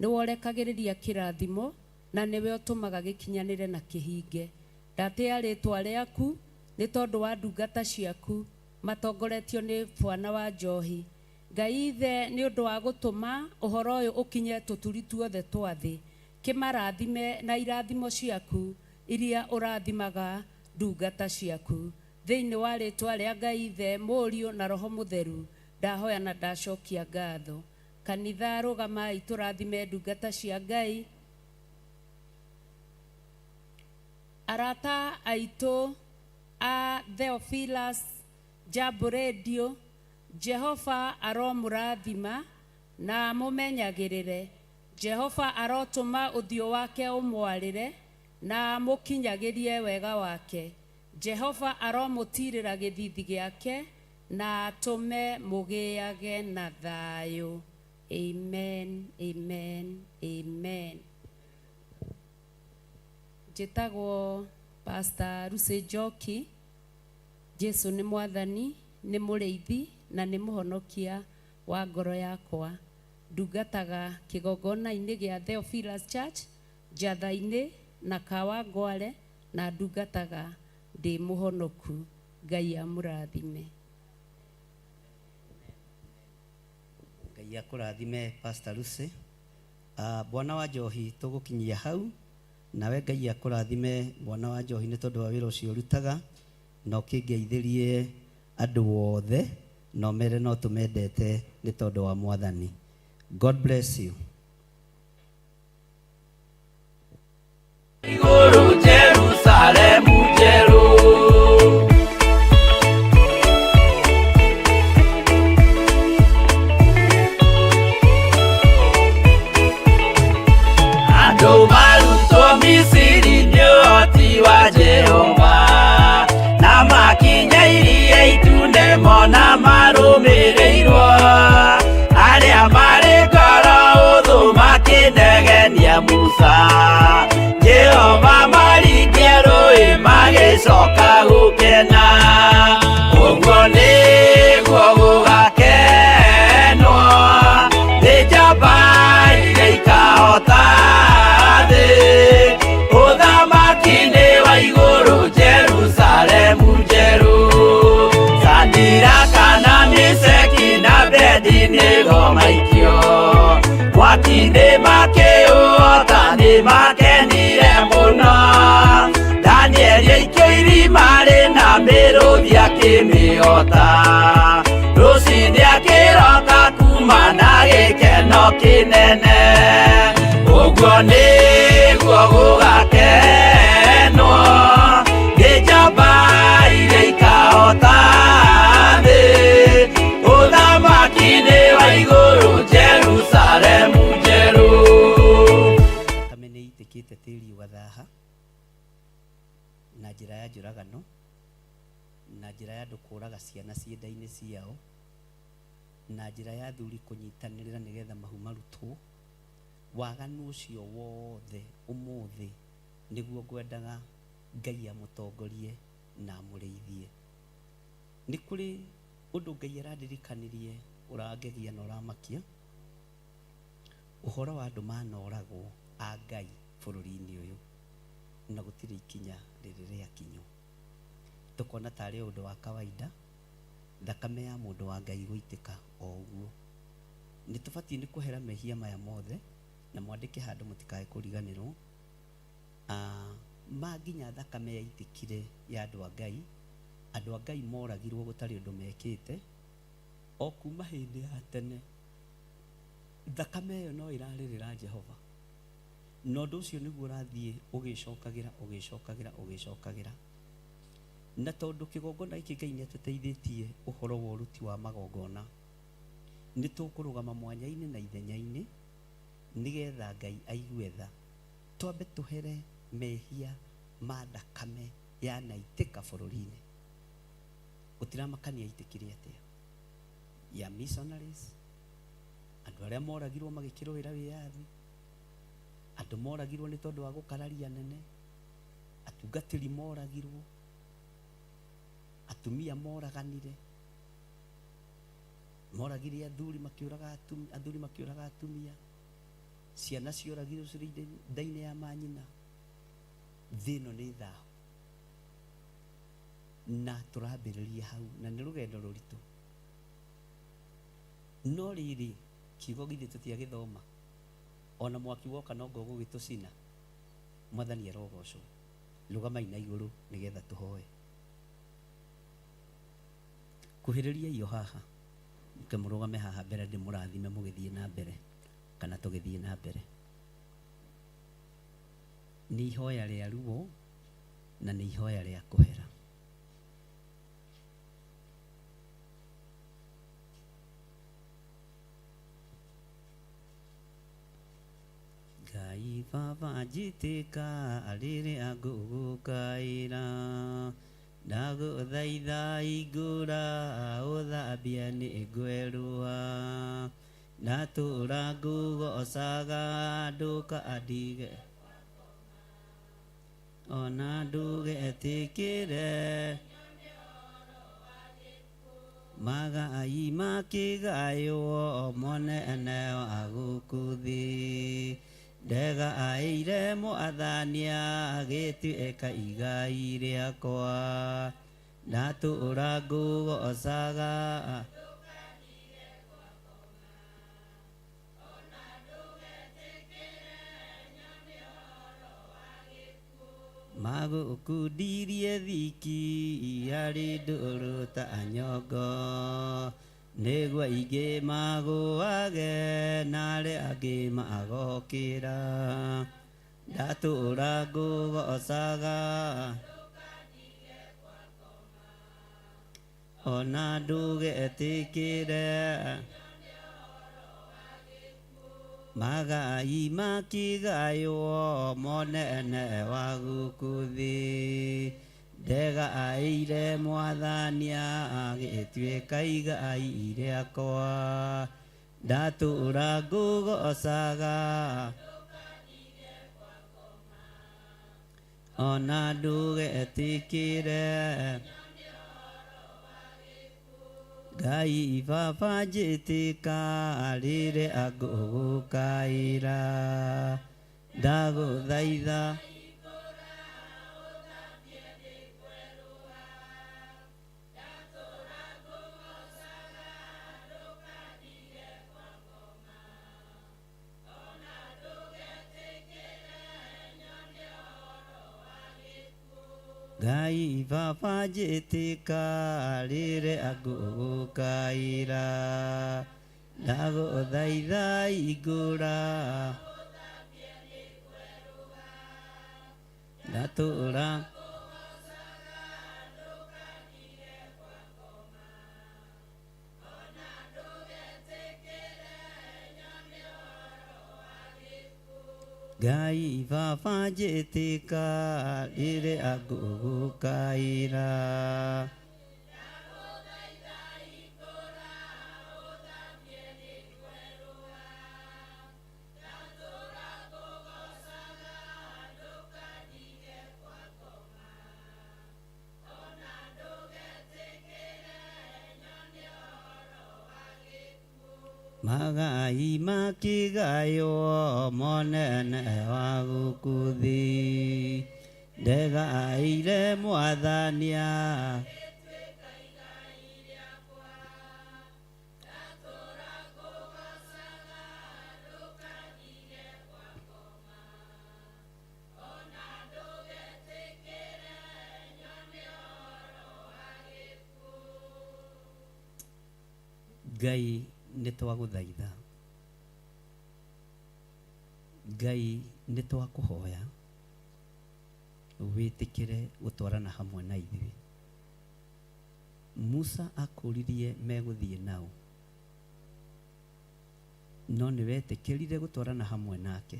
nĩwe ũrekagĩrĩria kĩrathimo na nĩwe ũtũmaga gĩkinyanĩre na kĩhinge. Ndatĩa rĩtwa rĩaku nĩ tondũ wa ndungata ciaku matongoretio nĩ bwana wa njohi. Ngai ithe nĩ ũndũ wa gũtũma ũhoro ũyũ ũkinye tũturi tuothe twa thĩ, kĩmarathime na irathimo ciaku iria ũrathimaga ndungata ciaku. Thĩinĩ wa rĩtwa rĩa Ngai ithe, Mũriũ na Roho Mũtheru, ndahoya na ndacokia ngatho. Kanitha rũgamai tũrathime ndungata cia Ngai. Arata aitũ a Theophilus Jambo Radio, Jehova aromũrathima na amũmenyagĩrĩre. Jehova arotũma ũthiũ wake ũmwarĩre na amũkinyagĩrie wega wake. Jehova aromũtirĩra gĩthithi gĩake na atũme mũgĩage na thayũ. Amen, amen, amen. Njĩtagwo Pastor Lucy Njoki. Jesu nĩ mwathani, nĩ mũrĩithi na nĩ mũhonokia wa ngoro yakwa. Ndungataga kĩgongona-inĩ gĩa Theophilus Church, Njatha-inĩ na Kawangware, na ndungataga ndĩ mũhonoku. Ngai amũrathime.
Ngai akũrathime Pastor Lucy. Bwana wa njohi tũgũkinyia hau, nawe Ngai akũrathime bwana wa njohi nĩ tondũ wa wĩra ũcio ũrutaga, na ũkĩngeithĩrie andũ othe na ũmere no tũmendete nĩ tondũ wa Mwathani. God bless you.
Igũrũ Jerusalemu njerũ. Andũ marutwo Misiri nĩ ũhoti wa Jehova, na makinya iria itune mona marũmĩrĩirwo. Arĩa marĩ ngoro ũthũ makĩnegenia Musa, Jehova maringia rũĩ magĩcoka gũkena. Ũguo nĩguo gũgakenwo nĩ njamba iria ikahota thĩ. Ũthamaki nĩ wa igũrũ Jerusalemu njerũ. Sadiraka na Meshaki na Abednego maikio mwaki-inĩ makĩũota nĩ makenire mũno. Danieli aikio irima rĩna mĩrũthi akĩmĩota, rũcinĩ akĩroka kuma na gĩkeno kĩnene. Ũguo nĩguo gũgakenwo nĩ njamba iria ikahota thĩ. Ũthamaki nĩ wa igũrũ Jerusalemu njerũ.
Thakame nĩ ĩitĩkĩte tĩri ũgathaha na njĩra ya njũragano, na njĩra ya andũ kũraga ciana ciĩ nda-inĩ ciao, na njĩra ya athuri kũnyitanĩrĩra nĩgetha mahu marutwo. Waganu ũcio wothe ũmũthĩ nĩguo ngwendaga Ngai amũtongorie na amũrĩithie. Nĩ kũrĩ ũndũ Ngai arandirikanirie ũrangegia na ũramakia, ũhoro wa andũ manoragwo a Ngai bũrũri-inĩ ũyũ na gũtirĩ ikinya rĩrĩ rĩakinywo. Tũkona tarĩ ũndũ wa kawaida thakame ya mũndũ wa Ngai gũitĩka o ũguo. Nĩ tũbatiĩ nĩ kũhera mehia maya mothe na mwandĩke handũ mũtikae kũriganĩrwo. Ma nginya thakame yaitĩkire ya andũ a Ngai, andũ a Ngai moragirwo gũtarĩ ũndũ mekĩte, o kuma hĩndĩ ya tene thakame ĩyo no ĩrarĩrĩra Jehova. Na ũndũ ũcio nĩguo ũrathiĩ ũgĩcokagĩra ũgĩcokagĩra ũgĩcokagĩra.
Na tondũ kĩgongona gĩkĩ Ngai nĩ atũteithĩtie ũhoro wa ũruti wa magongona, nĩ tũkũrũgama mwanya-inĩ na ithenya-inĩ nĩgetha Ngai aigue tha. Twambe tũhere mehia ma thakame yanaitĩka bũrũri-inĩ. Gũtiramakania yaitĩkire atĩa, ya missionaries, andũ arĩa moragirwo magĩkĩrũĩra wĩyathi, andũ moragirwo nĩ tondũ wa gũkararia anene, atungatĩri moragirwo, atumia moraganire, moragire athuri makĩũraga atumia, athuri makĩũraga atumia, ciana cioragirwo cirĩ nda-inĩ ya manyina. Thĩ ĩno nĩ thahu, na tũrambĩrĩria hau, na nĩ rũgendo rũritũ. No rĩrĩ, kiugo githĩ tũtiagĩthoma, ona mwaki woka no anga ũgũgĩtũcina. Mwathani arogocwo. Rũgamai na igũrũ nĩgetha tũhoe. Kuhĩrĩriai o haha, mũke mũrũgame haha mbere ndĩmũrathime mũgĩthiĩ na mbere kana tũgĩthiĩ na mbere. Nĩ ihoya rĩa ruo na nĩ ihoya rĩa kũhera. Ngai Baba njĩtĩka rĩrĩa ngũgũkaĩra, ndagũthaitha hingũra ũthambie nĩ ngwerũha, ndatũra ngũgocaga ndũkandige ona ndũgetĩkĩre magai makĩgaywo monene wa gũkũ thĩ, ndegaĩire Mwathani agĩtuĩka igai rĩakwa, ndatũra ngũgocaga magũkundirie thiki arĩ ndũrũ ta nyongo, nĩguo aingĩ magũage na arĩa angĩ magokĩra, ndatũra ngũgocaga ona ndũgetĩkĩre magai makĩgaywo monene wa gũkũ thĩ, ndegaĩire Mwathani agĩtuĩka igai rĩakwa, ndatũra ngũgocaga ona ndũgetĩkĩre Ngai Baba njĩtĩka rĩrĩa ngũgũkaĩra, ndagũthaitha Ngai Baba njĩtĩka rĩrĩa ngũgũkaĩra, ndagũthaitha hingũra ndatũra Ngai Baba njĩtĩka rĩrĩa ngũgũkaĩra, magai makĩgaywo monene wa gũkũ thĩ, ndegaĩire Mwathani Ngai nĩ twagũthaitha, Ngai nĩ twakũhoya wĩtĩkĩre gũtwarana hamwe na ithuĩ. Musa akũririe megũthiĩ naũ, no nĩ wetĩkĩrire gũtwarana hamwe nake.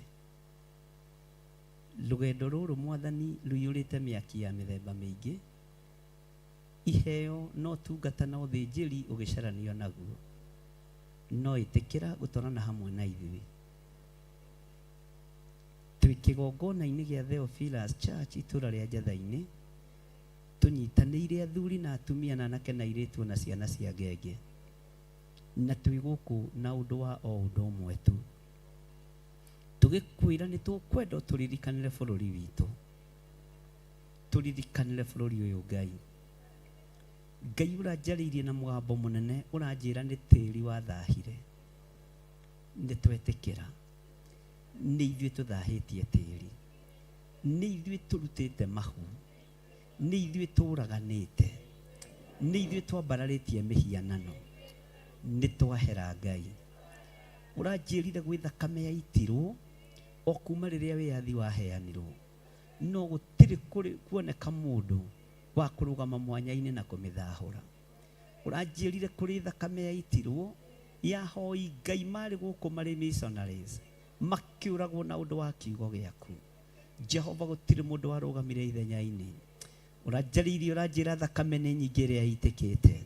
Rũgendo rũrũ Mwathani rũiyũrĩte mĩaki ya mĩthemba mĩingĩ, iheo na ũtungata na ũthĩnjĩri ũgĩcaranio naguo. No ĩtĩkĩra gũtwarana hamwe na ithuĩ. Twĩ kĩgongona-inĩ gĩa Theophilus Church itũra rĩa Njatha-inĩ, tũnyitanĩire athuri na atumia na anake na airĩtu ona ciana cia ngenge. Na twĩ gũkũ na ũndũ wa o ũndũ ũmwe tu. Tũgĩkwĩra nĩ tũkwenda ũtũririkanĩre bũrũri witũ. Tũririkanĩre bũrũri ũyũ Ngai. Ngai ũranjarĩirie na mũgambo mũnene ũranjĩra nĩ tĩri wathahire. Nĩ twetĩkĩra. Nĩ ithuĩ tũthahĩtie tĩri. Nĩ ithuĩ tũrutĩte mahu. Nĩ ithuĩ tũraganĩte. Nĩ ithuĩ twambararĩtie mĩhianano. Nĩ twahera Ngai. Ũranjĩrire gwĩ thakame yaitirwo o kuma rĩrĩa wĩyathi waheanirwo. No gũtirĩ kũrĩ kuoneka mũndũ wa kũrũgama mwanya-inĩ na kũmĩthahũra. Ũranjĩrire kũrĩ thakame yaitirwo ya ahoi Ngai marĩ gũkũ marĩ missionaries makĩũragwo na ũndũ wa kiugo gĩaku. Jehova gũtirĩ mũndũ warũgamire ithenya-inĩ. Ũranjarĩirie ũranjĩra thakame nĩ nyingĩ ĩrĩa ĩitĩkĩte.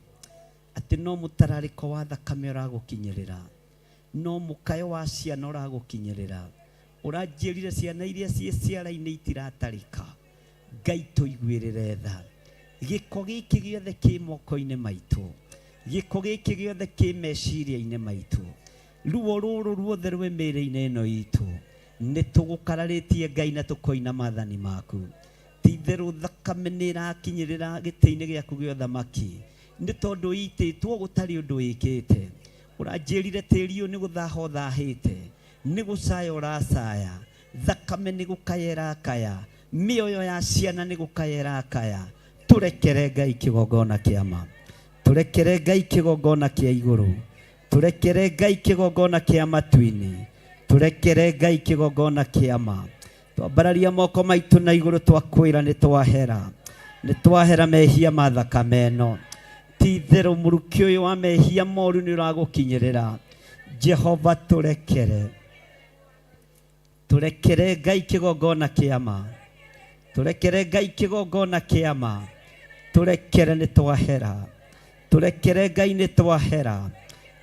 Atĩ no mũtararĩko wa thakame ũragũkinyĩrĩra. No mũkayo wa ciana ũragũkinyĩrĩra. Ũranjĩrire ciana iria ciĩ ciara-inĩ itiratarĩka. Ngai tũiguĩrĩre tha. Gĩko gĩkĩ gĩothe kĩ moko-inĩ maitũ. Gĩko gĩkĩ gĩothe kĩ meciria-inĩ maitũ. Ruo rũrũ ruothe rwĩ mĩĩrĩ-inĩ ĩno itũ. Nĩ tũgũkararĩtie Ngai na tũkoina maathani maku. Ti itherũ thakame nĩ ĩrakinyĩrĩra gĩtĩ-inĩ gĩaku gĩa ũthamaki. Nĩ tondũ ĩitĩtwo gũtarĩ ũndũ ĩkĩte. Ũranjĩrire tĩri ũyũ nĩ gũthaha ũthahĩte. Nĩ gũcaya ũracaya. Thakame nĩ gũkaya ĩrakaya. Mĩoyo ya ciana nĩ gũkaya ĩrakaya. Tũrekere Ngai kĩgongona kĩa ma. Tũrekere Ngai kĩgongona kĩa igũrũ. Tũrekere Ngai kĩgongona kĩa matu-inĩ. Tũrekere Ngai kĩgongona kĩa ma. Twambararia moko maitũ na igũrũ twakwĩra nĩ twahera. Nĩ twahera mehia ma thakame ĩno. Ti itherũ mũrukĩ ũyũ wa mehia moru nĩ ũragũkinyĩrĩra. Jehova tũrekere. Tũrekere Ngai kĩgongona kĩa ma. Tũrekere Ngai kĩgongona kĩa ma. Tũrekere nĩ twahera. Tũrekere Ngai nĩ twahera.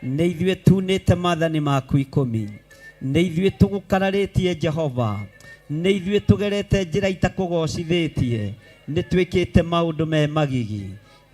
Nĩ ithuĩ tunĩte maathani maku ikũmi. Nĩ ithuĩ tũgũkararĩtie Jehova. Nĩ ithuĩ tũgerete njĩra itakũgocithĩtie. Nĩ twĩkĩte maũndũ me magigi.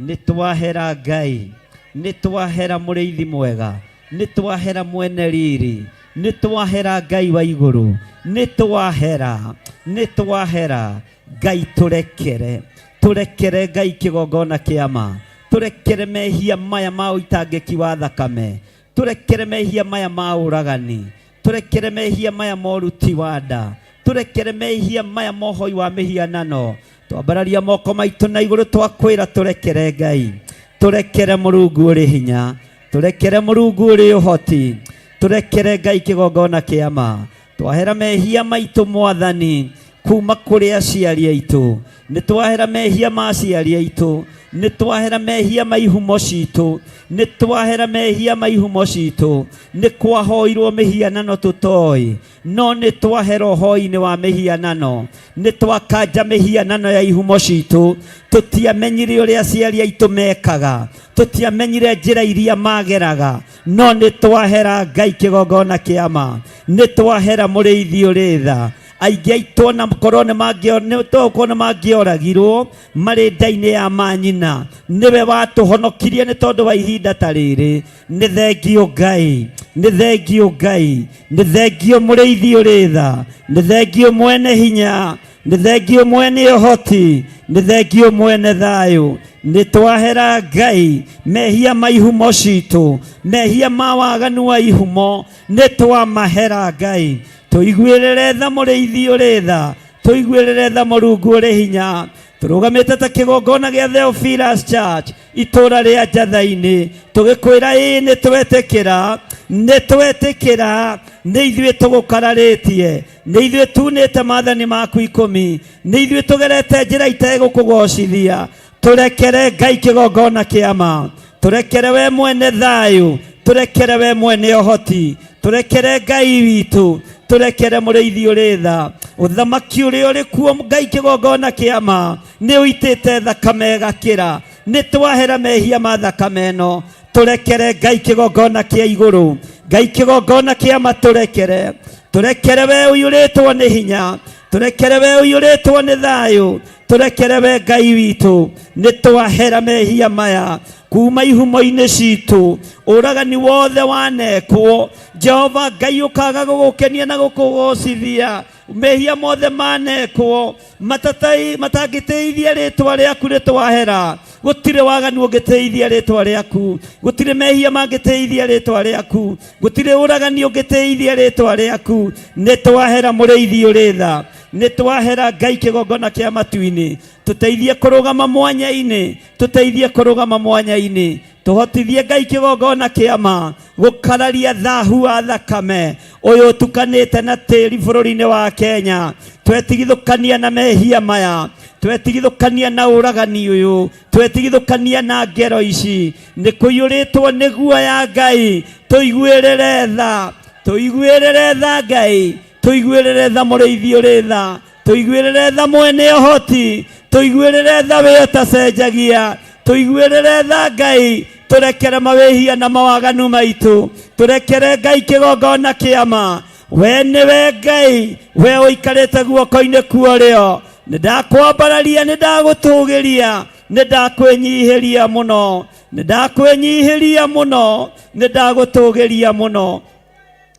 Nĩ twahera Ngai. Nĩ twahera mũrĩithi mwega. Nĩ twahera mwene riri. Nĩ twahera Ngai wa igũrũ. Nĩ twahera. Nĩ twahera. Ngai tũrekere. Tũrekere Ngai kĩgongona kĩa ma. Tũrekere mehia maya ma ũitangĩki wa thakame. Tũrekere mehia maya ma ũragani. Tũrekere mehia maya ma ũruti wa nda. Tũrekere mehia maya ma ũhoi wa mĩhianano. Twambararia moko maitũ na igũrũ twakwĩra tũrekere Ngai. Tũrekere Mũrungu ũrĩ hinya. Tũrekere Mũrungu ũrĩ ũhoti. Tũrekere Ngai kĩgongona kĩa ma. Twahera mehia maitũ Mwathani kuma kũrĩ aciari aitũ. Nĩ twahera mehia ma aciari aitũ. Nĩ twahera mehia ma ihumo citũ. Nĩ twahera mehia ma ihumo citũ. Nĩ kwahoirwo mĩhianano tũtoĩ. No nĩ twahera ũhoi-inĩ wa mĩhianano. Nĩ twakanja mĩhianano ya ihumo citũ. Tũtiamenyire ũrĩa aciari aitũ mekaga. Tũtiamenyire njĩra iria mageraga. No nĩ twahera Ngai kĩgongona kĩa ma. Nĩ twahera mũrĩithi ũrĩ tha. Aingĩ aitũ ona korwo nĩ mangĩoragirwo marĩ nda-inĩ ya manyina. Nĩwe watũhonokirie nĩ tondũ wa ihinda ta rĩrĩ. Nĩ thengio Ngai. Nĩ thengio Ngai. Nĩ thengio mũrĩithi ũrĩ tha. Nĩ thengio mwene hinya. Nĩ thengio mwene ũhoti. Nĩ thengio mwene thayũ. Nĩ twahera Ngai mehia ma ihumo citũ. Mehia ma waganu wa ihumo. Nĩ twamahera Ngai. Tũiguĩrĩre tha mũrĩithi ũrĩ tha. Tũiguĩrĩre tha Mũrungu ũrĩ hinya. Tũrũgamĩte ta kĩgongona gĩa Theophilus Church itũra rĩa Njatha-inĩ tũgĩkwĩra ĩĩ nĩ twetĩkĩra, nĩ twetĩkĩra, nĩ ithuĩ tũgũkararĩtie, nĩ ithuĩ tunĩte maathani maku ikũmi, nĩ ithuĩ tũgerete njĩra itegũkũgocithia.
Tũrekere Ngai kĩgongona kĩa ma, tũrekere we mwene thayũ, tũrekere we mwene ũhoti, tũrekere Ngai witũ, tũrekere mũrĩithi ũrĩ tha. Ũthamaki ũrĩa ũrĩ kuo Ngai kĩgongona kĩa ma nĩ ũitĩte thakame ĩgakĩra. Nĩ twahera mehia ma thakame ĩno. Tũrekere Ngai kĩgongona kĩa igũrũ, Ngai kĩgongona kĩa ma tũrekere. Tũrekere we ũiyũrĩtwo nĩ hinya, tũrekere we ũiyũrĩtwo nĩ thayũ, tũrekere we Ngai witũ. Nĩ twahera mehia maya kuma ihumo-inĩ citũ, ũragani wothe wanekwo Jehova Ngai ũkaga gũgũkenia na gũkũgocithia, mehia mothe manekwo matangĩtĩithia rĩtwa rĩaku nĩ twahera. Gũtirĩ waganu ũngĩtĩithia rĩtwa rĩaku, gũtirĩ mehia mangĩtĩithia rĩtwa rĩaku, gũtirĩ ũragani ũngĩtĩithia rĩtwa rĩaku. Nĩ twahera mũrĩithi ũrĩ tha, nĩ twahera Ngai kĩgongona kĩa matu-inĩ. Tũteithie kũrũgama mwanya-inĩ, tũteithie kũrũgama mwanya-inĩ, tũhotithie Ngai kĩgongona kĩa ma gũkararia thahu wa thakame ũyũ ũtukanĩte na tĩri bũrũri-inĩ wa Kenya. Twetigithũkania na mehia maya, twetigithũkania na ũragani ũyũ, twetigithũkania na ngero ici, nĩ kũiyũrĩtwo nĩ guoya Ngai. Tũiguĩrĩre tha, tũiguĩrĩre tha Ngai, tũiguĩrĩre tha mũrĩithi ũrĩ tha, tũiguĩrĩre tha mwene ũhoti, tũiguĩrĩre tha we ũtacenjagia, tũiguĩrĩre tha Ngai, tũrekere mawĩhia na mawaganu maitũ, tũrekere Ngai kĩgongona kĩa ma. We nĩwe Ngai, we ũikarĩte guoko-inĩ kwa ũrĩo. Nĩ ndakwambararia, nĩ ndagũtũgĩria, nĩ ndakwĩnyihĩria mũno, nĩ ndakwĩnyihĩria mũno, nĩ ndagũtũgĩria mũno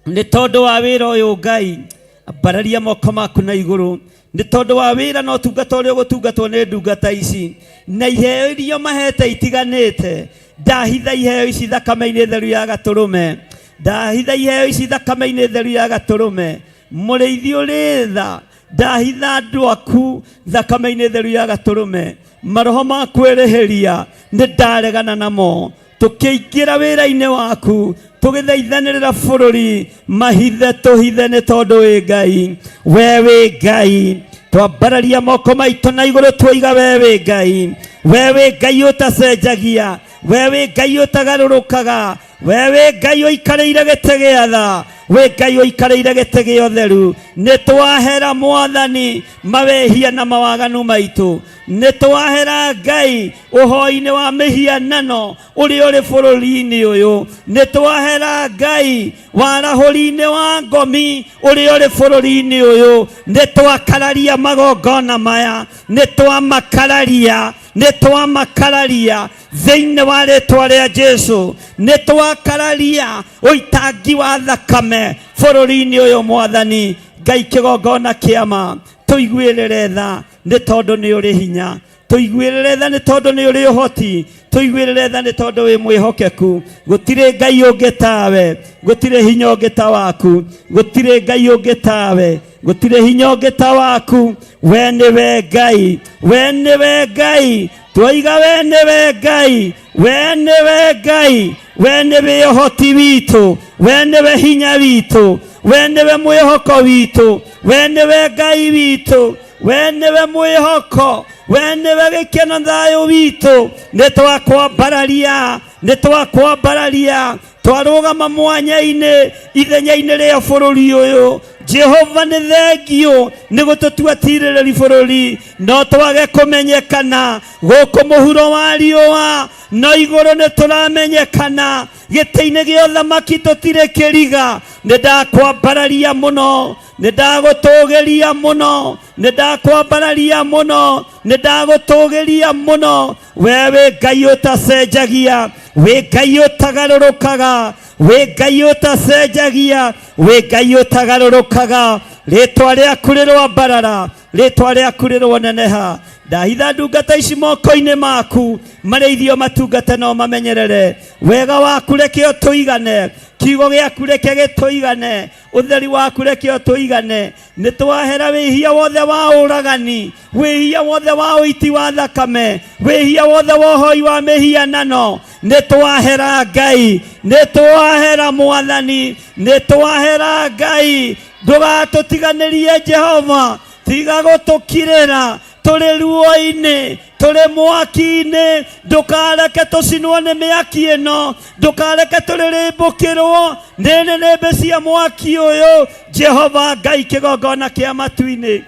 nĩ tondũ wa wĩra ũyũ. Ngai, ambararia moko maku na igũrũ nĩ tondũ wa wĩra na ũtungata ũrĩa ũgũtungatwo nĩ ndungata ici na iheo iria mahete itiganĩte. Ndahitha iheo ici thakame-inĩ theru ya gatũrũme, ndahitha iheo ici thakame-inĩ theru ya gatũrũme. Mũrĩithi ũrĩ tha, ndahitha andũ aku thakame-inĩ theru ya gatũrũme. Maroho ma kwĩrĩhĩria nĩ ndaregana namo. Tũkĩingĩra wĩra-inĩ waku, tũgĩthaithanĩrĩra bũrũri, mahithe tũhithe, nĩ tondũ wĩ Ngai, we wĩ Ngai. Twambararia moko maitũ na igũrũ, tuoiga we wĩ Ngai, we wĩ Ngai ũtacenjagia, we wĩ Ngai ũtagarũrũkaga, we wĩ Ngai ũikarĩire gĩtĩ gĩa tha, wĩ Ngai ũikarĩire gĩtĩ gĩa ũtheru. Nĩ twahera Mwathani mawĩhia na mawaganu maitũ, nĩ twahera Ngai ũhoi-inĩ wa mĩhianano ũrĩa ũrĩ bũrũri-inĩ ũyũ, nĩ twahera Ngai warahũri-inĩ wa ngomi ũrĩa ũrĩ bũrũri-inĩ ũyũ. Nĩ twakararia magongona maya, nĩ twamakararia, nĩ twamakararia thĩinĩ wa rĩtwa rĩa Jesu. Nĩ twakararia ũitangi wa thakame bũrũri-inĩ ũyũ. Mwathani Ngai kĩgongona kĩa ma, tũiguĩrĩre tha nĩ tondũ nĩ ũrĩ hinya, tũiguĩrĩre tha nĩ tondũ nĩ ũrĩ ũhoti, tũiguĩrĩre tha nĩ tondũ wĩ mwĩhokeku. Gũtirĩ Ngai ũngĩ tawe, gũtirĩ hinya ũngĩ ta waku, gũtirĩ Ngai ũngĩ tawe, gũtirĩ hinya ũngĩ ta waku. We nĩwe Ngai, we nĩwe Ngai, twoiga we nĩwe Ngai, we nĩwe Ngai, we nĩwe ũhoti witũ, we nĩwe hinya witũ, we nĩwe mwĩhoko witũ, we nĩwe Ngai witũ, we nĩwe mwĩhoko, we nĩwe gĩkeno thayũ witũ. Nĩ twakwambararia, nĩ twakwambararia, twarũgama mwanya-inĩ ithenya-inĩ rĩa bũrũri ũyũ. Jehova, nĩ thengiũ nĩ gũtũtua tirĩrĩri bũrũri, no twage kũmenyekana gũkũ mũhuro wa riũa, no igũrũ nĩ tũramenyekana. Gĩtĩ-inĩ gĩa ũthamaki tũtirĩ kĩriga. Nĩ ndakwambararia mũno, nĩ ndagũtũgĩria mũno, nĩ ndakwambararia mũno, nĩ ndagũtũgĩria mũno. We wĩ Ngai ũtacenjagia, wĩ Ngai ũtagarũrũkaga, wĩ Ngai ũtacenjagia, wĩ Ngai ũtagarũrũkaga. Rĩtwa rĩaku rĩrwambarara, rĩtwa rĩaku rĩrwoneneha. Ndahitha ndungata ici moko-inĩ maku, marĩithio matungate no mamenyerere wega waku. Reke ũtũigane, kiugo gĩaku reke gĩtũigane, ũtheri waku reke ũtũigane. Nĩ twahera wĩhia wothe wa ũragani, wĩhia wothe wa ũiti wa thakame, wĩhia wothe wa ũhoi wa mĩhianano. Nĩ twahera Ngai, nĩ twahera Mwathani, nĩ twahera Ngai. Ndũgatũtiganĩrie Jehova, tiga gũtũkirĩra tũrĩ ruo-inĩ. Tũrĩ mwaki-inĩ, ndũkareke tũcinwo nĩ mĩaki ĩno, ndũkareke tũrĩrĩmbũkĩrwo nĩ nĩnĩmbĩ cia mwaki ũyũ. Jehova Ngai, kĩgongona kĩa matu-inĩ,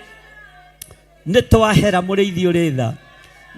nĩ twahera mũrĩithi ũrĩ tha,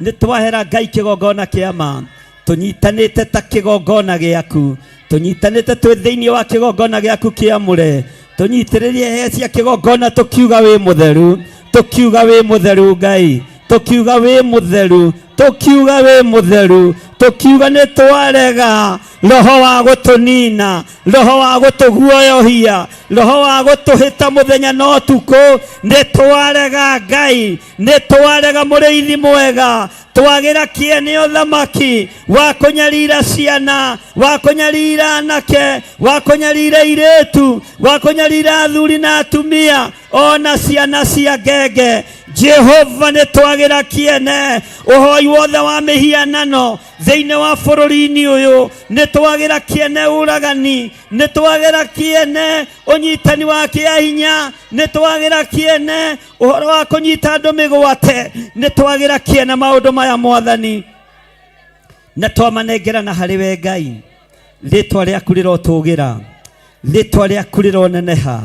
nĩ twahera Ngai kĩgongona kĩa ma, tũnyitanĩte ta kĩgongona gĩaku, tũnyitanĩte twĩ thĩinĩ wa kĩgongona gĩaku kĩamũre, tũnyitĩrĩrie hĩa cia kĩgongona tũkiuga wĩ mũtheru, tũkiuga wĩ mũtheru Ngai, tũkiuga wĩ mũtheru, tũkiuga wĩ mũtheru, tũkiuga nĩ twarega roho wa gũtũnina, roho wa gũtũguoyohia, roho wa gũtũhĩta mũthenya na ũtukũ. Nĩ twarega Ngai, nĩ twarega mũrĩithi mwega, twagĩra kĩene ũthamaki wa kũnyarira ciana, wa kũnyarira anake, wa kũnyarira airĩtu, wa kũnyarira athuri na atumia, ona ciana cia ngenge. Jehova, nĩ twagĩra kĩene ũhoi wothe wa mĩhianano thĩinĩ wa bũrũri-inĩ ũyũ, nĩ twagĩra kĩene ũragani, nĩ twagĩra kĩene ũnyitani wa kĩahinya, nĩ twagĩra kĩene ũhoro wa kũnyita andũ mĩgwate, nĩ twagĩra kĩene maũndũ maya Mwathani, na twamanengerana harĩ we Ngai. Rĩtwa rĩaku rĩrotũgĩra, rĩtwa rĩaku rĩroneneha,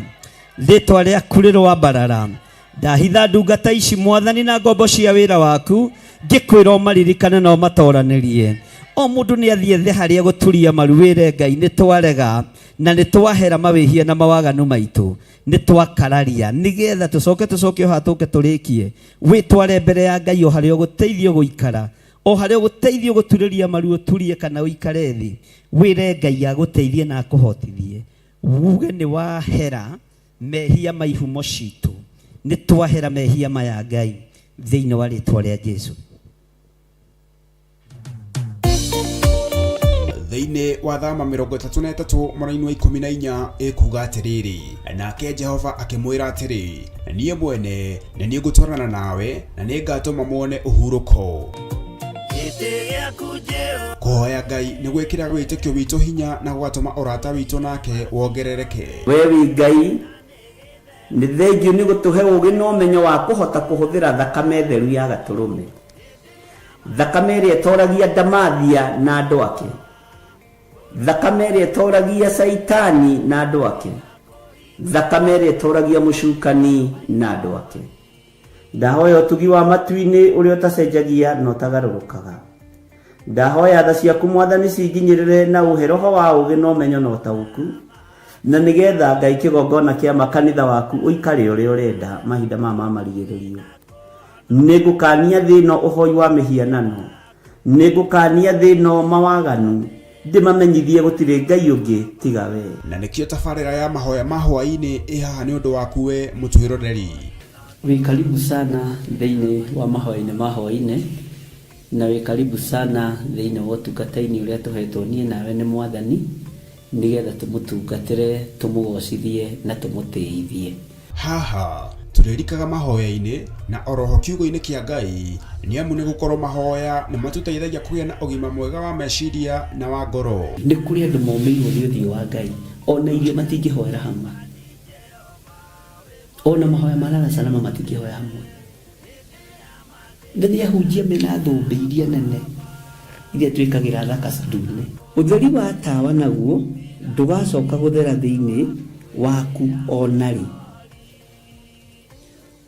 rĩtwa rĩaku rĩroambarara. Ndahitha ndungata ici Mwathani na ngombo cia wĩra waku, ngĩkwĩra ũmaririkane na ũmatoranĩrie. O mũndũ nĩ athiĩ thĩ harĩa gũturia maru wĩre Ngai nĩ twarega na nĩ twahera mawĩhia na mawaganu maitũ, nĩ twakararia, nĩgetha tũcoke tũcoke o haha tũke tũrĩkie. Wĩtware mbere ya Ngai o harĩa ũgũteithio gũikara, o harĩa ũgũteithio gũturĩria maru ũturie kana ũikare thĩ, wĩre Ngai agũteithie na akũhotithie. Uge nĩ wahera mehia ma ihumo citũ, nĩ twahera mehia maya Ngai, thĩinĩ wa rĩtwa rĩa Jesu.
Thĩinĩ wa thama 33 mũraini wa 14 ĩkuga atĩrĩrĩ, nake Jehova akĩmwĩra atĩrĩ, niĩ mwene nĩ niĩ ngũtwarana nawe na nĩ ngatũma muone ũhurũko. Kũhoya Ngai nĩ gwĩkĩraga wĩtĩkio witũ hinya na gũgatũma ũrata witũ nake wongerereke.
We wĩ Ngai, nĩ thengiũ nĩ gũtũhe ũũgĩ na ũmenyo wa kũhota kũhũthĩra thakame theru ya Gatũrũme, thakame ĩrĩa ĩtoragia ndamathia na andũ ake, thakame ĩrĩa ĩtoragia Caitani na andũ ake, thakame ĩrĩa ĩtoragia mũcukani na andũ ake. Ndahoya ũtugi wa matu-inĩ ũrĩa ũtacenjagia na ũtagarũrũkaga. Ndahoya tha ciaku Mwathani cinginyĩrĩre na ũhe roho wa ũũgĩ na ũmenyo na ũtaũku, na nĩgetha Ngai kĩgongona kĩa makanitha waku ũikare ũrĩa ũrenda mahinda maya ma marigĩrĩrio. Nĩngũkania thĩ ĩno ũhoi wa mĩhianano, nĩngũkania thĩ ĩno mawaganu, ndĩmamenyithie gũtirĩ Ngai ũngĩ tiga we.
Na nĩkĩo tabarĩra ya mahoya ma hwaĩ-inĩ ĩ haha nĩ ũndũ waku we mũtwĩroreri.
Wĩ karibu sana thĩinĩ wa mahoya-inĩ ma hwaĩ-inĩ, na wĩ karibu sana thĩinĩ wa ũtungata-inĩ ũrĩa tũhetwo niĩ nawe nĩ Mwathani, nĩgetha tũmũtungatĩre, tũmũgocithie na tũmũtĩithie.
Haha tũrĩrikaga mahoya-inĩ na oroho kiugo-inĩ kĩa Ngai, nĩ amu nĩ gũkorwo mahoya nĩ matũteithagia kũgĩa na ũgima mwega wa meciria na wa ngoro.
Nĩ kũrĩ andũ momĩirwo nĩ ũthiũ wa Ngai, ona irio matingĩhoera hamwe, ona mahoya ma lala salama matingĩhoya hamwe. Na nĩ ahunjia mena thũmbĩ iria nene iria twĩkagĩra thaka ndune. Ũtheri wa tawa naguo ndũgacoka gũthera thĩinĩ waku o na rĩ.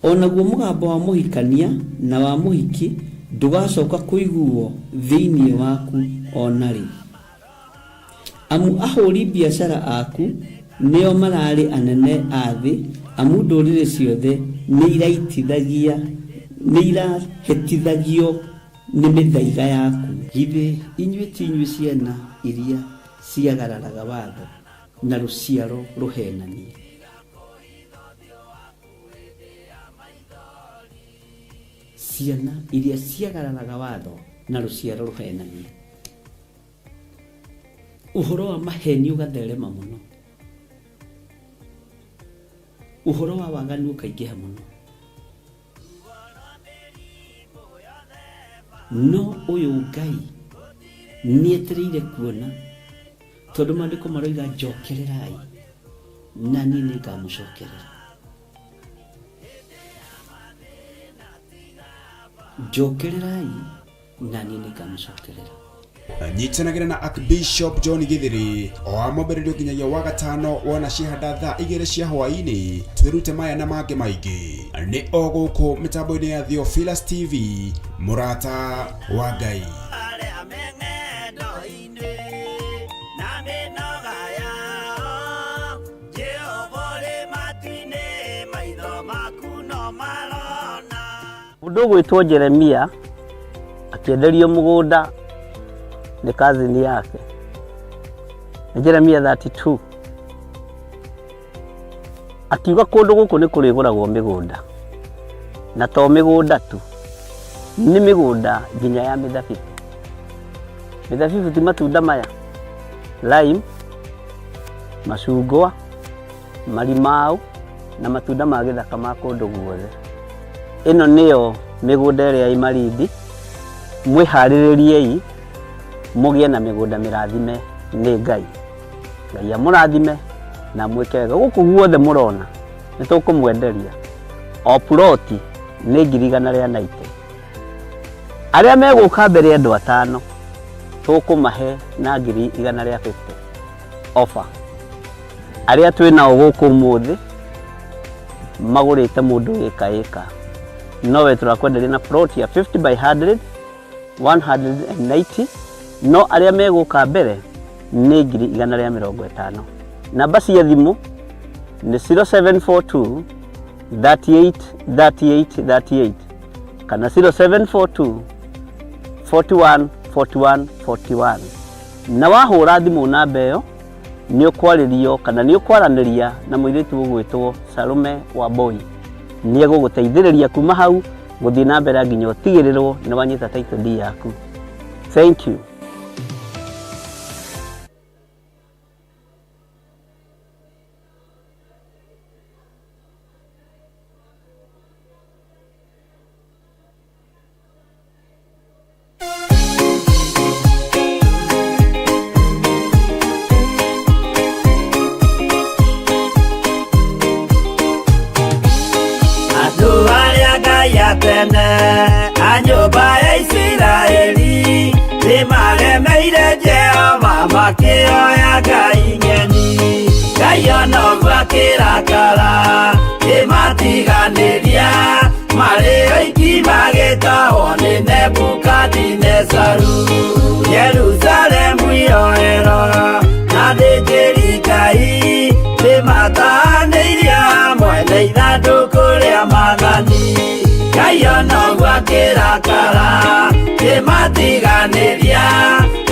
O naguo mũgambo wa mũhikania na wa mũhiki ndũgacoka kũiguo thĩinĩ waku o na rĩ. Amu ahũri biacara aku nĩo mararĩ anene a thĩ, amu ndũrĩrĩ ciothe nĩirahĩtithagio nĩ mĩthaiga yaku. Githĩ inyuĩ ti inyuĩ ciana iria ciagararaga watho, na rũciaro rũheenanie? Ciana iria ciagararaga watho, na rũciaro rũheenanie. Ũhoro wa maheni ũgatherema mũno, ũhoro wa waganu ũkaingĩha mũno, no ũyũ Ngai nĩetereire kuona, tondũ maandĩko maroiga njokererai na niĩ nĩngamũcokerera. Njokererai na niĩ nĩngamũcokerera.
Nyitanagĩra na Archbishop John Githiri o wa mwambĩrĩrio nginyagia wa gatano wona ciehanda thaa 2 cia hwaĩ-inĩ, twĩrute maya na mangĩ maingĩ nĩ o gũkũ mĩtambo-inĩ ya Theophilus TV, mũrata wa Ngai.
Arĩa me ng'endo-inĩ na mĩnoga yao, Jehova ũrĩ matu-inĩ, maitho maku no marona.
Mũndũ ũgwĩtwo Jeremia akĩenderio mũgũnda nĩ cousin yake. Nĩ Jeremia 32. Akiuga kũndũ gũkũ nĩ kũrĩgũragwo mĩgũnda. Na to mĩgũnda tu, nĩ mĩgũnda nginya ya mĩthabibũ. Mĩthabibũ ti matunda maya, lime, macungwa, marimau na matunda ma gĩthaka ma kũndũ guothe. Ĩno nĩyo mĩgũnda ĩrĩa ĩ Malindi, mwĩharĩrĩriei mũgĩe na mĩgũnda mĩrathime nĩ Ngai. Ngai amũrathime na amwĩke wega. Gũkũ guothe mũrona nĩ tũkũmwenderia o puroti nĩ 190,000. Arĩa megũka mbere andũ atano tũkũmahe na 150,000 offer. Arĩa twĩ nao gũkũ ũmũthĩ magũrĩte mũndũ ĩka ĩka, nowe tũrakwenderia na plot ya 50 by 100 190, no arĩa megũka mbere nĩ 150,000. Namba cia thimũ nĩ 0742 38 38 38 kana 0742 41 41 41. Na wahũra thimũ namba ĩyo nĩ ũkwarĩrio kana nĩ ũkwaranĩria na mũirĩtu ũgwĩtwo Salome Wambui. Nĩ egũgũteithĩrĩria kuma hau gũthiĩ na mbere nginya ũtigĩrĩrwo nĩ wanyita title deed yaku. Thank you.
Andũ arĩa Ngai a tene a nyũmba ya Isiraeli nĩmaremeire Jehova makĩoya ngai ng'eni. Ngai ona ũguo akĩrakara kĩmatiganĩria marĩ oiki magĩtahwo nĩ Nebukadinezaru. Jerusalemu iroero na athĩnjĩri Ngai nĩmatahanĩirio hamwe na ithandũkũ rĩa maathani. Ngai ona ũguo akĩrakara kĩmatiganĩria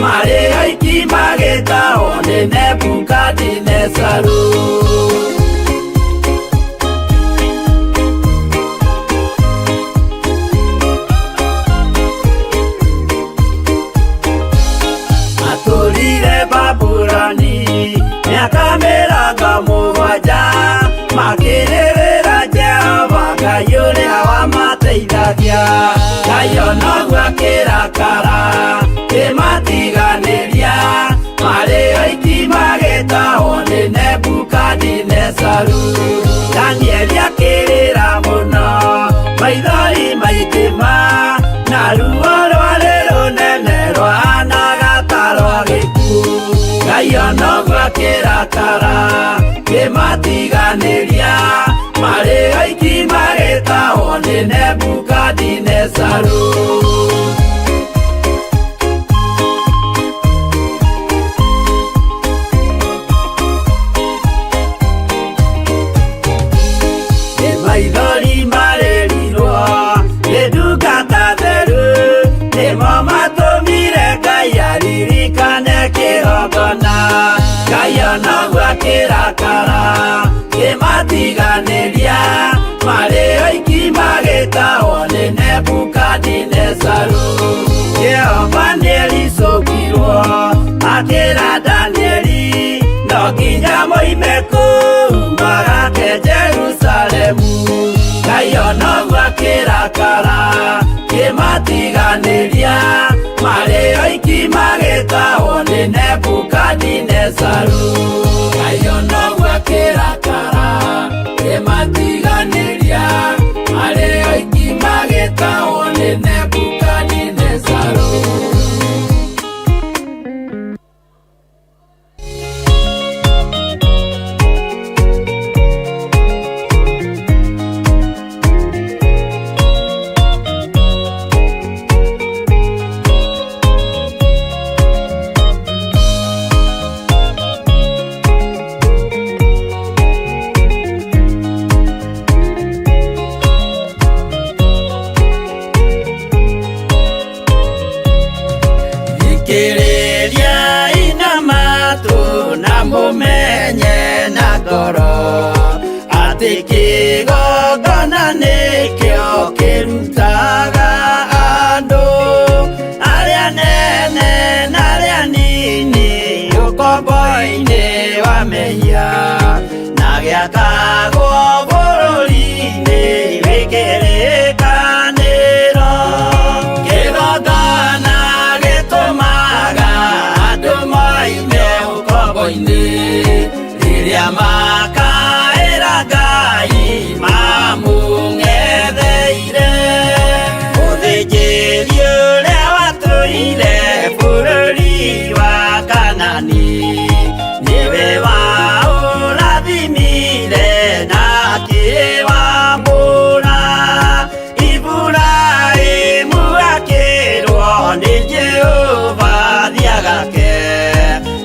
marĩ oiki magĩtahwo nĩ Nebukadinezaru. Matũrire Babuloni mĩaka 70 makĩrĩrĩra Jehova Ngai ũrĩa wamateithagia. Ngai ona ũguo akĩrakara kĩmatiganĩria marĩ oiki magĩtahwo nĩ Nebukadinezaru. Danieli akĩrĩra mũno maithori maingĩ ma na ruo rwarĩ rũnene rwahanaga ta rwa gĩkuũ. Ngai ona ũguo akĩrakara kĩmatiganĩria marĩ oiki magĩtahwo nĩ Nebukadinezaru. Nĩ maithori marĩrirwo nĩ ndungata theru, nĩmo matũmire Ngai aririkane kĩgongona. Ngai ona ũguo akĩrakara kĩmatiganĩria marĩ oiki magĩtahwo nĩ Nebukadinezaru. Jehova nĩericũkirwo akĩra Danieli no nginya moime kũu magake Jerusalemu. Ngai ona ũguo akĩrakara kĩmatiganĩria marĩ oiki magĩtahwo nĩ Nebukadinezaru. Ngai ona ũguo akĩrakara kĩmatiganĩria marĩ oiki magĩtahwo nĩ Atĩ kĩgongona nĩkĩo kĩrutaga andũ arĩa nene na arĩa nini ũkombo-inĩ wa mehia na gĩakagwo bũrũri-inĩ wĩ kĩrĩkanĩro. Kĩgongona gĩtũmaga andũ moime ũkombo-inĩ rĩrĩa makaĩra Ngai mamũng'etheire. Mũthĩnjĩri ũrĩa watũire bũrũri wa Kanani nĩwe waũrathimire na akĩwambũra. Iburahĩmu akĩrwo nĩ Jehova thiagake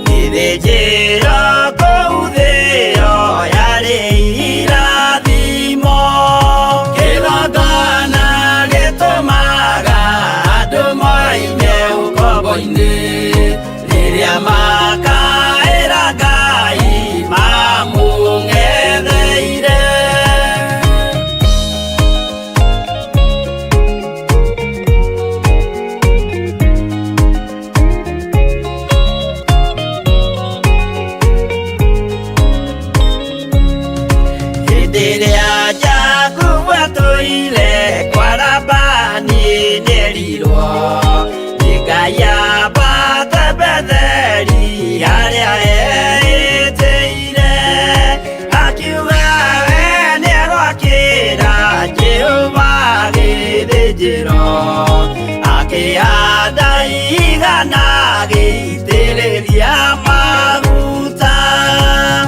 gĩthĩnjĩro kũu thĩo yarĩ irathimo. Kĩgongona gĩtũmaga andũ moime ũkombo-inĩ rĩrĩa makaĩra Ngai mamũng'etheire. Hĩndĩ ĩrĩa Jakubu atũire kwa Labani nĩerirwo nĩ Ngai ambate Betheli harĩa eĩtĩire. Akiuga we nĩegwakĩra Jehova gĩthĩnjĩro, akĩhanda igana agĩitĩrĩria maguta.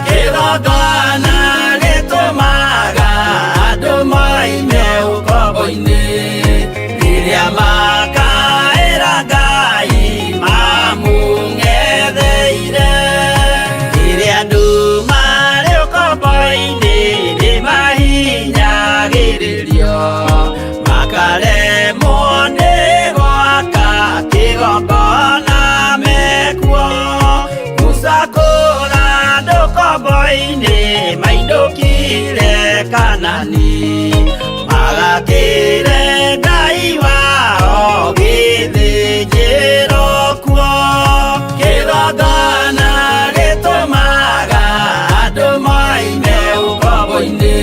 Kĩgongona gĩtũmaga andũ moime ũkombo-inĩ rĩrĩa makaĩra Ngai mamũng'etheire. Rĩrĩa andũ marĩ ũkombo-inĩ nĩmahinyagĩrĩrio makaremwo nĩ gwaka kĩgongona mekuo. Musa kũra andũ ũkombo-inĩ mainũkire Kanani magakĩre Ngai wao gĩthĩnjĩro kuo. Kĩgongona gĩtũmaga andũ moime ũkombo-inĩ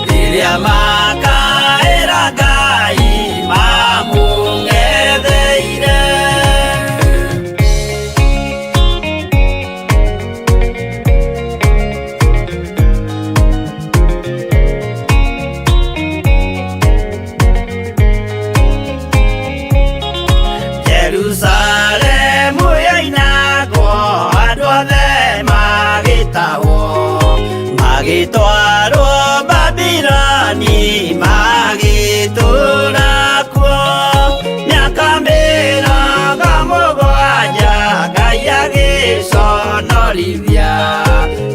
rĩrĩa makaĩra Ngai mamũng'etheire. Jerusalemu yoinagwo andũ othe magĩtahwo magĩtwarwo Babiloni magĩtũũra kuo mĩaka mĩrongo mũgwanja Ngai agĩconorithia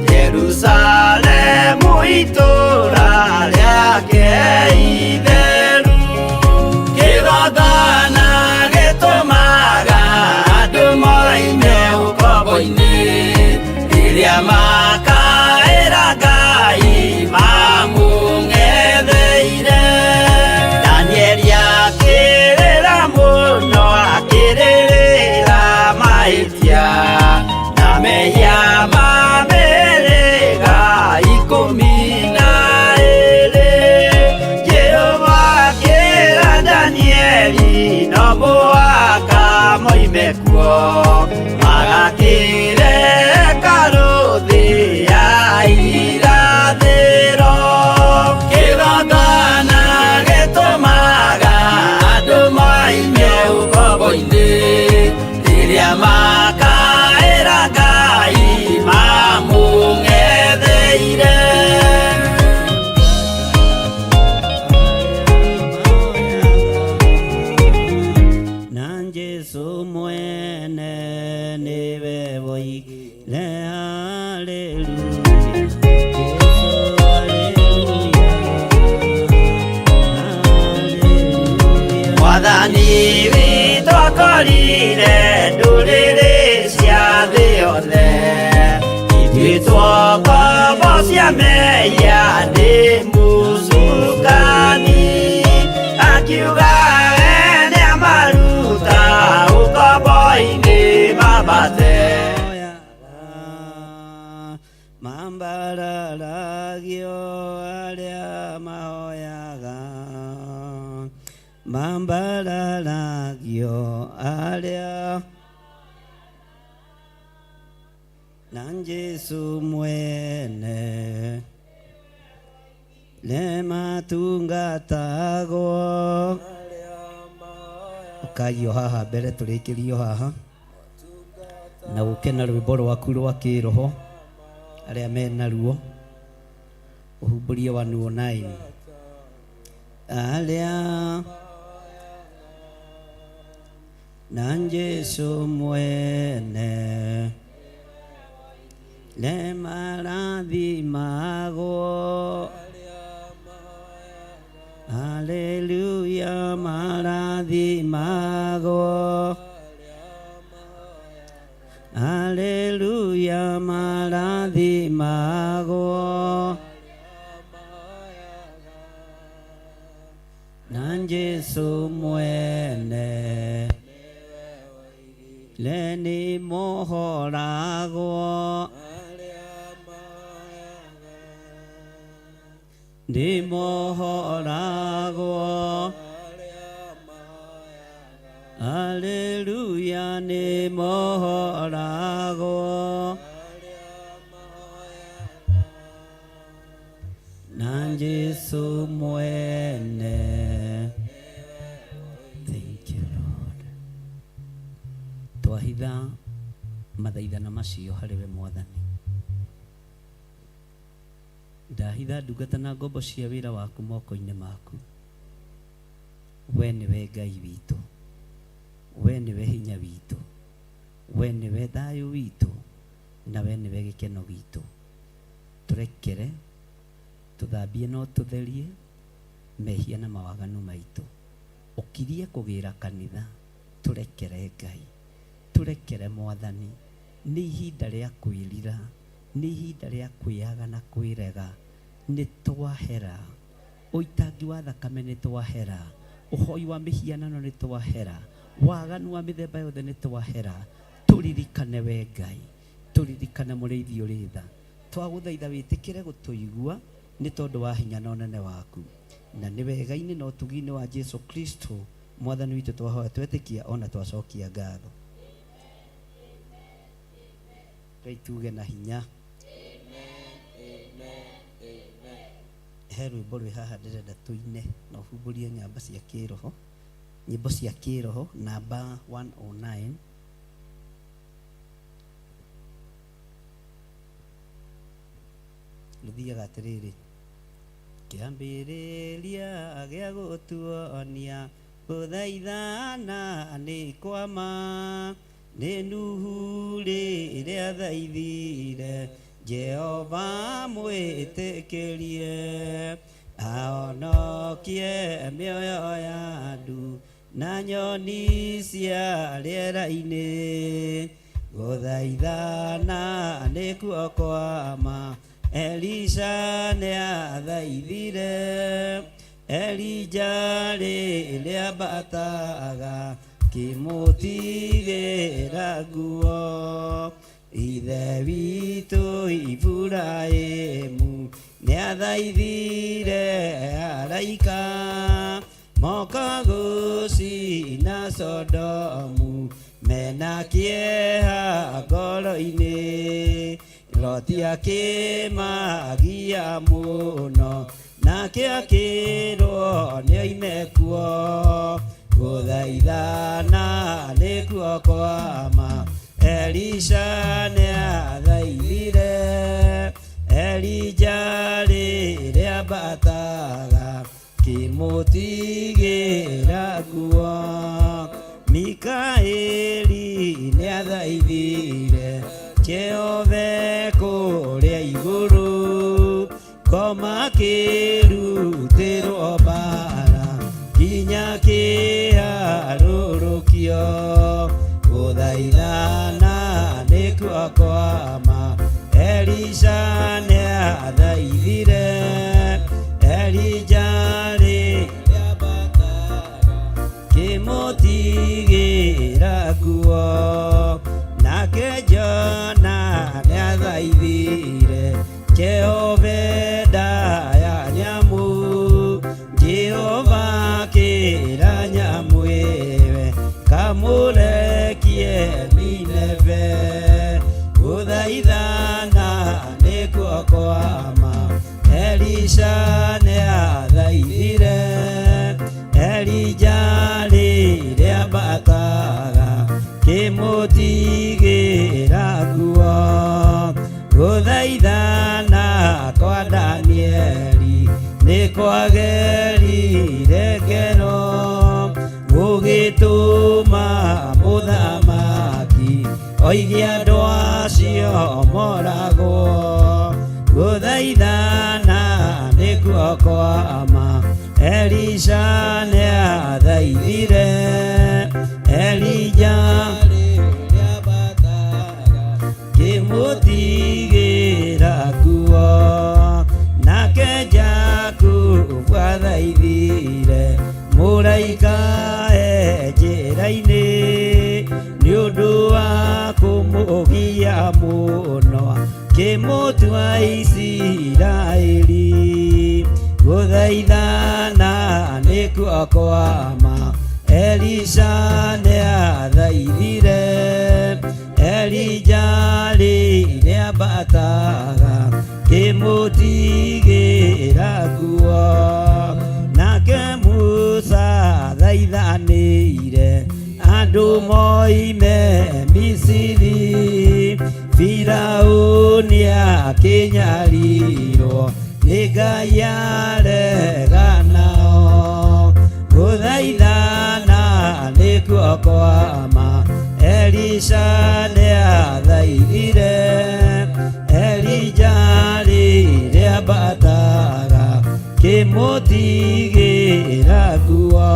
Jerusalemu itũũra rĩake itheru. Kĩgongona gĩtũmaga andũ moime ũkombo-inĩ rĩrĩa makaĩra Ngai mamũng'etheire. Danieli akĩrĩra mũno akĩrĩrĩra mahĩtia na mehia ma mĩhĩrĩga ikũmi na ĩĩrĩ. Jehova akĩra Danieli no mũhaka moime kuo magakĩre hekarũ thĩ ya irathĩro. Kĩgongona gĩtũmaga andũ moime ũkombo-inĩ rĩrĩa makaĩra Ngai mamũng'etheire.
Na Jesu mwene niwe woigire haleluya. Jesu haleluya, haleluya.
Mwathani witũ akorire ndũrĩrĩ cia thĩ yothe ithuĩ twokombo cia mehia nĩ
Arĩa mahoyaga mambararagio arĩa na Jesu mwene nĩmatungatagwo. Ũkaiywo haha mbere tũrĩkĩrio haha na ũke na rwĩmbo rwaku rwa kĩroho arĩa menaruo ũhumbũrie 109 arĩa na Jesu mwene nĩmarathimagwo. Haleluya, marathimagwo. Haleluya, marathimagwo na Jesu mwene le nĩ mohoragwo nĩ mohoragwo. Haleluya, nĩ mohoragwo na Jesu mwene. Thank you, Lord. Twahitha mathaithana macio harĩ we Mwathani. Ndahitha ndungata na ngombo cia wĩra waku moko-inĩ maku. We nĩwe Ngai witũ, we nĩwe hinya witũ, we nĩwe thayũ witũ, na we nĩwe gĩkeno gitũ. Tũrekere, tũthambie no tũtherie mehia na mawaganu maitũ. Ũkirie kũgĩra kanitha, tũrekere Ngai, tũrekere Mwathani. Nĩ ihinda rĩa kwĩrira, nĩ ihinda rĩa kwĩyaga na kwĩrega. Nĩ twahera ũitangi wa thakame, nĩ twahera ũhoi wa mĩhianano, nĩ twahera waganu wa mĩthemba yothe, nĩ twahera. Tũririkane we Ngai, tũririkane mũrĩithi ũrĩ tha. Twagũthaitha wĩtĩkĩre gũtũigua nĩ tondũ wa hinya na ũnene waku, na nĩ wega-inĩ na ũtugi-inĩ wa Jesu Kristo Mwathani witũ twahoya twetĩkia ona twacokia ngatho. Ngai tuge na hinya. He rwĩmbo rwĩ haha ndĩrenda tũine na ũhumbũrie nyamba cia kĩroho, nyĩmbo cia kĩroho namba 109. Rũthiaga atĩrĩrĩ: kĩambĩrĩria gĩa gũtuonia gũthaithana nĩ kwama nĩ Nuhu rĩrĩa thaithire Jehova mwĩtĩkĩrie ahonokie mĩoyo ya andũ na nyoni cia rĩera-inĩ. Gũthaithana nĩkuo kwama. Elisha nĩathaithire Elija rĩrĩa ambataga kĩmũtigĩra nguo. Ithe witũ Iburahĩmu nĩathaithire araika moka gũcina Sodomu mena kĩeha ngoro-inĩ. Loti akĩmagia mũno nake akĩrwo nĩoime kuo. Gũthaithana nĩkuo kwama. Elisha nĩathaithire Elija rĩrĩa ambataga kĩmũtigĩra nguo. Mikaeli nĩathaithire Jehova kũrĩa igũrũ ngoma kĩrutĩrwo mbara nginya kĩharũrũkio. Gũthaithana nĩkuo kwama. Elisha nĩathaithire Elija rĩrĩa ambataga kĩmũtigĩra nguo. Nake Jona nĩathaithire Jehova ndaya Elisha nĩathaithire Elija rĩrĩa ambataga kĩmũtigĩra nguo. Gũthaithana kwa Danieli nĩ kwagerire ngero, gũgĩtũma mũthamaki oige andũ acio moragwo. Gũthaithana nĩkuo kwa ma, Elisha nĩathaithire Elija kĩmũtigĩra nguo. Nake Jakubu athaithire mũraika e njĩra-inĩ, nĩ ũndũ wa kũmũgia mũno kĩmũtua Isiraeli. Gũthaithana nĩkuo kwa ma, Elisha nĩathaithire Elija rĩrĩa ambataga kĩmũtigĩra nguo. Nake Musa athaithanĩire andũ moime Misiri, Firaũni akĩnyarirwo nĩ Ngai arega nao. Gũthaithana nĩkuo kwa ma, Elisha nĩathaithire Elija rĩrĩa ambataga kĩmũtigĩra nguo.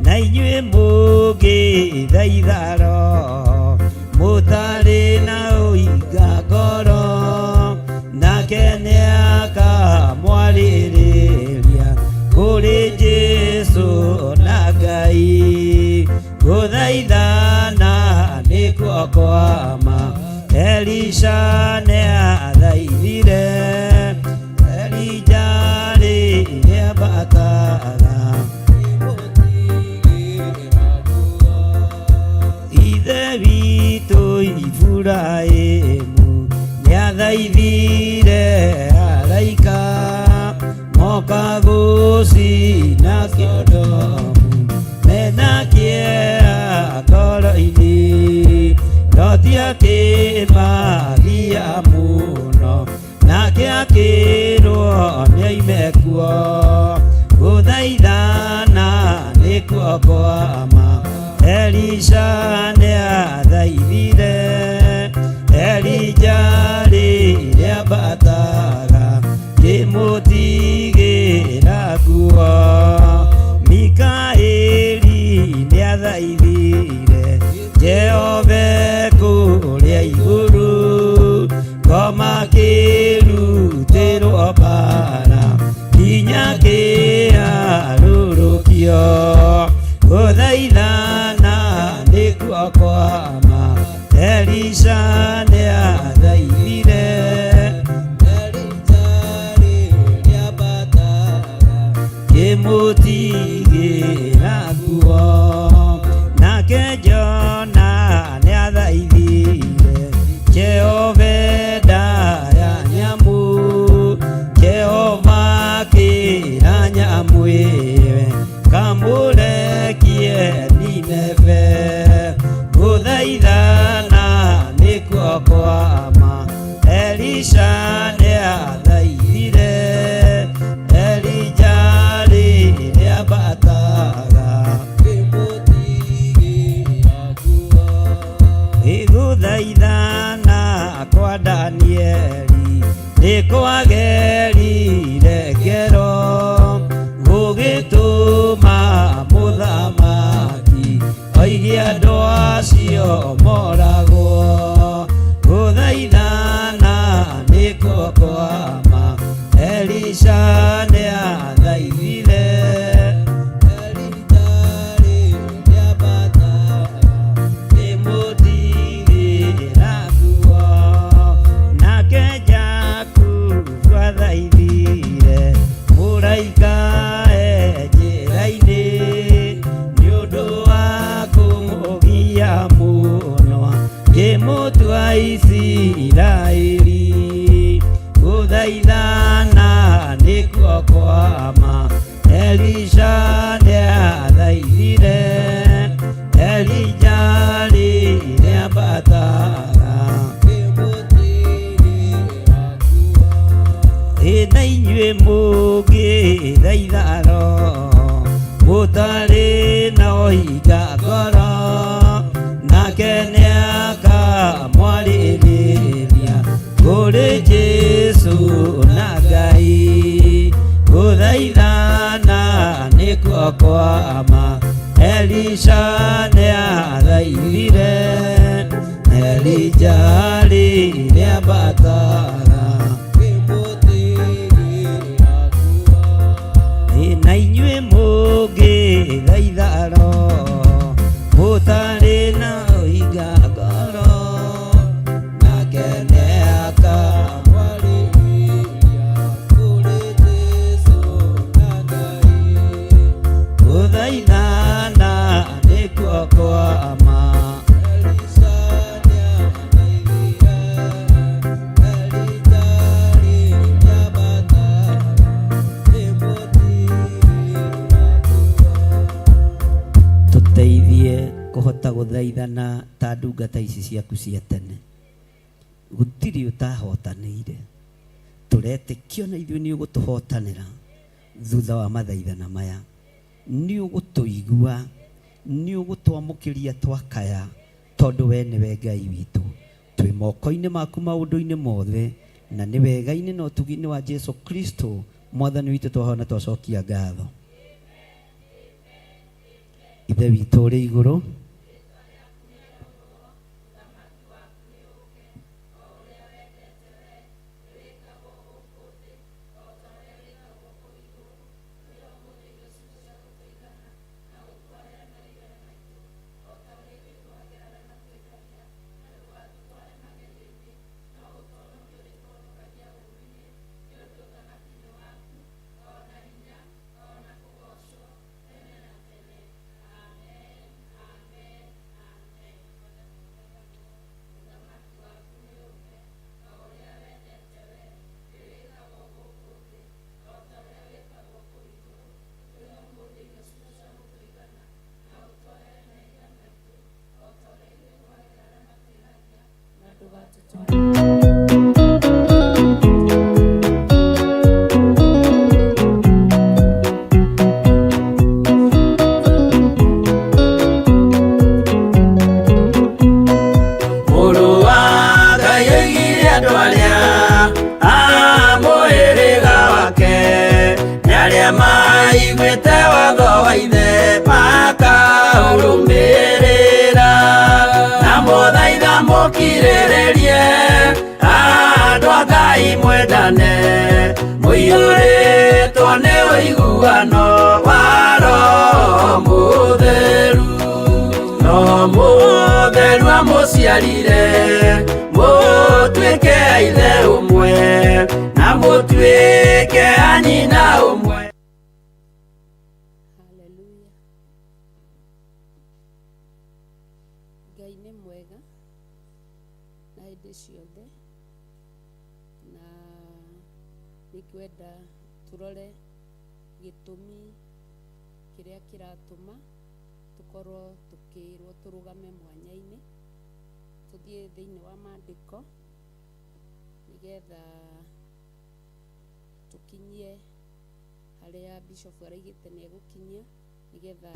Na inyuĩ mũngĩthaitha Roho mũtarĩ na ũhinga ngoro, nake nĩakamwarĩrĩria kũrĩ Jesũ na Ngai. Gũthaithana nĩkuo kwa ma, Elisha nĩathaithire Elija rĩrĩa ambataga. Ithe witũ Iburahĩmu nĩathaithire araika moka gũcina Sodomu mena kĩeha ngoro-inĩ. Loti akĩmagia mũno nake akĩrwo nĩoime kuo. Gũthaithana nĩkuo kwa ma, Elisha nĩathaithire Elija rĩrĩa ambataga kĩmũtigĩra nguo. Mikaeli nĩathaithire Jehova kũrĩa igũrũ, ngoma kĩrutĩrwo mbara nginya kĩarũrũkio. Gũthaithana nĩkuo kwa ma, Elisha nĩathaithire Elija rĩrĩa ambataga kĩmũtigĩra nguo. Nake Jona nĩathaithire Jehova nda ya nyamũ, Jehova akĩra nyamũ ĩyo kamũrekie Nineve. Gũthaithana nĩkuo kwa ma, Elisha nĩathaithire Elija rĩrĩa ambataga Gũthaithana kwa Danieli nĩ kwagerire ngero, gũgĩtũma mũthamaki oige andũ acio moragwo. Gũthaithana nĩkuo kwa ma, Elisha nĩathaithire Elija rĩrĩa ambataga kĩmũtigĩra nguo. Nake Jakubu athaithire mũraika e njĩra-inĩ, nĩ ũndũ wa kũmũgia mũno kĩmũtua Isiraeli. Gũthaithana nĩkuo kwama. Elisha nĩathaithire Elija rĩrĩa ambatara na inyuĩ mũngĩthaitha Roho mũtarĩ na ũhinga ngoro, nake nĩakamwarĩrĩria kũrĩ Jesũ na Ngai. Gũthaithana nĩkuo kwama. Elisha nĩathaithire Elija rĩrĩa ambatara na inyuĩ mũngĩthaitha Roho mũtarĩ na ũhinga ngoro, nake nĩakamwarĩrĩria kũrĩ Jesũ na Ngai. Gũthaithana nĩkuo kwama. Tũteithie kũhota gũthaithana ta ndungata ici ciaku cia tene. Gũtirĩ ũtahotanĩire, tũretĩkio na ithuĩ nĩ ũgũtũhotanĩra thutha wa mathaithana maya. Nĩ ũgũtũigua, nĩ ũgũtwamũkĩria twakaya, tondũ we nĩwe Ngai witũ. Twĩ moko-inĩ maku maũndũ-inĩ mothe, na nĩ wega-inĩ na ũtugi-inĩ wa Jesu Kristo mwathani witũ twahona twacokia ngatho. Ithe witũ ũrĩ igũrũ,
Mũrũ wa Ngai oigire andũ arĩa a mũhĩrĩga wake nĩ arĩa maiguĩte watho wa ithe makaũrũmĩrĩra. Na mũthaitha mũkirĩrĩrie andũ a Ngai mwendane, mũiyũrĩtwo nĩ ũiguano wa Roho Mũtheru. Roho Mũtheru amũciarire mũtuĩke a ithe ũmwe na mũtuĩke a nyina ũmwe.
Haleluya. Ngai nĩ mwega na hĩndĩ ciothe, na nĩngwenda tũrore gĩtũmi kĩrĩa kĩratũma tũkorwo tũkĩrwo tũrũgame mwanya-inĩ, tũthiĩ thĩinĩ wa maandĩko nĩgetha tũkinyie harĩa bishop araigĩte nĩ egũkinyia nĩgetha